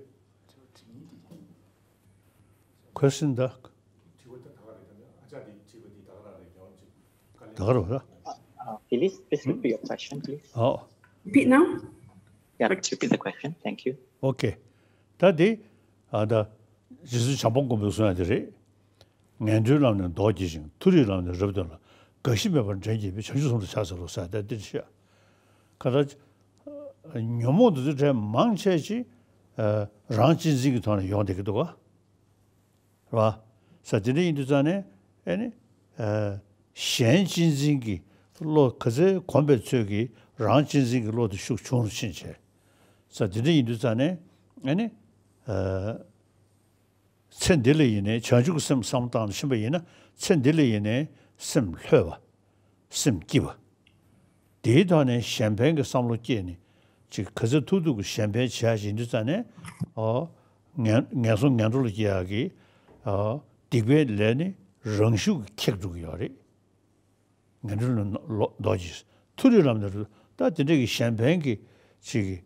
Question ད། ད་ག་རེ་རེད། Uh, please, please repeat your question, please. ཨོ། Repeat now? Yeah, repeat the question. Thank you. Okay. ད་དེ། ཨ་ད། རྗེ་བཙུན་བྱམས་པ་མགོན་པོས་གསུངས་ཡ་དེ་རེད། ངན་འགྲོའི་ལམ་ནས་ལྡོག་བགྱིད་ཅིང་མཐོ་རིས་ལམ་ནས་རབ་བརྟན་ལ། རྒ་ཤི་མེད་པར་འདྲེན་བགྱིད་པའི་བྱང་ཆུབ་སེམས་སུ་ཕྱག་འཚལ་ལོ་ཟེར་ཏེ་འདིར་བཤད། ག་ད། ཉོན་མོངས་དེ་ཚོ་གྲས་མང་ཆེ་ཅིག་ཨ་རང་གཅེས་འཛིན་གྱི་ཐོག་ནས་ཡོང་བསྡད་ཀྱི་འདུག་ག་རེད་བ། ས་དེ་འདྲ་ཡིན་དུས་ཙང་ནས་ཨེ་ནི། ཨ་གཞན་གཅེས་འཛིན་གྱི་བློ་ག་ཚད་གོམས་པའི་ཚོད་ཀྱིས་རང་གཅེས་འཛིན་གྱི་བློ་དེ་ཤུགས་ཆུང་རུ་ཕྱིན་བྱས། ས་དེ་འདྲ་ཡིན་དུས་ཙང་ནས་ཨེ་ནི། ཨ་ཚེ་འདི་ལ་ཡིན་ནའི་བྱང་ཆུབ་ཀྱི་སེམས་བསམ་བློ་བཏང་ཕྱིན་པ་ཡིན་ན་ཚེ་འདི་ལ་ཡིན་ནའི་སེམས་ལྷོད་པ། སེམས་སྐྱིད་པ། དེའི་ཐོག་ནས་གཞན་ཕན་གྱི་བསམ་བློ་སྐྱེས་ནས་ཅིག་ག་ཚོད་ཐུབ་ཐུབ་ཀྱི་གཞན་ཕན་བྱེད་ཡ་ཞིག་ཡིན་དུས་ཙང་ནས་ཨོ། ངན་ངན་སོང་ངན་འགྲོ་ལ་སྐྱེ་ཡག་གི་ཨོ་སྡིག་པའི་ལས་ནི་རང་ཤུགས་ཀྱིས་ཁེགས་འགྲོ་གི་ཡོད་རེད། ངན་འགྲོའི་ལམ་ནས་ལྡོག་བགྱིད། མཐོ་རིས་ལམ་ནས་རུ་ད་དེ་འདྲ་གི་གཞན་ཕན་གྱི་ཅིག་གི་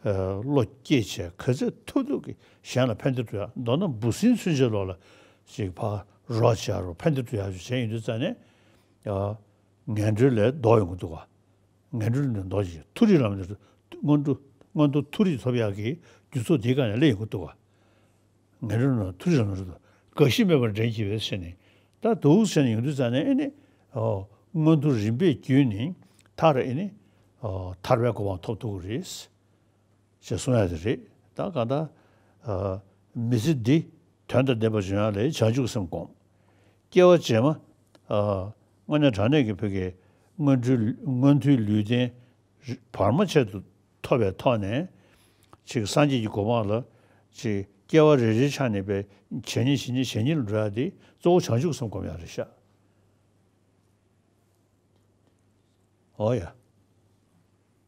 ཨ་བློ་སྐྱེས་བྱས་ག་ཚོད་ཐུབ་ཐུབ་ཀྱིས་གཞན་ལ་ཕན་བདེ་སྒྲུབ་ཡ། མདོར་ན་འབུ་སྲིན་ཚུན་ཆད་ལོག་ལ་ཅིག་ཕར་རོགས་བྱེད་ཡ་རུ་ཕན་བདེ་སྒྲུབ་ཡ་ཞིག་བྱས་ཡོང་དུས་ཙང་ནས་ཨ་ངན་འགྲོའི་ལས་ལྡོག་ཡོང་གི་འདུག་ག་ངན་འགྲོའི་ལམ་ནས་ལྡོག་བགྱིད། མཐོ་རིས་ལམ་ནས་མངོན་མཐོ་མངོན་མཐོ་མཐོ་རིས་ཐོབ་ཡག་གི་རྒྱུ་ཚོགས་དེའི་སྒང་ནས་སླེབས་ཡོང་གི་འདུག་ག་ངན་འགྲོའི་ལམ་མཐོ་རིས་ལམ་ནས་རྒ་ཤི་མེད་པར་འདྲེན་བགྱིད་པའི་ཟེར་ནས་ད་འདུག་ཟེར་ནས་ཡོང་དུས་ཙང་ནས་ཨེ་ནི་ཨོ་མངོན་མཐོ་རིམ་པས་བརྒྱུད་ནས་མཐར་ཨེ་ནི་ཨོ་ཐར་པའི་གོ་འཕང་ཐོབ་ཐུབ་ཀྱི་རེད། ཅེས་གསུང་ཡ་དེ་རེད། ད་གང་ལྟར་ཨ་མི་ཚེ་འདི་དོན་དང་ལྡན་པར་འབྱུང་ཡ་ལ་བྱང་ཆུབ་སེམས་བསྒོམ། སྐྱེ་བ་རྗེས་མ་ཨ་དངོས་གནས་དྲང་གནས་ཀྱི་བོད་ཀྱི་མངོན་མཐོའི་མངོན་མཐོའི་ལུས་རྟེན་བར་མ་ཆད་དུ་ཐོབ་པའི་ཐོག་ནས་ཅིག་སངས་རྒྱས་ཀྱི་གོ་འཕང་ལ་ཅིག་སྐྱེ་བ་རེ་རེའི་ཆ་ནས་པའི་ཇི་སྙེད་ཇི་སྙེད་ཇི་སྙེད་ལ་འགྲོ་ཡ་དེ་གཙོ་བོ་བྱང་ཆུབ་སེམས་བསྒོམ་ཡ་རེད་ཤག་ཨོ་ཡ།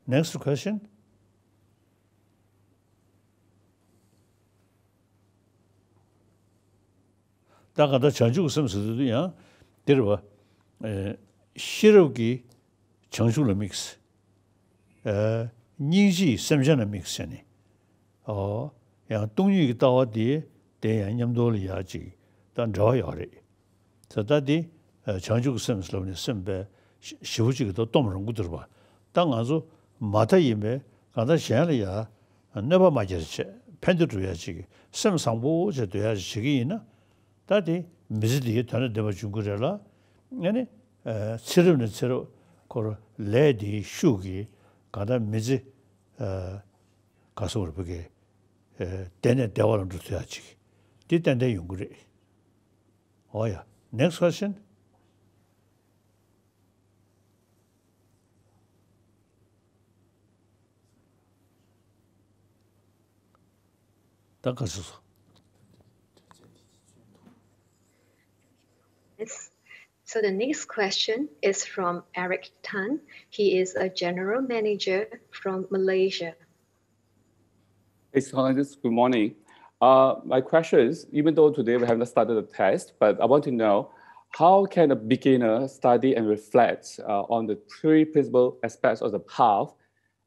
Next question. ད་ག་ད་བྱང་ཆུབ་ཀྱི་སེམས་ཟེར་དུས་ཡང་འདིར་བ། ཨེ་ཤེས་རབ་ཀྱིས་བྱང་ཆུབ་ལ་དམིགས། ཨེ་སྙིང་རྗེས་སེམས་ཅན་ལ་དམིགས་ཟེར་ནས། ཨོ། ཡང་སྟོང་ཉིད་ཀྱི་ལྟ་བ་དེ་དེ་ཡང་མཉམ་དུ་ལ་ཡག་ཅིག་ད་འབྲེལ་བ་ཡོད་རེད། ད་ལྟ་དེ་བྱང་ཆུབ་ཀྱི་སེམས་ལབ་ནས་སེམས་པའི་ཞི་བོ་གཅིག་གི་ད་སྟོང་རང་གུ་དུར་བ། ད་ང་ཚོ་མ་མཐའ་ཡིན་པས་གང་ལྟར་གཞན་ལ་ཡ་གནོད་པ་མ་བསྐྱལ་བྱས་ཕན་བདེ་སྒྲུབ་ཡ་ཅིག་སེམས་བཟང་པོ་བྱས་སྡོད་ཡ་ཅིག་བྱེད་ཀྱི་ཡིན་ན། ད་དེ་མི་ཚེ་འདིའི་དོན་དང་ལྡན་པ་འབྱུང་གི་རེད་ལ། ཨ་ནི་ཚེ་རབས་ནས་ཚེ་རབས་ཁོ་རང་ལས་འདིའི་ཤུགས་ཀྱིས་གང་ལྟར་མི་ཚེ་ག་སོགས་རེད་བུ་གས་བདེ་ནས་བདེ་བ་ལ་འགྲོ་ཐུབ་ཡ་ཅིག་འདི་ཏན་ཏན་ཡོང་གི་རེད། ཨོ་ཡ། Next question. ད་ག་སོ་སོ། Yes. So the next question is from Eric Tan. He is a general manager from Malaysia. Hey, scientists, good morning. Uh, my question is, even though today we haven't started the test, but I want to know, how can a beginner study and reflect uh, on the three principal aspects of the path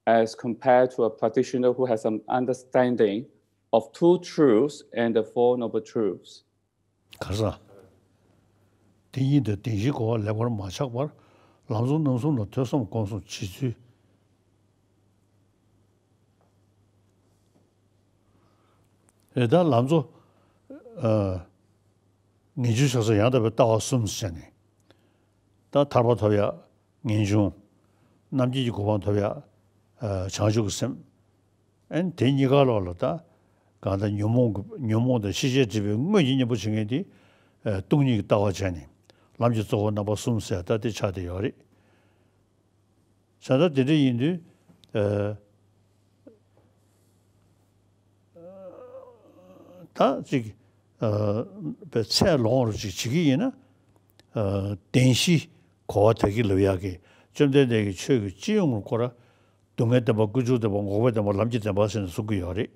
as compared to a practitioner who has some understanding of two truths and the Four Noble Truths? ག་ས། དེ་ཉིད་དང་བདེན་བཞིའི་གོ་བ་ལེགས་པར་མ་ཆགས་པར་ལམ་གསུམ་རྣམ་གསུམ་ལ་ཐོས་བསམ་སྒོམ་གསུམ་བྱེད་ཚུལ། རེད། ད་ལམ་གཙོ་ཨ་ངེས་འབྱུང་བཞག་ས་ཡང་དག་པའི་ལྟ་བ་གསུམ་ཟེར་ནས། ད་ཐར་པ་ཐོབ་ཡ་ངེས་འབྱུང་། རྣམ་མཁྱེན་གྱི་གོ་འཕང་ཐོབ་ཡ་ཨ་བྱང་ཆུབ་ཀྱི་སེམས། ཨན་དེ་གཉིས་ཀ་ལོག་ལ་ད་གང་ལྟར་ཉོན་མོངས་ཀྱི་ཉོན་མོངས་དང་ཤེས་བྱའི་སྒྲིབ་པའི་དངོས་ཀྱི་གཉེན་པོ་བྱེད་མཁན་དེ་ཨ་སྟོང་ཉིད་ཀྱི་ལྟ་བ་བྱས་ནས་ལམ་གྱི་གཙོ་བོ་རྣམ་པ་གསུམ་ཟེར་ད་དེ་ཆགས་བསྡད་ཡོད་རེད། བྱས་ཙང་དེ་འདྲ་ཡིན་དུས་ཨ་ད་ཅིག་ཨ་པའི་ཚད་ལོངས་རུ་ཅིག་བྱེད་ཀྱི་ཡིན་ན། ཨ་བདེན་བཞི་གོ་བ་དག་གི་ལབ་ཡག་གི་བཅོམ་ལྡན་འདས་ཀྱི་ཆོས་ཀྱི་སྤྱི་ཡོངས་ལ་སྐོར་སྡུག་བསྔལ་བདེན་པ། ཀུན་འབྱུང་བདེན་པ། འགོག་པའི་བདེན་པ། ལམ་གྱི་བདེན་པ་ཟེར་ནས་གསུང་གི་ཡོད་རེད།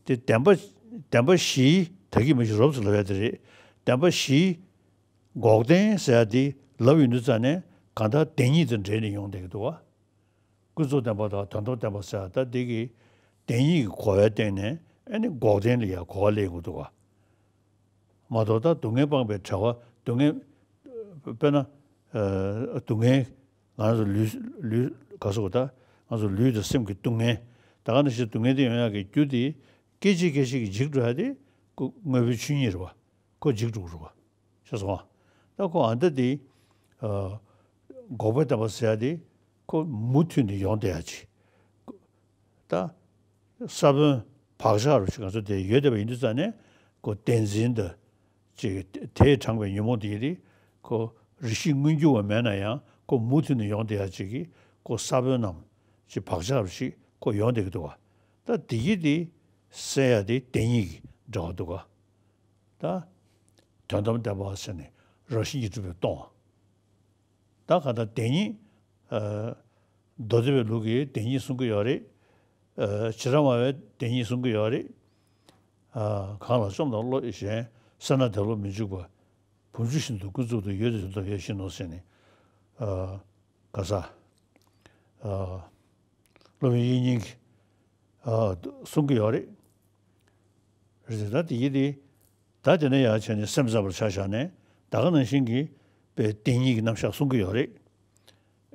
དེ་བདེན་པ་བདེན་པ་བཞིའི་དག་གི་མི་ཞིག་རོབ་ཙམ་ལབ་ཡ་དེ་རེད། བདེན་པ་བཞིའི་འགོག་བདེན་ཟེར་ཡ་དེ་ལབ་ཡོང་དུས་ཙ་ནས་གང་ལྟར་བདེན་གཉིས་དང་འབྲེལ་ནས་ཡོང་བསྡད་ཀྱི་འདུག་བ། ཀུན་རྫོབ་བདེན་པ་དང་དོན་དམ་བདེན་པ་ཟེར་ཡ་ད་འདི་གི་བདེན་གཉིས་ཀྱི་གོ་བའི་སྟེང་ནས་ཨ་ནི་འགོག་བདེན་ལ་ཡ་གོ་བ་ལེན་དགོས་འདུག་བ། མ་གཏོགས་ད་སྡུག་བསྔལ་སྤངས་པའི་བྲལ་བ་སྡུག་བསྔལ་དཔེར་ན་ཨ་སྡུག་བསྔལ་ང་ཚོ་ལུས་ལུས་ག་སོགས་ད་ང་ཚོ་ལུས་དང་སེམས་ཀྱི་སྡུག་བསྔལ་ད་ག་ནང་བཞིན་སྡུག་བསྔལ་དེ་ཡོང་ཡག་གི་རྒྱུ་དེ་སྐད་ཅིག་སྐད་ཅིག་གིས་འཇིག་འགྲོ་ཡ་དེ་ཁོ་དངོས་པོའི་ཆོས་ཉིད་རེད་བ། ཁོ་འཇིག་འགྲོ་གི་རེད་བ། ཤེས་སོང་ང་། ད་ཁོ་ཨ་འདྲ་དེ་ཨ་འགོག་པའི་བདེན་པ་ཟེར་ཡ་དེ་ཁོ་མུ་མཐུད་ནས་ཡོང་བསྡད་ཡ་ཅིག་ད་ས་བོན་བག་ཆགས་རུ་ཞིག་ང་ཚོ་དེ་ཡོད་བསྡད་པ་ཡིན་དུས་ཙ་ནས་ཁོ་བདེན་འཛིན་དང་ཅིག་དེས་དྲངས་པའི་ཉོན་མོངས་དེ་ཡི་དེ་ཁོ་རེ་ཞིག་མངོན་གྱུར་བ་མེད་ན་ཡང་ཁོ་མུ་མཐུད་ནས་ཡོང་བསྡད་ཡ་ཅིག་གི་ཁོ་ས་བོན་ནམ་ཅིག་བག་ཆགས་རུ་ཞིག་ཁོ་ཡོང་བསྡད་ཀྱི་འདུག་བ། ད་དེ་ཡི་དེ་སེལ་ཡ་དེ་བདེན་གཉིས་ཀྱི་འབྲེལ་བ་འདུག་ག་ད་དོན་དམ་བདེན་པ་ཟེར་ནས་རང་བཞིན་གྱིས་གྲུབ་པའི་སྟོང་བ། ད་ག་ད་བདེན་གཉིས། ཨ་མདོ་སྡེ་པའི་ལུགས་ཀྱིས་བདེན་གཉིས་གསུང་གི་ཡོད་རེད། ཨ་བྱེ་བྲག་སྨྲ་བས་བདེན་གཉིས་གསུང་གི་ཡོད་རེད། ཨ་གང་ལ་བཅོམ་དང་བློ་གཞན་བསོད་ནམས་དེ་བློ་མི་འཇུག་པ། བུམ་ཆུ་བཞིན་དུ་ཀུན་རྫོབ་ཏུ་ཡོད་དེ་དོན་དམ་ཡོད་བཞིན་ནོ་ཟེར་ནས། ཨ་ག་ས། ཨ་སློབ་དཔོན་དབྱིག་གཉེན་གྱིས་ཨ་གསུང་གི་ཡོད་རེད། རེད་དེ་ད་དེ་ཡི་དེ་ད་དེ་ནས་ཡར་བྱས་ནས་སེམས་ཙམ་པར་ཆ་བཞག་ནས་ད་ག་ནང་བཞིན་གྱི་པའི་བདེན་གཉིས་ཀྱི་རྣམ་གཞག་གསུང་གི་ཡོད་རེད།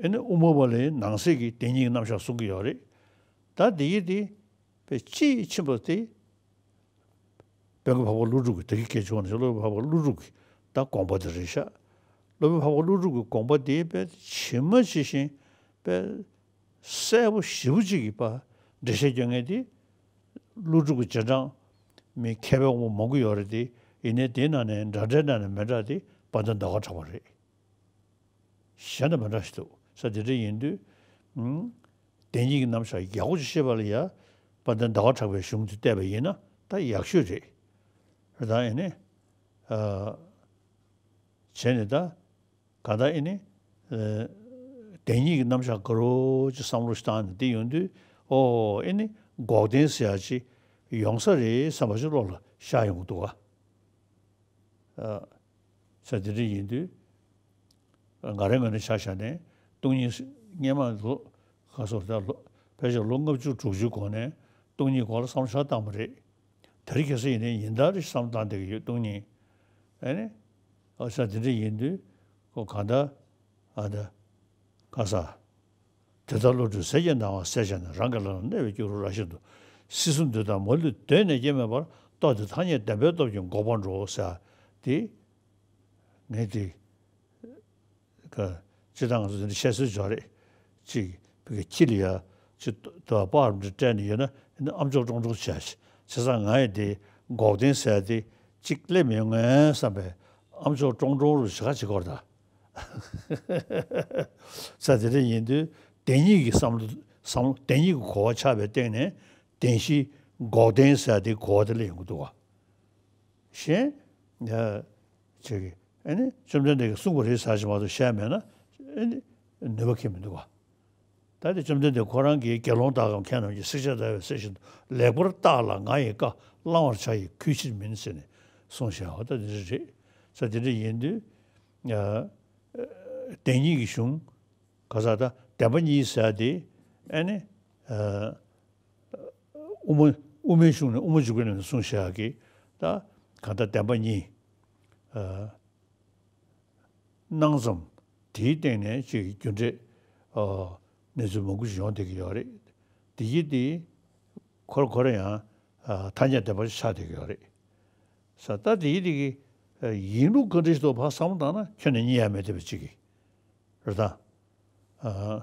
ཨེ་ནི་དབུ་མ་པ་ལའི་ནང་གསེས་ཀྱི་བདེན་གཉིས་ཀྱི་རྣམ་གཞག་གསུང་གི་ཡོད་རེད། ད་དེ་ཡི་དེ་པའི་དཔྱིས་ཕྱིན་པ་དེ། དཔལ་མགོན་འཕགས་པ་ཀླུ་སྒྲུབ་ཀྱི་ད་གི་སྐད་ཆ་བ་ནི་སློབ་དཔོན་འཕགས་པ་ཀླུ་སྒྲུབ་ཀྱི་ད་དགོངས་པ་དེ་རེད་ཤག་སློབ་དཔོན་འཕགས་པ་ཀླུ་སྒྲུབ་ཀྱི་དགོངས་པ་དེ་དཔེ་ཇི་མ་ཇི་བཞིན་དཔེ་གསལ་པོ་ཞེ་པོ་ཅིག་གིས་པ་འགྲེལ་བཤད་སྐྱོན་མཁན་དེ་ཀླུ་སྒྲུབ་ཀྱི་རྗེས་འབྲང་མི་མཁས་པའི་དབང་པོ་མང་པོ་ཡོད་རེད་དེ། ཡིན་ནའི་དེའི་ནང་ནས་འདྲ་འདྲའི་ནང་ནས་མི་འདྲ་དེ་དཔལ་ལྡན་ཟླ་བ་གྲགས་པ་རེད། གཞན་དང་མི་འདྲ་ཞིག་འདུག་ས། དེ་འདྲ་ཡིན་དུས། ཨང་། བདེན་གཉིས་ཀྱི་རྣམ་གཞག་ཡག་པོ་ཅིག་ཤེས་པ་ལ་ཡ། དཔལ་ལྡན་ཟླ་བ་གྲགས་པའི་གཞུང་དེ་བལྟས་པ་ཡིན་ན་ད་ཡག་ཤོས་རེད། རེད་ད་ཨེ་ནི། ཨ། བྱས་ནས་ད། ག་ད་ཨེ་ནི། ཨ། བདེན་གཉིས་ཀྱི་རྣམ་གཞག་དགའ་རོགས་ཅིག་བསམ་བློ་ཞིག་བཏང་ནས་དེ་ཡོང་དུས། ཨོ་ཨེ་ནི། འགོག་བདེན་ཟེར་ཡ་ཅིག་ཡོང་ས་རེད་བསམ་པ་ཅིག་བློ་ལ་ཤར་ཡོང་གི་འདུག་ག་ས་དེ་འདྲ་ཡིན་དུས། ང་རའི་ངོས་ནས་ཆ་བཞག་ནས་སྟོང་ཉིད་སྔས་མ་ལོ་ག་སོར་ད་ལོ་ཕལ་ཆེར་ལོ་ལྔ་བཅུ་དྲུག་ཅུའི་གོང་ནས་སྟོང་ཉིད་སྐོར་ལ་བསམ་བློ་ཞིག་བཏང་བ་རེད། དེ་རིང་ཁ་སང་ཡིན་ནའི་ཡིན་ད་རེ་བསམ་བློ་བཏང་བསྡད་ཀྱི་ཡོད་སྟོང་ཉིད། ཨ་ནི། ཨ་ས་དེ་འདྲ་ཡིན་དུས་ཁོ་གང་ལྟར་ཨ་ད་ག་ས། དེ་ལྟར་བློ་གྲོས་ཟས་ཀྱི་སྣང་བ་གསལ་བྱས་ནས། རང་གི་ལམ་ལ་གནས་པའི་སྐྱུ་རུ་ར་བཞིན་དུ། སྲིད་གསུམ་འདི་དག་མ་ལུས་གདོད་ནས་སྐྱེ་མེད་པར། རྟོགས་ཏེ་ཐ་སྙད་བདེན་པའི་སྟོབས་ཀྱིས་འགོག་པར་འགྲོ་ཟེར། དེ་ངས་དེ་ག་སྤྱིར་བཏང་ང་ཚོ་འདི་འདྲ་བཤད་སྲོལ་ཅིག་ཡོད་རེད། ཅིག་བི་ག་ཁྱི་ལ་ཡ་ཅིག་དོ་པར་འདྲ་སྤྲད་ནས་ཡོད་ན་ཨ་མཆོག་ཀྲོང་ཀྲོང་བྱས། བྱས་ཙང་ང་ཡི་དེ་འགོག་བདེན་ཟེར་དེ་ཅིག་སླེབས་མི་ཡོང་ངས་བསམ་པས་ཨ་མཆོག་ཀྲོང་ཀྲོང་རུ་ཞེ་ག་བྱེད་ཀྱི་ཡོད་རེད་ད། ས་དེ་འདྲ་ཡིན་དུས་བདེན་གཉིས་ཀྱི་བསམ་བློ་བསམ་བློ་བདེན་གཉིས་ཀྱི་གོ་བ་ཆགས་པའི་སྟེང་ནས་བདེན་བཞི་འགོག་བདེན་ཟེར་དེ་གོ་བ་དེ་ལ་ཡོང་གི་འདུག་བ། གཞན་ཡ་ཅིག་གིས་ཨ་ནི་བཅོམ་ལྡན་འདས་ཀྱིས་གསུངས་པ་རེད་ཟེར་ཞིག་མ་གཏོགས་བཤད་མེད་ན་ཨ་ནི་ནུས་པ་ཁེལ་མི་འདུག་བ། ད་དེ་བཅོམ་ལྡན་འདས་ཁོ་རང་གིས་དགེ་སློང་དག་གམ་མཁས་རྣམས་ཀྱིས། བསྲེགས་བཅད་བརྡར་བའི་གསེར་བཞིན་དུ། ལེགས་པར་བརྟགས་ལ་ང་ཡི་བཀའ། བླང་བར་བྱ་ཡི་གུས་ཕྱིར་མིན་ཟེར་ནས་གསུངས་བཞག་པ་ད་དེ་འདྲ་རེད། ས་དེ་འདྲ་ཡིན་དུས། ཨ། བདེན་གཉིས་ཀྱི་གཞུང་ག་ས་ད་བདེན་པ་གཉིས་ཟེར་དེ་ཨ་ནི། ཨ། དབུ་མ་དབུ་མའི་གཞུང་ནས་དབུ་མ་འཇུག་པའི་ནང་ནས་གསུངས་བཞག་གི་ད་གང་ལྟར་བདེན་པ་གཉིས། ཨ། སྣང་ཙམ་དེའི་སྟེང་ནས་ཅིག་རྒྱུ་འབྲས་ཨ་གནས་ཚུལ་མང་པོ་ཞིག་ཡོང་བསྡད་ཀྱི་ཡོད་རེད། དེ་ཡིས་དེ་ཁོར་ཁོར་ཡང་ཨ་ཐ་སྙད་བདེན་པ་ཆགས་བསྡད་ཀྱི་ཡོད་རེད། ས་ད་དེ་ཡིས་དེ་གི་ཨ་ཡིན་ལུགས་ག་འདྲ་ཞིག་འདུག་ཕར་བསམ་བློ་བཏང་ན་ཁྱོན་ནས་རྙེད་ཡ་མེད་བསྡད་པ་ཅིག་གི་ རེད་ད། ཨ།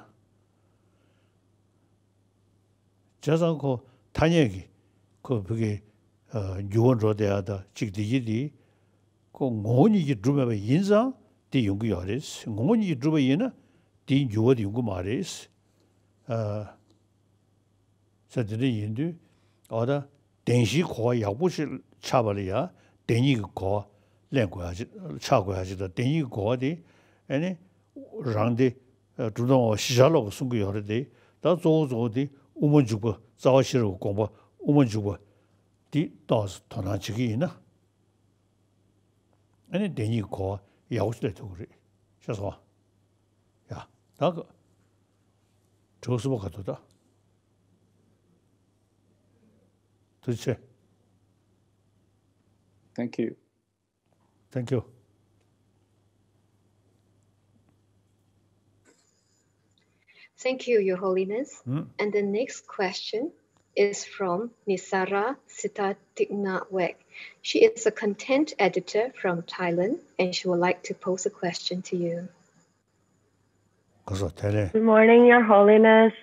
བྱས་ཙང་ཁོ་ཐ་སྙད་ཀྱི་ཁོ་བོད་ཀྱི་ཨ་འགྱུར་བ་འགྲོ་བསྡད་ཡ་ད་གཅིག་བདེ་སྐྱིད་དེ་ཁོ་ངོ་བོ་ཉིད་ཀྱིས་གྲུབ་མེད་པ་ཡིན་ཙང་དེ་ཡོང་གི་ཡོད་རེད། ངོ་བོ་ཉིད་ཀྱིས་གྲུབ་པ་ཡིན་ན་དེའི་འགྱུར་བ་དེ་ཡོང་གི་མ་རེད། ཨ། ས་དེ་འདྲ་ཡིན་དུས་འོ་ད་བདེན་བཞིའི་གོ་བ་ཡག་པོ་ཞིག་ཆགས་པ་ལ་ཡང་བདེན་གཉིས་ཀྱི་གོ་བ་ལེན་དགོས་ཡ་ཅིག་ཆགས་དགོས་ཡ་ཅིག་དང་། བདེན་གཉིས་ཀྱི་གོ་བ་དེ་ཨ་ནི་རང་དེ་གྲུབ་མཐའ་སྨྲ་བ་བཞི་ཆར་ལོག་གིས་གསུང་གི་ཡོད་རེད་དེ། ད་གཙོ་བོ་གཙོ་བོ་དེ་དབུ་མ་འཇུག་པ། རྩ་བ་ཤེས་རབ་ཀྱི་དགོངས་པ་དབུ་མ་འཇུག་པ་དེ་ཏོག་ཙམ་དོ་སྣང་བྱེད་ཀྱི་ཡིན་ན། ཨ་ནི་བདེན་གཉིས་ཀྱི་གོ་བ་ཡག་པོ་ཞིག་སླེབས་ཐུབ་ཀྱི་རེད། ཤེས་སོང་ཨ། ཡ། ད་ག་དྲི་བ་གསུམ་པ་ག་ཐུག་ད། ཐུགས་རྗེ་ཆེ། Thank you. Thank you. Thank you, Your Holiness. Mm. And the next question is from Miss Sarah Sitatikna Wek. She is a content editor from Thailand, and she would like to pose a question to you. Good morning, Your Holiness.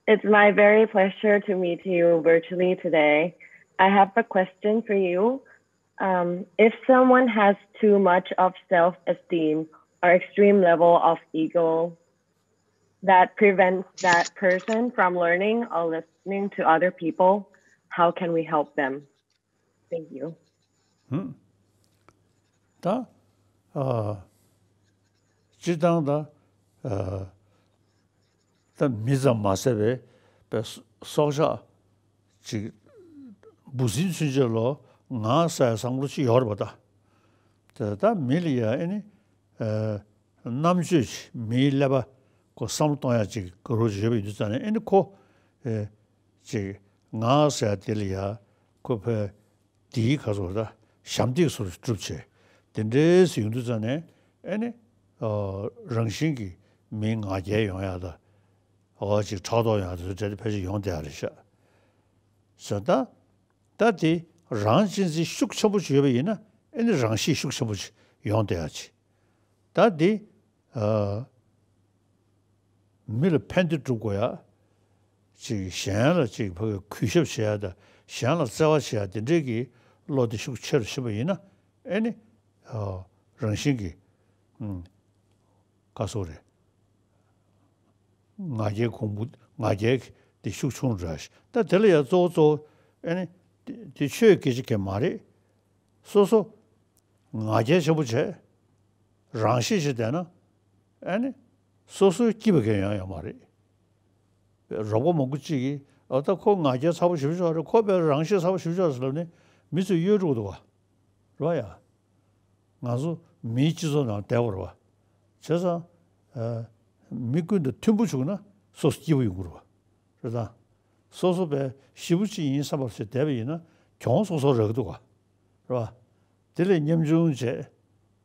It's my very pleasure to meet you virtually today. I have a question for you. Um, if someone has too much of self-esteem or extreme level of ego that prevents that person from learning or listening to other people, how can we help them? Thank you. ཧུམ། ད། ཨ། སྤྱིར་བཏང་ད། ཨ། ད་མི་ཙམ་མ་ཟད་པའི་པའི་སྲོག་ཆགས་ཅིག་འབུ་སྲིན་ཚུན་ཆད་ལ་ང་ཟེར་བསམ་བློ་ཅིག་ཡོད་རེད་པ་ད། དེ་ད་མི་ལ་ཡ་ཨ་ནི། ཨ། རྣམ་དཔྱོད་ཅིག་མིའི་ཀླད་པ་ཁོ་བསམ་བློ་གཏོང་ཡ་ཅིག་ག་རེ་ཡོད་པ་ཡིན་དུས་ཙང་ནས་ཨ་ནི་ཁོ། ཨེ། ཅིག་ང་ཟེར་ཡ་དེ་ལ་ཡ་ཁོ་ཕའི་དེའི་ག་ཚོད་ད་ཞབས་འདེགས་སོགས་སྒྲུབ་བྱས། དེ་འདྲའི་ཟེར་ཡོང་དུས་ཙང་ནས་ཨ་ནི། ཨ། རང་བཞིན་གྱིས་མི་ང་རྒྱལ་ཡོང་ཡ་ད། ཨོ་ཅིག་ཕྲག་དོག་ཡོང་ཡ་དེ་ཚོ་འདྲ་དེ་ཕལ་ཆེར་ཡོང་བསྡད་ཡ་རེད་ཤག་ཟེར་ད། ད་དེ་རང་གཅེས་འཛིན་ཤུགས་ཆེན་པོ་ཞིག་ཡོད་པ་ཡིན་ན་ཨ་ནི་རང་གཤིས་ཤུགས་ཆེན་པོ་ཞིག་ཡོང་བསྡད་ཡ་ཅིག་ད་དེ། ཨ། མི་ལ་ཕན་བདེ་སྒྲུབ་དགོས་ཡ། ཅིག་གཞན་ལ་ཅིག་ཕ་གི་གུས་ཞབས་བྱེད་ཡ་དང་གཞན་ལ་བརྩེ་བ་བྱེད་ཡ་དེ་འདྲའི་གི་བློ་དེ་ཤུགས་ཆེ་རུ་ཕྱིན་པ་ཡིན་ན་ཨེ་ནི། ཨ། རང་བཞིན་གྱིས། ཨུམ། བཀའ་སོགས་རེད། ང་རྒྱལ་གོང་བུ་ང་རྒྱལ་དེ་ཤུགས་ཆུང་རུ་འགྲོ་ཡ་ཞིག་ད་དེ་ལ་ཡ་གཙོ་བོ་གཙོ་བོ་ཨེ་ནི། དེ་དེ་ཆོས་སྐད་ཆ་གང་མ་རེད། སོ་སོ། ང་རྒྱལ་ཆེན་པོ་བྱས། རང་ཤེད་ཆེ་བསྡད་ན། ཨ་ནི། སོ་སོའི་སྐྱིད་པ་གང་ཡང་ཡོད་མ་རེད། རོགས་པ་མང་པོ་གཅིག་གིས་ཨ་ད་ཁོ་ང་རྒྱལ་ཚ་པོ་ཞེ་པོ་ཅིག་རེད། ཁོ་དཔེ་རང་ཤེད་ཚ་པོ་ཞེ་པོ་ཅིག་རེད་ཟེར་ལབ་ནས་མི་ཚོས་གཡོལ་འགྲོ་གི་འདུག་ག་རེད་བ་ཡ། ང་ཚོ་མིའི་སྤྱི་ཚོགས་ནང་བསྡད་པ་རེད་བ། བྱས་ཙང་། ཨ། མི་ཀུན་དང་མཐུན་པོ་བྱུང་ན་སོ་སོ་སྐྱིད་པོ་ཡོང་གི་རེད་བ། རེད་དང་། སོ་སོ་དཔེ་ཞེ་པོ་ཅིག་ཡིན་བསམ་པ་ཞིག་བསྡད་པ་ཡིན་ན་གྱོང་སོ་སོར་རག་གི་འདུག་ག་རེད་བ། དེ་ལས་ཉམ་ཆུང་བྱས།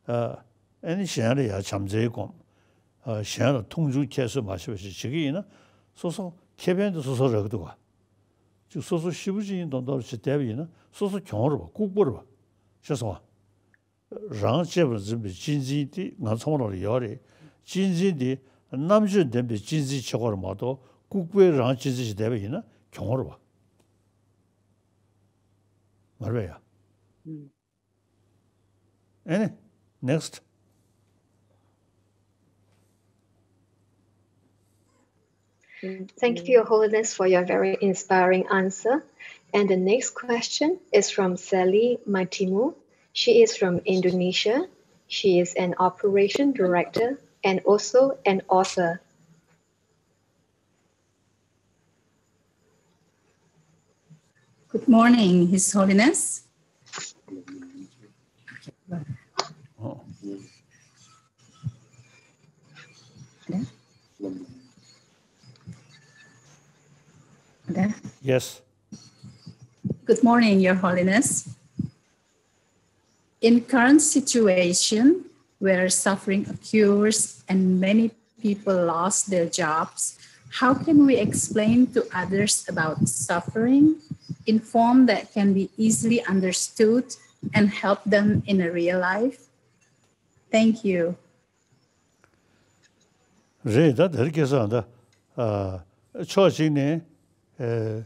ཨ། ཨ་ནི་གཞན་ལ་ཡང་བྱམས་བརྩེའི་སྒོམ། ཨ། གཞན་ལ་མཐོང་ཆུང་ཁྱད་གསོད་མ་བྱས་པ་ཞིག་བྱེད་ཀྱི་ཡིན་ན་སོ་སོ་ཁེ་ཕན་དེ་སོ་སོར་རག་གི་འདུག་ག་ཅིག་སོ་སོ་ཞེ་པོ་ཅིག་ཡིན་མདོག་མདོག་ཞིག་བསྡད་པ་ཡིན་ན་སོ་སོ་གྱོང་རེད་བ། ལྐུགས་པ་རེད་བ། ཤེས་སོང་ང་། རང་གཅེས་པར་འཛིན་པའི་གཅེས་འཛིན་དེ་ང་ཚང་མ་ལ་ཡོད་རེད། གཅེས་འཛིན་དེ་རྣམ་དཔྱོད་ལྡན་པའི་གཅེས་འཛིན་བྱེད་དགོས་རེད་མ་གཏོགས་ལྐུགས་པའི་རང་གཅེས་འཛིན་ཞིག་བསྡད་པ་ཡིན་ན་གྱོང་རེད་བ། མ་རེད་པས་ཡ། ཨེ་ནི། Next. Thank you, Your Holiness, for your very inspiring answer. And the next question is from Sally Matimu. She is from Indonesia. She is an operation director and also an author. Good morning, His Holiness. Yes. Good morning, Your Holiness. In current situation where suffering occurs and many people lost their jobs, how can we explain to others about suffering in form that can be easily understood and help them in a real life? Thank you. རེད། ད་དེར་སྐྱེས་ས་ད་ཨ་ཕྱོགས་གཅིག་ནས་ཨེ་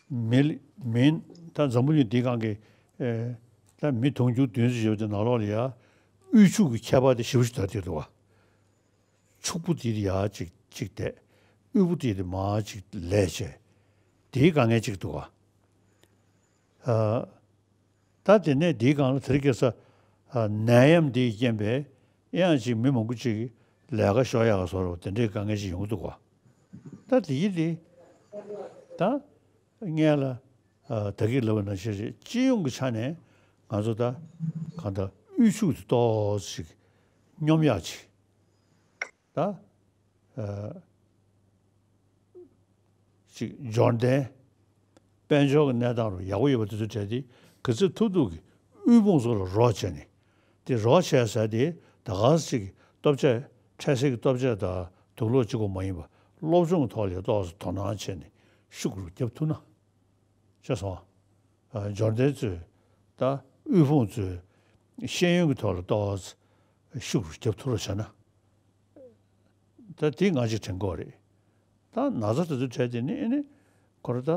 མི་མིན་ད་འཛམ་བུ་གླིང་འདིའི་སྒང་གི་ཨེ་ད་མི་དུང་ཕྱུར་བདུན་ཙམ་ཡོད་པའི་ནང་ལོགས་ལ་ཡ་དབུལ་ཕྱུག་གི་ཁྱད་པར་དེ་ཞེ་པོ་ཞིག་དར་བསྡད་འདུག་བ། ཕྱུག་པོ་དེ་ཡར་ཅིག་ཅིག་བསྡད། དབུལ་པོ་དེ་དེ་མར་ཅིག་ལས་བྱས། དེའི་དཀའ་ངལ་ཅིག་འདུག་བ། ཨ་ད་དེ་ནས་དེའི་སྒང་ལ་དེར་སྐྱེས་ས་ཨ་ནད་ཡམས་འདིའི་རྐྱེན་པས་ཡང་ཅིག་མི་མང་པོ་ཅིག་ལས་ཀ་ཤོར་ཡག་བཟོ་འདྲ་དེ་འདྲའི་དཀའ་ངལ་ཅིག་ཡོང་གི་འདུག་གོ། ད་དེ་ཡི་དེ་ད་སྔན་ལ་ཨ་ད་གིན་ལབ་པ་ནང་བཞིན་རེད། སྤྱི་ཡོངས་ཀྱི་ཆ་ནས་ང་ཚོ་ད་གང་ལྟར་དབུལ་ཕྱུག་དེ་ཏོག་ཙམ་ཅིག་སྙོམས་ཡག་ཅིག་ད་ཨ་ཅིག་འབྱོར་ལྡན་དཔལ་འབྱོར་གྱི་གནས་སྟངས་རུ་ཡག་པོ་ཡོད་པ་དེ་ཚོ་གྲས་དེ་ག་ཚོད་ཐུབ་ཐུབ་ཀྱིས་དབུལ་ཕོངས་ཚོ་ལ་རོགས་བྱས་ནས། དེ་རོགས་བྱས་ཟེར་དེ་ད་ག་ཟེ་ཅིག་སྟོབས་ཆས་འཕྲལ་སེལ་གྱི་སྟོབས་ཆས་དང་དུག་ལོག་གཅིག་པོ་མ་ཡིན་པ་སློབ་སྦྱོང་གི་ཐོག་ལ་ཏོག་ཙམ་དོ་སྣང་བྱས་ནས་ཤུགས་རུ་བརྒྱབ་ཐུབ་ན། ཤེས་སོང་། ཨ་འབྱོར་ལྡན་ཚོས་ད་དབུལ་ཕོངས་ཚོས་ཤེས་ཡོན་གྱི་ཐོག་ལ་ཏོག་ཙམ་ཤུགས་རུ་བརྒྱབ་ཐུབ་རོགས་བྱས་ན། ད་དེ་ང་ཅིག་དྲན་གྱི་ཡོད་རེད། ད་ན་ཚ་དེ་ཚོ་འཕྲད་དེ་ནི་ཨེ་ནི་ཁོ་ར་ད་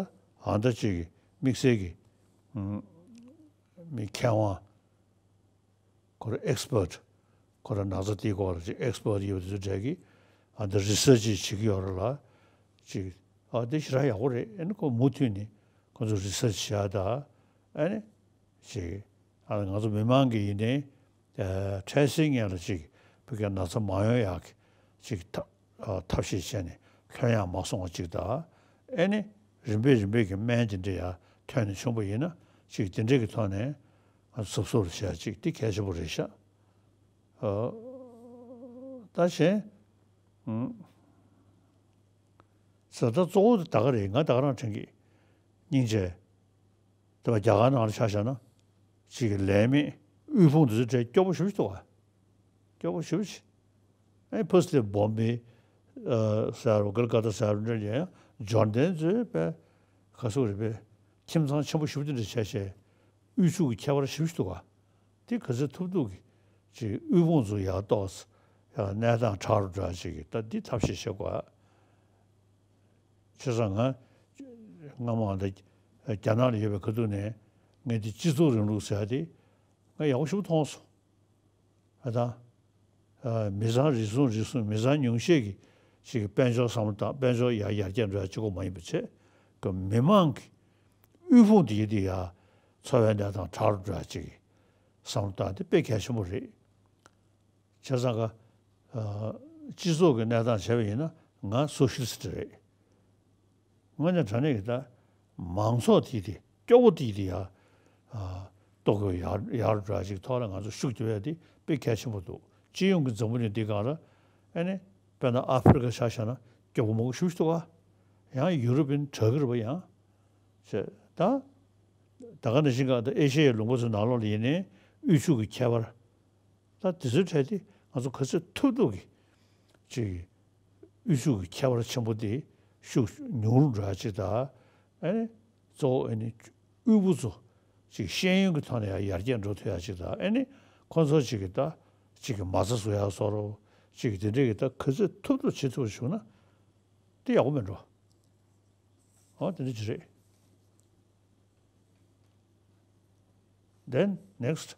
ཨ་ད་ཅིག་གི་དམིགས་བསལ་གྱི་ཨུམ་མི་མཁས་དབང་ཁོ་ར་ཨེག་སི་པར་ཊི། ཁོ་ར་ན་ཚ་དེའི་སྐོར་ལ་ཅིག་ཨེག་སི་པར་ཊི་ཡོད་པ་དེ་ཚོ་གྲས་ཀྱིས་ཨ་ད་རི་སར་ཆི་བྱེད་ཀྱི་ཡོད་རེད་ལ། ཅིག་ཨ་དེ་ཞེ་དྲག་ཡག་པོ་རེད། ཨེ་ནི་ཁོ་མུ་མཐུད་ནས་ཁོ་ཚོ་རི་སར་ཆི་བྱས་ད་ཨེ་ནི་ཅིག་ཨ་ང་ཚོ་མི་མང་གི་ཡིན་ནའི་ཨ་འཕྲལ་སེལ་ངང་ལ་ཅིག་བོད་སྐད་ན་ཚ་མ་ཡོང་ཡག་གི་ཅིག་ཐབས་ཨ་ཐབས་ཤེས་བྱས་ནས་ལྷོད་ཡངས་མ་སོང་བ་ཅིག་དང་། ཨེ་ནི་རིམ་པས་རིམ་པས་ཀྱི་སྨན་དེ་འདྲ་ཡར་ཐོན་ནས་བྱུང་པ་ཡིན་ན་ཅིག་དེ་འདྲས་ཀྱི་ཐོག་ནས་ང་ཚོ་གཟབ་གཟབ་རུ་བྱས་ཅིག་དེ་གལ་ཆེན་པོ་རེད་ཤག་ཨ་ད་གཞན་ཨུམ་ཟེར་ད་གཙོ་བོ་དེ་ད་ག་རེད། ང་ད་ག་རང་དྲན་གི་སྙིང་རྗེ། དེ་བ་རྒྱ་གར་ནང་ལ་ཆ་བཞག་ན་ཅིག་གི་ལས་མེད་དབུལ་ཕོངས་དེ་ཚོ་གྲས་སྐྱོ་པོ་ཞེ་པོ་ཅིག་འདུག་ག་སྐྱོ་པོ་ཞེ་པོ་ཅིག་ཨེ་ཕར་སི་ཊི་སི་ཊེཊ་བོམ་བེ་ཨ་ཟེར་རོ་ཀལ་ཀ་ཏ་ཟེར་རོ་འདྲ་ཡང་འབྱོར་ལྡན་ཚོའི་པའི་ག་ཚོད་རེད་པའི་ཁྱིམ་ཚང་ཆེན་པོ་ཞེ་པོ་དེ་འདྲ་བྱས་བྱས་དབུལ་ཕྱུག་གི་ཁྱད་པར་ཞེ་པོ་ཅིག་འདུག་ག་དེ་ག་ཚོད་ཐུབ་ཐུབ་ཀྱིས་ཅིག་དབུལ་ཕོངས་ཚོ་ཡར་ཏོག་ཙམ་ཡང་གནས་སྟངས་དྲག་རུ་འགྲོ་ཡག་ཅིག་གི་ད་འདི་ཐབས་ཤེས་བྱེད་དགོས། བྱས་ཙང་ང་སྔ་མ་ད་རྒྱ་ནག་ལ་ཡོད་པའི་ཁ་ཐུག་ནས་ངས་འདི་སྤྱི་ཚོགས་རིང་ལུགས་ཟེར་ཡག་དེ་ང་ཡག་པོ་ཞེ་པོ་མཐོང་སོང་། ཨ་ད་ཨ་མི་ཚང་རེ་ཟུང་རེ་ཟུང་མི་ཚང་ཉུང་ཤས་ཀྱིས་ཅིག་གི་དཔལ་འབྱོར་བསམ་བློ་བཏང་། དཔལ་འབྱོར་ཡར་ཡར་རྒྱས་འགྲོ་ཡག་གཅིག་པོ་མ་ཡིན་པ་བྱས་ཀྱི་མི་མང་གི་དབུལ་ཕོངས་དེ་ཡི་དེ་ཡར་འཚོ་བའི་གནས་སྟངས་དྲག་རུ་འགྲོ་ཡག་ཅིག་གི་བསམ་བློ་བཏང་དེ་དཔེ་གལ་ཆེན་པོ་རེད། བྱས་ཙང་ཀ་ཨ་སྤྱི་ཚོགས་ཀྱི་གནས་སྟངས་བྱས་པ་ཡིན་ན་ང་སོ་ཤི་ལི་སི་ཊི་རེད། དངོས་གནས་དྲང་གནས་ཀྱི་ད་མང་ཚོགས་དེ་དེ་སྐྱོ་པོ་དེ་དེ་ཡར་ཨ་ལྟོ་གོས་ཡར་ཡར་འགྲོ་ཡག་ཅིག་ཐོག་ལ་ང་ཚོ་ཤུགས་རྒྱབ་ཡག་དེ་དཔེ་གལ་ཆེན་པོ་འདུག་སྤྱི་ཡོངས་ཀྱི་འཛམ་བུ་གླིང་འདི་སྒང་ལ་ཨ་ནི་དཔེར་ན་ཨ་ཧྥེ་རི་ཀ་ཆ་བཞག་ན་སྐྱོ་པོ་མང་པོ་ཞེ་པོ་ཅིག་འདུག་ག་ཡང་ཡུ་རོབ་ཡིན་ན་དྲག་གི་རེད་པ། ཡང་བྱས་ད་ད་ག་ནང་བཞིན་ག་ད་ཨེ་ཤེ་ཡའི་ལུང་པ་ཚོའི་ནང་ལོགས་ལ་ཡིན་ནའི་དབུལ་ཕྱུག་གི་ཁྱད་པར། ད་དེ་ཚོའི་གྲས་དེ་ང་ཚོ་ག་ཚོད་ཐུབ་ཐུབ་ཀྱིས་ཅིག་དབུལ་ཕྱུག་གི་ཁྱད་པར་ཆེན་པོ་དེ་ཤུགས་ཉུང་རུ་འགྲོ་ཡག་ཅིག་དང་། ཨ་ནི་གཙོ་བོ་ཨ་ནི་དབུལ་པོ་ཚོ་ཅིག་ཤེས་ཡོན་གྱི་ཐོག་ནས་ཡང་ཡར་རྒྱས་འགྲོ་ཐུབ་ཡག་ཅིག་དང་། ཨ་ནི་ཁོང་ཚོ་ཅིག་གི་ད་ཅིག་གི་མ་རྩ་བཟོ་ཡག་བཟོ་འདྲ་ཅིག་གི་དེ་འདྲས་ཀྱི་ད་ག་ཚོད་ཐུབ་ཐུབ་བྱེད་ཐུབ་པ་བྱུང་ན་དེ་ཡག་པོ་མེད་འགྲོ། ཨོ་དེ་འདྲ་ཅིག་རེད། Then next.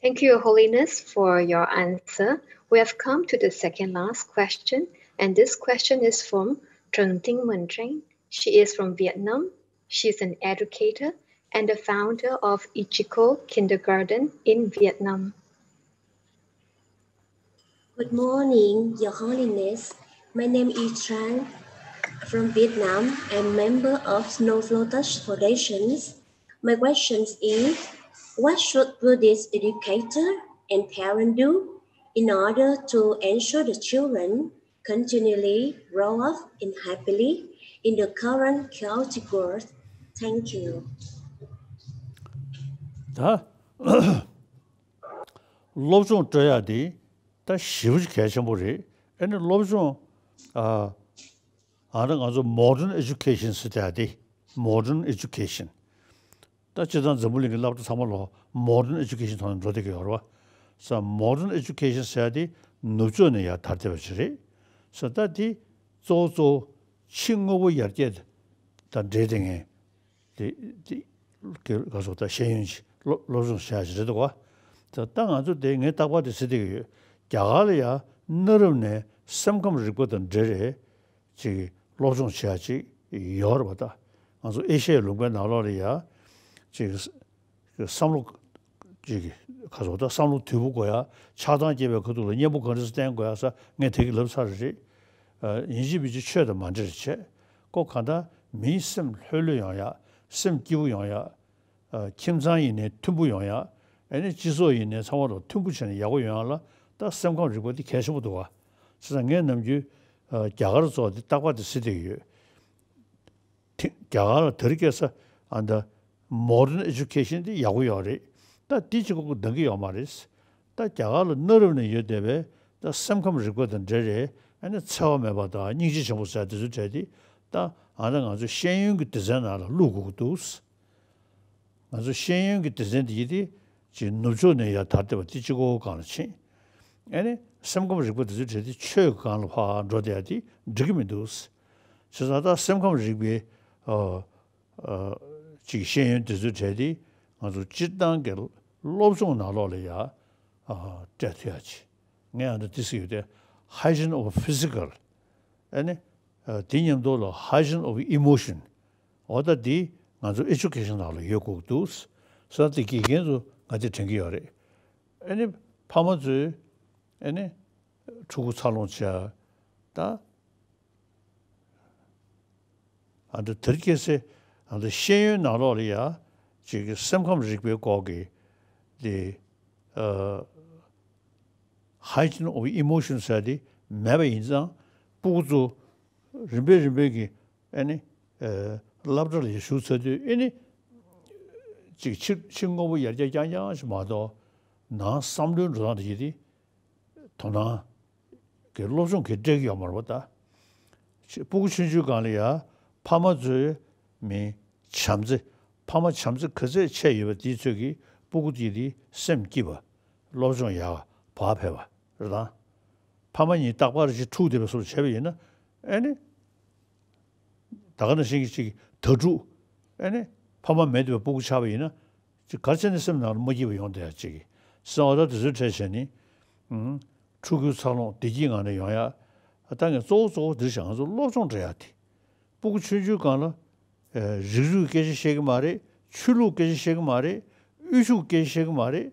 Thank you, Your Holiness, for your answer. We have come to the second last question, and this question is from Trần Tinh Minh Trinh. She is from Vietnam. She is an educator and the founder of Ichiko Kindergarten in Vietnam. Good morning, Your Holiness. My name is Trang from Vietnam. I'm member of Snow Lotus Foundations. My question is, what should Buddhist educator and parent do in order to ensure the children continually grow up in happily in the current chaotic world? Thank you. ད་སློབ་སྦྱོང་སྤྲོད་ཡག་དེ་ད་ཞེ་པོ་ཅིག་གལ་ཆེན་པོ་རེད། ཨ་ནི་སློབ་སྦྱོང་ཨ་ཨ་ནི་ང་ཚོ་modern education ཟེར་ཡག་དེ་ Modern Education། ད་སྤྱིར་བཏང་འཛམ་བུ་གླིང་གི་སློབ་གྲྭ་ཚང་མ་ལོ་Modern Education་ཐོག་ནས་འགྲོ་བསྡད་ཀྱི་ཡོད་རེད་བ། ས་Modern Education་ཟེར་ཡ་དེ་ནུབ་ཕྱོགས་ནས་ཡར་དར་བསྡད་པ་ཅིག་རེད། ས་ད་དེ་གཙོ་བོ་གཙོ་བོ་ཕྱི་དངོས་པོ་ཡར་རྒྱས་དང་འབྲེལ་བསྡད་མཁན་དེ་དེ་ག་ཟེར་ད་ཤེས་ཡོན་ཅིག་སློབ་སློབ་སྦྱོང་བྱེད་ཡ་ཅིག་རེད་འདུག་བ། ད་ད་ང་ཚོ་དེ་ངས་རྟག་པར་དེ་ཟེར་བསྡད་ཀྱི་ཡོད། རྒྱ་གར་ལ་ཡ་གནའ་རབས་ནས་སེམས་ཁམས་རིག་པ་དང་འབྲེལ་རེད། ཅིག་སློབ་སྦྱོང་བྱེད་ཡ་ཅིག་ཡོད་རེད་པ། ད་ང་ཚོ་ཨེ་ཤ་ཡའི་ལུང་པའི་ནང་ལོགས་ལ་ཡ་ཅིག་བསམ་བློ་ཅིག་ག་ཟེར་ད་བསམ་བློ་དུལ་པོ་དགོས་ཡ། ཆགས་སྡང་སྐྱེ་བའི་ཁ་ཐུག་ལ་གཉེན་པོ་ག་འདྲ་སེ་བསྟེན་དགོས་ཡ་ས་ངས་དེ་གི་ལབ་ཚར་རེད། ཡིན་གཅིག་མིན་གཅིག་ཆོས་དང་མ་འབྲེལ་བྱས། ཁོ་གང་ལྟར་མིའི་སེམས་ལྷོད་ལྷོད་ཡོང་ཡ། སེམས་སྐྱིད་པོ་ཡོང་ཡ། ཁྱིམ་ཚང་ཡིན་ནའི་མཐུན་པོ་ཡོང་ཡ། ཨ་ནི་སྤྱི་ཚོགས་ཡིན་ནའི་ཚང་མ་ལ་མཐུན་པོ་བྱས་ནས་ཡག་པོ་ཡོང་ཡ་ལ་ད་སེམས་ཁམས་རིག་པ་འདི་གལ་ཆེན་པོ་འདུག་བ། བྱས་ཙང་ངས་ནམ་རྒྱུན་རྒྱ་གར་ཚོ་འདི་རྟག་པར་འདི་ཟེར་བསྡད་ཀྱི་ཡོད། དེ་རྒྱ་གར་ལ་དེ་རིང་ཁ་སང་ཨ་ད་Modern Education་འདི་ཡག་པོ་ཡོད་རེད། ད་འདི་གཅིག་པོ་འདང་གི་ཡོད་མ་རེད། ད་རྒྱ་གར་ལ་གནའ་རབས་ནས་ཡོད་བསྡད་པའི་ད་སེམས་ཁམས་རིག་པ་དང་འབྲེལ་རེད། ཨ་ནི་འཚེ་བ་མེད་པ་དང་སྙིང་རྗེ་ཆེན་པོ་ཟེར་དེ་ཚོའི་གྲས་དེ་ད་ཨ་ད་ང་ཚོ་ཤེས་ཡོན་གྱི་སྡེ་ཚན་ནང་ལ་བླུག་དགོས་ཀྱི་འདུག་ང་ཚོ་ཤེས་ཡོན་གྱི་སྡེ་ཚན་འདི་ཡི་དེ་ཅིག་ནུབ་ཕྱོགས་ནས་ཡར་དར་བསྡད་པ་དེ་གཅིག་པོ་སྒང་ལ་ཕྱིན། ཨ་ནི་སེམས་ཁམས་རིག་པ་དེ་ཚོའི་གྲས་དེ་ཆོས་སྒང་ལ་ཕར་འགྲོ་བསྡད་ཡ་དེ་འགྲིག་གི་མི་འདུག་བྱས་ཙང་ད་སེམས་ཁམས་རིག་པའི་ཨ་ཨ་ཅིག་ཤེས་ཡོན་དེ་ཚོའི་གྲས་དེ་ང་ཚོ་སྤྱིར་བཏང་གི་སློབ་སྦྱོང་ནང་ལོགས་ལ་ཡ་ཨ་སྤྲད་ཐུབ་ཡ་ཅིག་ངས་ཨ་འདྲ་དེ་ཟེར་ཡོད་དེ། Hygiene of physical། ཨ་ནི་ཨ་དེ་མཉམ་དུ་ལ་hygiene of emotion། འོ་ད་དེ་ང་ཚོ་Education་ནང་ལ་ཡོད་དགོས་འདུག་ས་དེ་དགེ་རྒན་ཚོ་ང་དེ་དྲན་གྱི་ཡོད་རེད། ཨ་ནི་ཕ་མ་ཚོས་ཨ་ནི་ཕྲུ་གུ་འཚར་ལོངས་བྱེད་ཡ་ད། ཨ་འདྲ་དེར་སྐྱེས་སེ་ཨ་འདྲ་ཤེས་ཡོན་ནང་ལོགས་ལ་ཡ་ཅིག་གི་སེམས་ཁམས་རིག་པའི་སྐོར་གྱི་དེ་ཨ་hygiene of emotion་ཟེར་དེ་མེད་པ་ཡིན་ཙང་སྤུ་གུ་ཚོ་རིམ་པས་རིམ་པས་ཀྱི་ཨ་ནི་ཨ་སློབ་གྲྭ་ལ་ཡ་ཞུགས་ཚར་དུས་ཨ་ནི་ཅིག་ཕྱི་ཕྱི་དངོས་པོ་ཡར་རྒྱས་རྐྱང་རྐྱང་ཞིག་མ་གཏོགས་ནང་བསམ་བློའི་འགྲོ་སྟངས་དེ་ཡི་དེ། དོ་སྣང་གི་སློབ་སྦྱོང་གི་སྤྲད་ཀྱི་ཡོད་མ་རེད་པ། ད་ཕྲུ་གུ་ཆུང་ཆུང་སྒང་ལ་ཡ་ཕ་མ་ཚོས་མི་བྱམས་བརྩེ་ཕ་མ་བྱམས་བརྩེ་ག་ཚད་ཆེ་ཡོད་པ་དེའི་ཚོད་ཀྱིས་སྤུ་གུ་དེ་དེ་སེམས་སྐྱིད་པ་སློབ་སྦྱོང་ཡག་བག་ཕེབས་པ་རེད་ད། ཕ་མ་གཉིས་རྟག་པར་ཅིག་འཁྲུག་བསྡད་པ་སོགས་བྱས་པ་ཡིན་ན་ཨེ་ནི། ད་ག་ནང་བཞིན་གྱི་ཅིག་དྭ་ཕྲུག་ཨེ་ནི་ཕ་མ་མེད་པའི་སྤུ་གུ་ཆགས་པ་ཡིན་ན་ཅིག་ག་རེ་བྱས་ནས་སེམས་ནང་ལ་མ་སྐྱིད་པ་ཡོང་བསྡད་ཡ་ཅིག་གི་སེམས་པ་ད་དེ་ཚོའི་གྲས་བྱས་ནི། ཨུམ། ཕྲུ་གུའི་འཚར་ལོངས་བདེ་སྐྱིད་ངང་ནས་ཡོང་ཡ། ད་ངས་གཙོ་བོ་གཙོ་བོ་འདིར་བྱས་ང་ཚོ་སློབ་སྦྱོང་སྤྲད་ཡ་དེ། སྤུ་གུ་ཆུང་ཆུང་སྒང་ལ་ཨེ་རིགས་རུས་སྐད་ཆ་བཤད་གི་མ་རེད། ཆོས་ལུགས་སྐད་ཆ་བཤད་གི་མ་རེད། དབུལ་ཕྱུག་སྐད་ཆ་བཤད་གི་མ་རེད།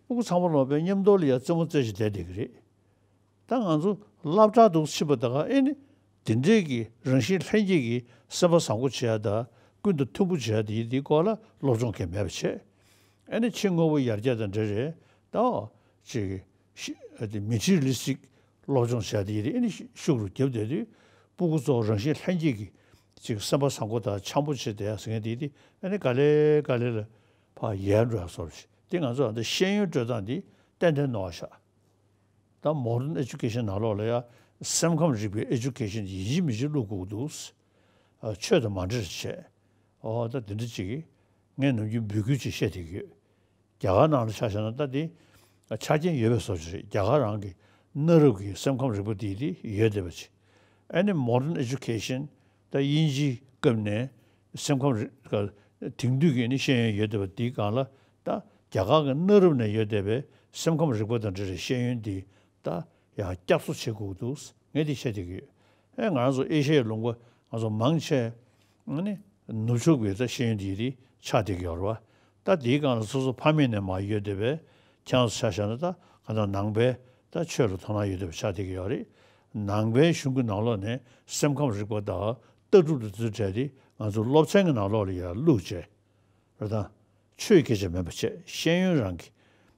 སྤུ་གུ་ཚང་མ་ལོག་པའི་མཉམ་དུ་ལ་ཡ་རྩེད་མོ་རྩེ་བྱས་བསྡད་བསྡད་གི་རེད། ད་ང་ཚོ་སློབ་གྲྭ་དུ་ཕྱིན་པ་ད་ག་ཨེ་ནི་དེ་འདྲའི་གི་རང་བཞིན་ལྷན་སྐྱེས་ཀྱི་སེམས་པ་བཟང་པོ་བྱེད་ཡ་ད་ཀུན་ཏུ་མཐུན་པོ་བྱེད་ཡ་དེ་ཡི་དེའི་སྐོར་ལ་སློབ་སྦྱོང་གང་མེད་པ་བྱས། ཨེ་ནི་ཕྱི་དངོས་པོ་ཡར་རྒྱས་དང་འབྲེལ་རེད་ད། ཅིག་ཤི་ཨ་དེ་མེ་ཊི་རི་ཡལ་ལི་སི་ཊིག་སློབ་སྦྱོང་བྱེད་ཡ་དེ་ཡི་དེ་ཨེ་ནི་ཤུགས་རུ་རྒྱབ་བསྡད་དུས་སྤུ་གུ་ཚོ་རང་བཞིན་ལྷན་སྐྱེས་ཀྱི་ཅིག་སེམས་པ་བཟང་པོ་དང་འཆམ་པོ་བྱེད་བསྡད་ཡ་ཟེར་མཁན་དེ་ཡི་དེ་ཨེ་ནི་ག་ལེ་ག་ལེ་ལ་ཕར་ཡལ་འགྲོ་ཡ་བཟོ་འདྲ་ཞིག་དེ་ང་ཚོ་ཨ་ད་ཤེས་ཡོན་སྤྲོད་སྟངས་དེ་ཏན་ཏན་ནོར་བ་ཤག་ད་Modern Education་ནང་ལོགས་ལ་ཡ་སེམས་ཁམས་རིག་པའི་Education་ཡིན་གཅིག་མིན་གཅིག་བླུག་དགོས་འདུག་ཨ་ཆོས་དང་མ་འབྲེལ་བྱས། ཨོ་ད་འདི་འདྲ་ཅིག་གིས་ངས་ནམ་རྒྱུན་འབོད་སྐུལ་ཅིག་བཤད་བསྡད་ཀྱི་ཡོད། རྒྱ་གར་ནང་ལ་ཆ་བཞག་ན་ད་དེ་ཆ་རྐྱེན་ཡོད་པའི་བཟོ་ཅིག་རེད། རྒྱ་གར་རང་གི་གནའ་རབས་ཀྱི་སེམས་ཁམས་རིག་པ་དེ་དེ་ཡོད་བསྡད་པ་ཅིག་ཨ་ནི་Modern Education་ད་དབྱིན་ཇིའི་སྐབས་ནས་སེམས་ཁམས་རིག་དེང་དུས་ཀྱི་ནི་ཤེས་ཡོན་ཡོད་བསྡད་པ་དེའི་སྒང་ལ་ད་རྒྱ་གར་གྱི་གནའ་རབས་ནས་ཡོད་བསྡད་པའི་སེམས་ཁམས་རིག་པ་དང་འབྲེལ་བའི་ཤེས་ཡོན་འདི་ད་ཡང་བསྐྱར་གསོ་བྱེད་དགོས་འདུག་ངས་འདི་བཤད་བསྡད་ཀྱི་ཡོད། ཨེ་ང་ཚོ་ཨེ་ཤ་ཡའི་ལུང་པ་ང་ཚོ་མང་ཆེ་ཨ་ནི་ནུབ་ཕྱོགས་པའི་ད་ཤེས་ཡོན་འདི་རིགས་ཆགས་བསྡད་ཀྱི་ཡོད་རེད་བ། ད་དེའི་སྒང་ལ་སོ་སོ་ཕ་མེས་ནས་མར་ཡོད་བསྡད་པའི་ཁྱེད་རང་ཚོ་ཆ་བཞག་ན་ད་གང་ལྟར་ནང་པའི་ད་ཆོས་ལ་དོ་སྣང་ཡོད་བསྡད་པ་ཆགས་བསྡད་ཀྱི་ཡོད་རེད། ནང་པའི་གཞུང་གི་ནང་ལོགས་ནས་སེམས་ཁམས་རིག་པ་དང་ལྟ་གྲུབ་དང་དེ་ཚོའི་གྲས་དེ་ང་ཚོ་སློབ་ཚན་གྱི་ནང་ལོགས་ལ་ཡར་བླུགས་བྱས། རེད་དང་། ཆོས་སྐད་ཆ་མེད་པ་བྱས་ཤེས་ཡོན་རང་གི་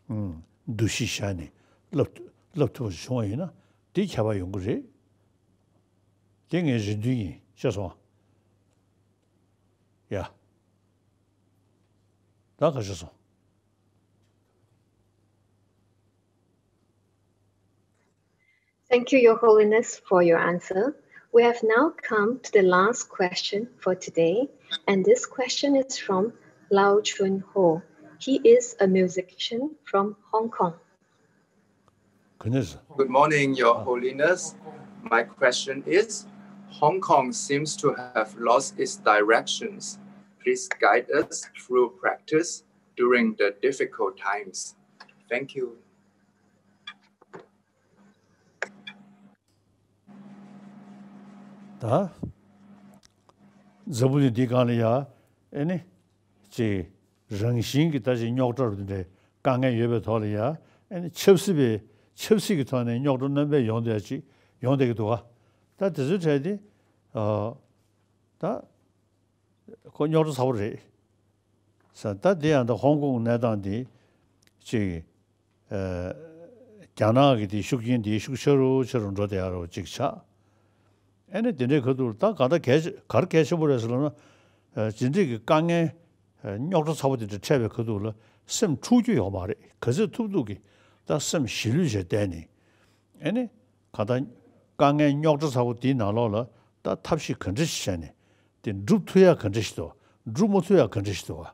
ཨུམ་འདུ་ཤེས་བཞག་ནས་བསླབ་བསླབ་ཐུབ་པ་བྱུང་བ་ཡིན་ན་དེ་ཁྱད་པར་ཡོང་གི་རེད། དེ་ངའི་རེ་འདུན་ཡིན། ཤེས་སོང་ཨ། ཡ། ད་ག་ཤེས་སོང་། Thank you, Your Holiness, for your answer. We have now come to the last question for today. And this question is from Lau Chun Ho. He is a musician from Hong Kong. Good morning, Your Holiness. My question is, Hong Kong seems to have lost its directions. Please guide us through practice during the difficult times. Thank you. ད། འཛམ་བུ་གླིང་འདིའི་སྒང་ལ་ཡ། ཨེ་ནི། ཅིག་རང་བཞིན་གྱི་ད་ཅིག་རྙོག་དྲ་རུ་འདི་འདྲའི་དཀའ་ངལ་ཡོད་པའི་ཐོག་ལ་ཡ། ཨེ་ནི་ཆབ་སྲིད་པའི་ཆབ་སྲིད་ཀྱི་ཐོག་ནས་རྙོག་དྲ་རྣམ་པ་ཡོང་བསྡད་ཅིག་ཡོང་བསྡད་ཀྱི་འདུག་ག་ད་དེ་ཚོའི་གྲས་དེ། ཨ། ད། ཁོ་རྙོག་དྲ་ཚ་པོ་རེད། ས་ད་དེ་ཡང་ད་ཧོང་ཀོང་གནས་སྟངས་འདི་ཅིག་ཨ། རྒྱ་ནག་གི་དེ་ཤུགས་རྐྱེན་དེ་ཤུགས་ཆེ་རུ་ཆེ་རུ་འགྲོ་བསྡད་ཡ་རོ་ཅིག་ཆགས། ཨེ་ནི་དེ་འདྲའི་ཁ་ཐུག་ད་ག་ད་གལ་ཆེ་ག་རེ་གལ་ཆེན་པོ་རེད་ཟེར་ལབ་ན། ཨ། ཇི་འདྲའི་གི་དཀའ་ངལ་ཨ། རྙོག་དྲ་ཚ་པོ་དེ་འདྲ་འཕྲད་པའི་ཁ་ཐུག་ལ་སེམས་འཁྲུག་རྒྱུ་ཡོད་མ་རེད། ག་ཚོད་ཐུབ་ཐུབ་ཀྱིས་ད་སེམས་ཞི་ལྷོད་བྱས་བསྡད་ནས། ཨེ་ནི་ག་ད་དཀའ་ངལ་རྙོག་དྲ་ཚ་པོ་དེའི་ནང་ལོགས་ལ་ད་ཐབས་ཤེས་ག་འདྲ་ཞིག་བྱས་ནས་དེ་འགྲུབ་ཐུབ་ཡ་ག་འདྲ་ཞིག་འདུག་འགྲུབ་མ་ཐུབ་ཡ་ག་འདྲ་ཞིག་འདུག་ག་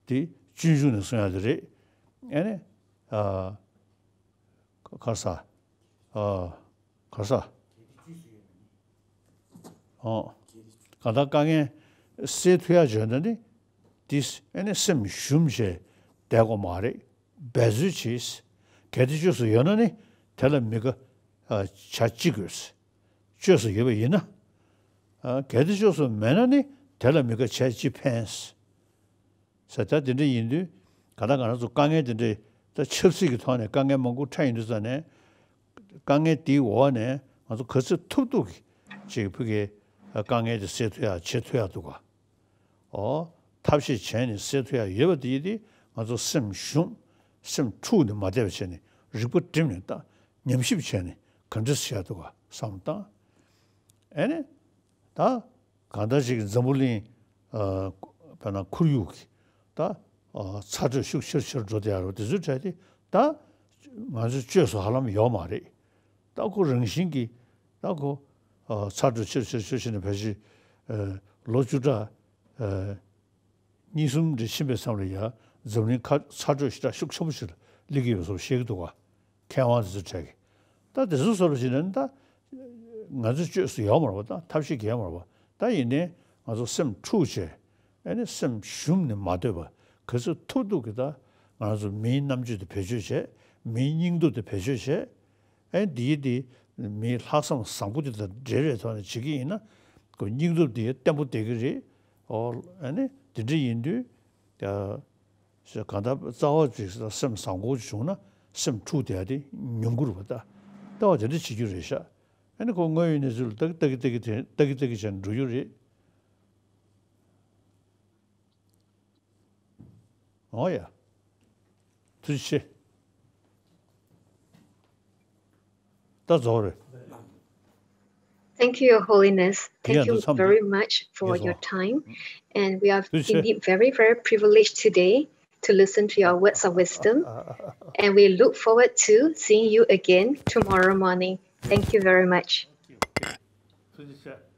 དེ་སྤྱོད་འཇུག་ནས་གསུང་ཡ་དེ་རེད། ཨེ་ནི། ཨ། ག་ས། ཨ། ག་ས། ཨོ། གང་ལྟར་དཀའ་ངལ་སེལ་ཐུབ་ཡ་བྱོས་ན་ནི། དེ་ཨེ་ནི་སེམས་ཞུམ་བྱས་བསྡད་དགོས་མ་རེད། འབད་རྩོལ་བྱེད། གལ་ཏེ་བཅོས་སུ་ཡོད་ན་ནི་དེ་ལ་མི་དགའ། ཨ། བྱ་ཅི་དགོས། བཅོས་སུ་ཡོད་པ་ཡིན་ན། ཨ། གལ་ཏེ་བཅོས་སུ་མེད་ན་ནི་དེ་ལ་མི་དགའ་བྱས་ཅི་ཕན། ས་ད་དེ་འདྲ་ཡིན་དུས་ག་ད་ག་ང་ཚོ་དཀའ་ངལ་དེ་འདྲའི་ད་ཆབ་སྲིད་ཀྱི་ཐོག་ནས་དཀའ་ངལ་མང་པོ་འཕྲད་ཡོང་དུས་ཙ་ནས། དཀའ་ངལ་དེའི་འོག་ནས་ང་ཚོ་ག་ཚོད་ཐུབ་ཐུབ་ཀྱིས་ཅིག་ཕ་གིའི་དཀའ་ངལ་དེ་སེལ་ཐུབ་ཡ་བྱེད་ཐུབ་ཡ་འདུག་ག་ཨོ། ཐབས་ཤེས་བྱས་ནས་སེལ་ཐུབ་ཡ་ཡོད་པ་དེ་ཡིན་དུས་ང་ཚོ་སེམས་ཞུམ། སེམས་འཁྲུག་ནས་མ་བསྡད་པ་བྱས་ནས་རིག་པ་བསྒྲིམས་ནས་ད་ཉམས་ཞིབ་བྱས་ནས་ག་འདྲས་བྱེད་ཡ་འདུག་ག་བསམ་བློ་བཏང་། ཨེ་ནི། ད། གང་ལྟར་ཅིག་འཛམ་བུ་གླིང་། ཨ། དཔེར་ན་ཁོར་ཡུག་གི་ད། ཨ། ཚ་དྲོད་ཤུགས་ཆེར་ཆེར་འགྲོ་བསྡད་ཡ་རོ་དེ་ཚོའི་གྲས་དེ་ད། ང་ཚོས་བཅོས་སུ་ཧ་ལམ་ཡོད་མ་རེད། ད་ཁོ་རང་བཞིན་གྱིས་ད་ཁོ། ཨ། ཚ་དྲོད་ཆེར་ཆེར་ཆེར་ཕྱིན་ནས་ཕལ་ཆེར། ཨ། ལོ་བཅུ་ཕྲག་ཨ། གཉིས་གསུམ་རེ་ཕྱིན་པའི་མཚམས་ལ་ཡ་འཛམ་གླིང་ཁ་ཚ་དྲོད་ཞེ་དྲག་ཤུགས་ཆེན་པོ་ཞིག་སླེབས་ཀྱི་ཡོད་པ་བཤད་ཀྱི་འདུག་ག་མཁས་དབང་དེ་ཚོའི་གྲས་ཀྱིས། ད་དེ་ཚོ་བཟོ་འདྲ་བྱས་ན་ད་ང་ཚོ་བཅོས་སུ་ཡོད་མ་རེད་པ། ད་ཐབས་ཤེས་གང་ཡང་མ་རེད་པ། ད་ཡིན་ནའི་ང་ཚོ་སེམས་འཁྲུག་བྱས། ཨ་ནི་སེམས་ཞུམ་ནས་མ་སྡོད་པ། ག་ཚོད་ཐུབ་ཐུབ་ཀྱིས་ད་ང་ཚོ་མིའི་རྣམ་དཔྱོད་དེ་བེད་སྤྱོད་བྱས། མིའི་སྙིང་སྟོབས་དེ་བེད་སྤྱོད་བྱས། ཨ་ནི་འདི་ཡིན་དེ་མིའི་ལྷག་བསམ་བཟང་པོ་དེ་དང་འབྲེལ་བའི་ཐོག་ནས་བྱེད་ཀྱི་ཡིན་ན། ཁོ་སྙིང་སྟོབས་དེ་བརྟན་པོ་བསྡད་ཀྱི་རེད། ཨོ། ཨ་ནི་དེ་འདྲ་ཡིན་དུས། ད། ཞེས་གང་ལྟར་རྩ་བ་ཅིག་སེམས་བཟང་པོ་བྱུང་ན་སེམས་འཁྲུག་བསྡད་ཡ་དེ་ཉུང་གི་རེད་པ། ད་ལྟ་བ་དེ་འདྲ་བྱེད་རྒྱུ་རེད་ཤག་ཨ་ནི་ཁོ་དངོས་ཡོད་གནས་ཚུལ་ལ་ལྟ་གི་ལྟ་གི་ལྟ་གི་དེ་ལྟ་གི་ལྟ་གི་བྱས་ནས་འགྲོ་རྒྱུ་རེད། འོ་ཡ། ཐུགས་རྗེ་ཆེ། ད་རྫོགས་རེད། Thank you, Your Holiness. Thank you very much for your time. And we are indeed very, very privileged today to listen to your words of wisdom. And we look forward to seeing you again tomorrow morning. Thank you very much. ཐུགས་རྗེ་ཆེ།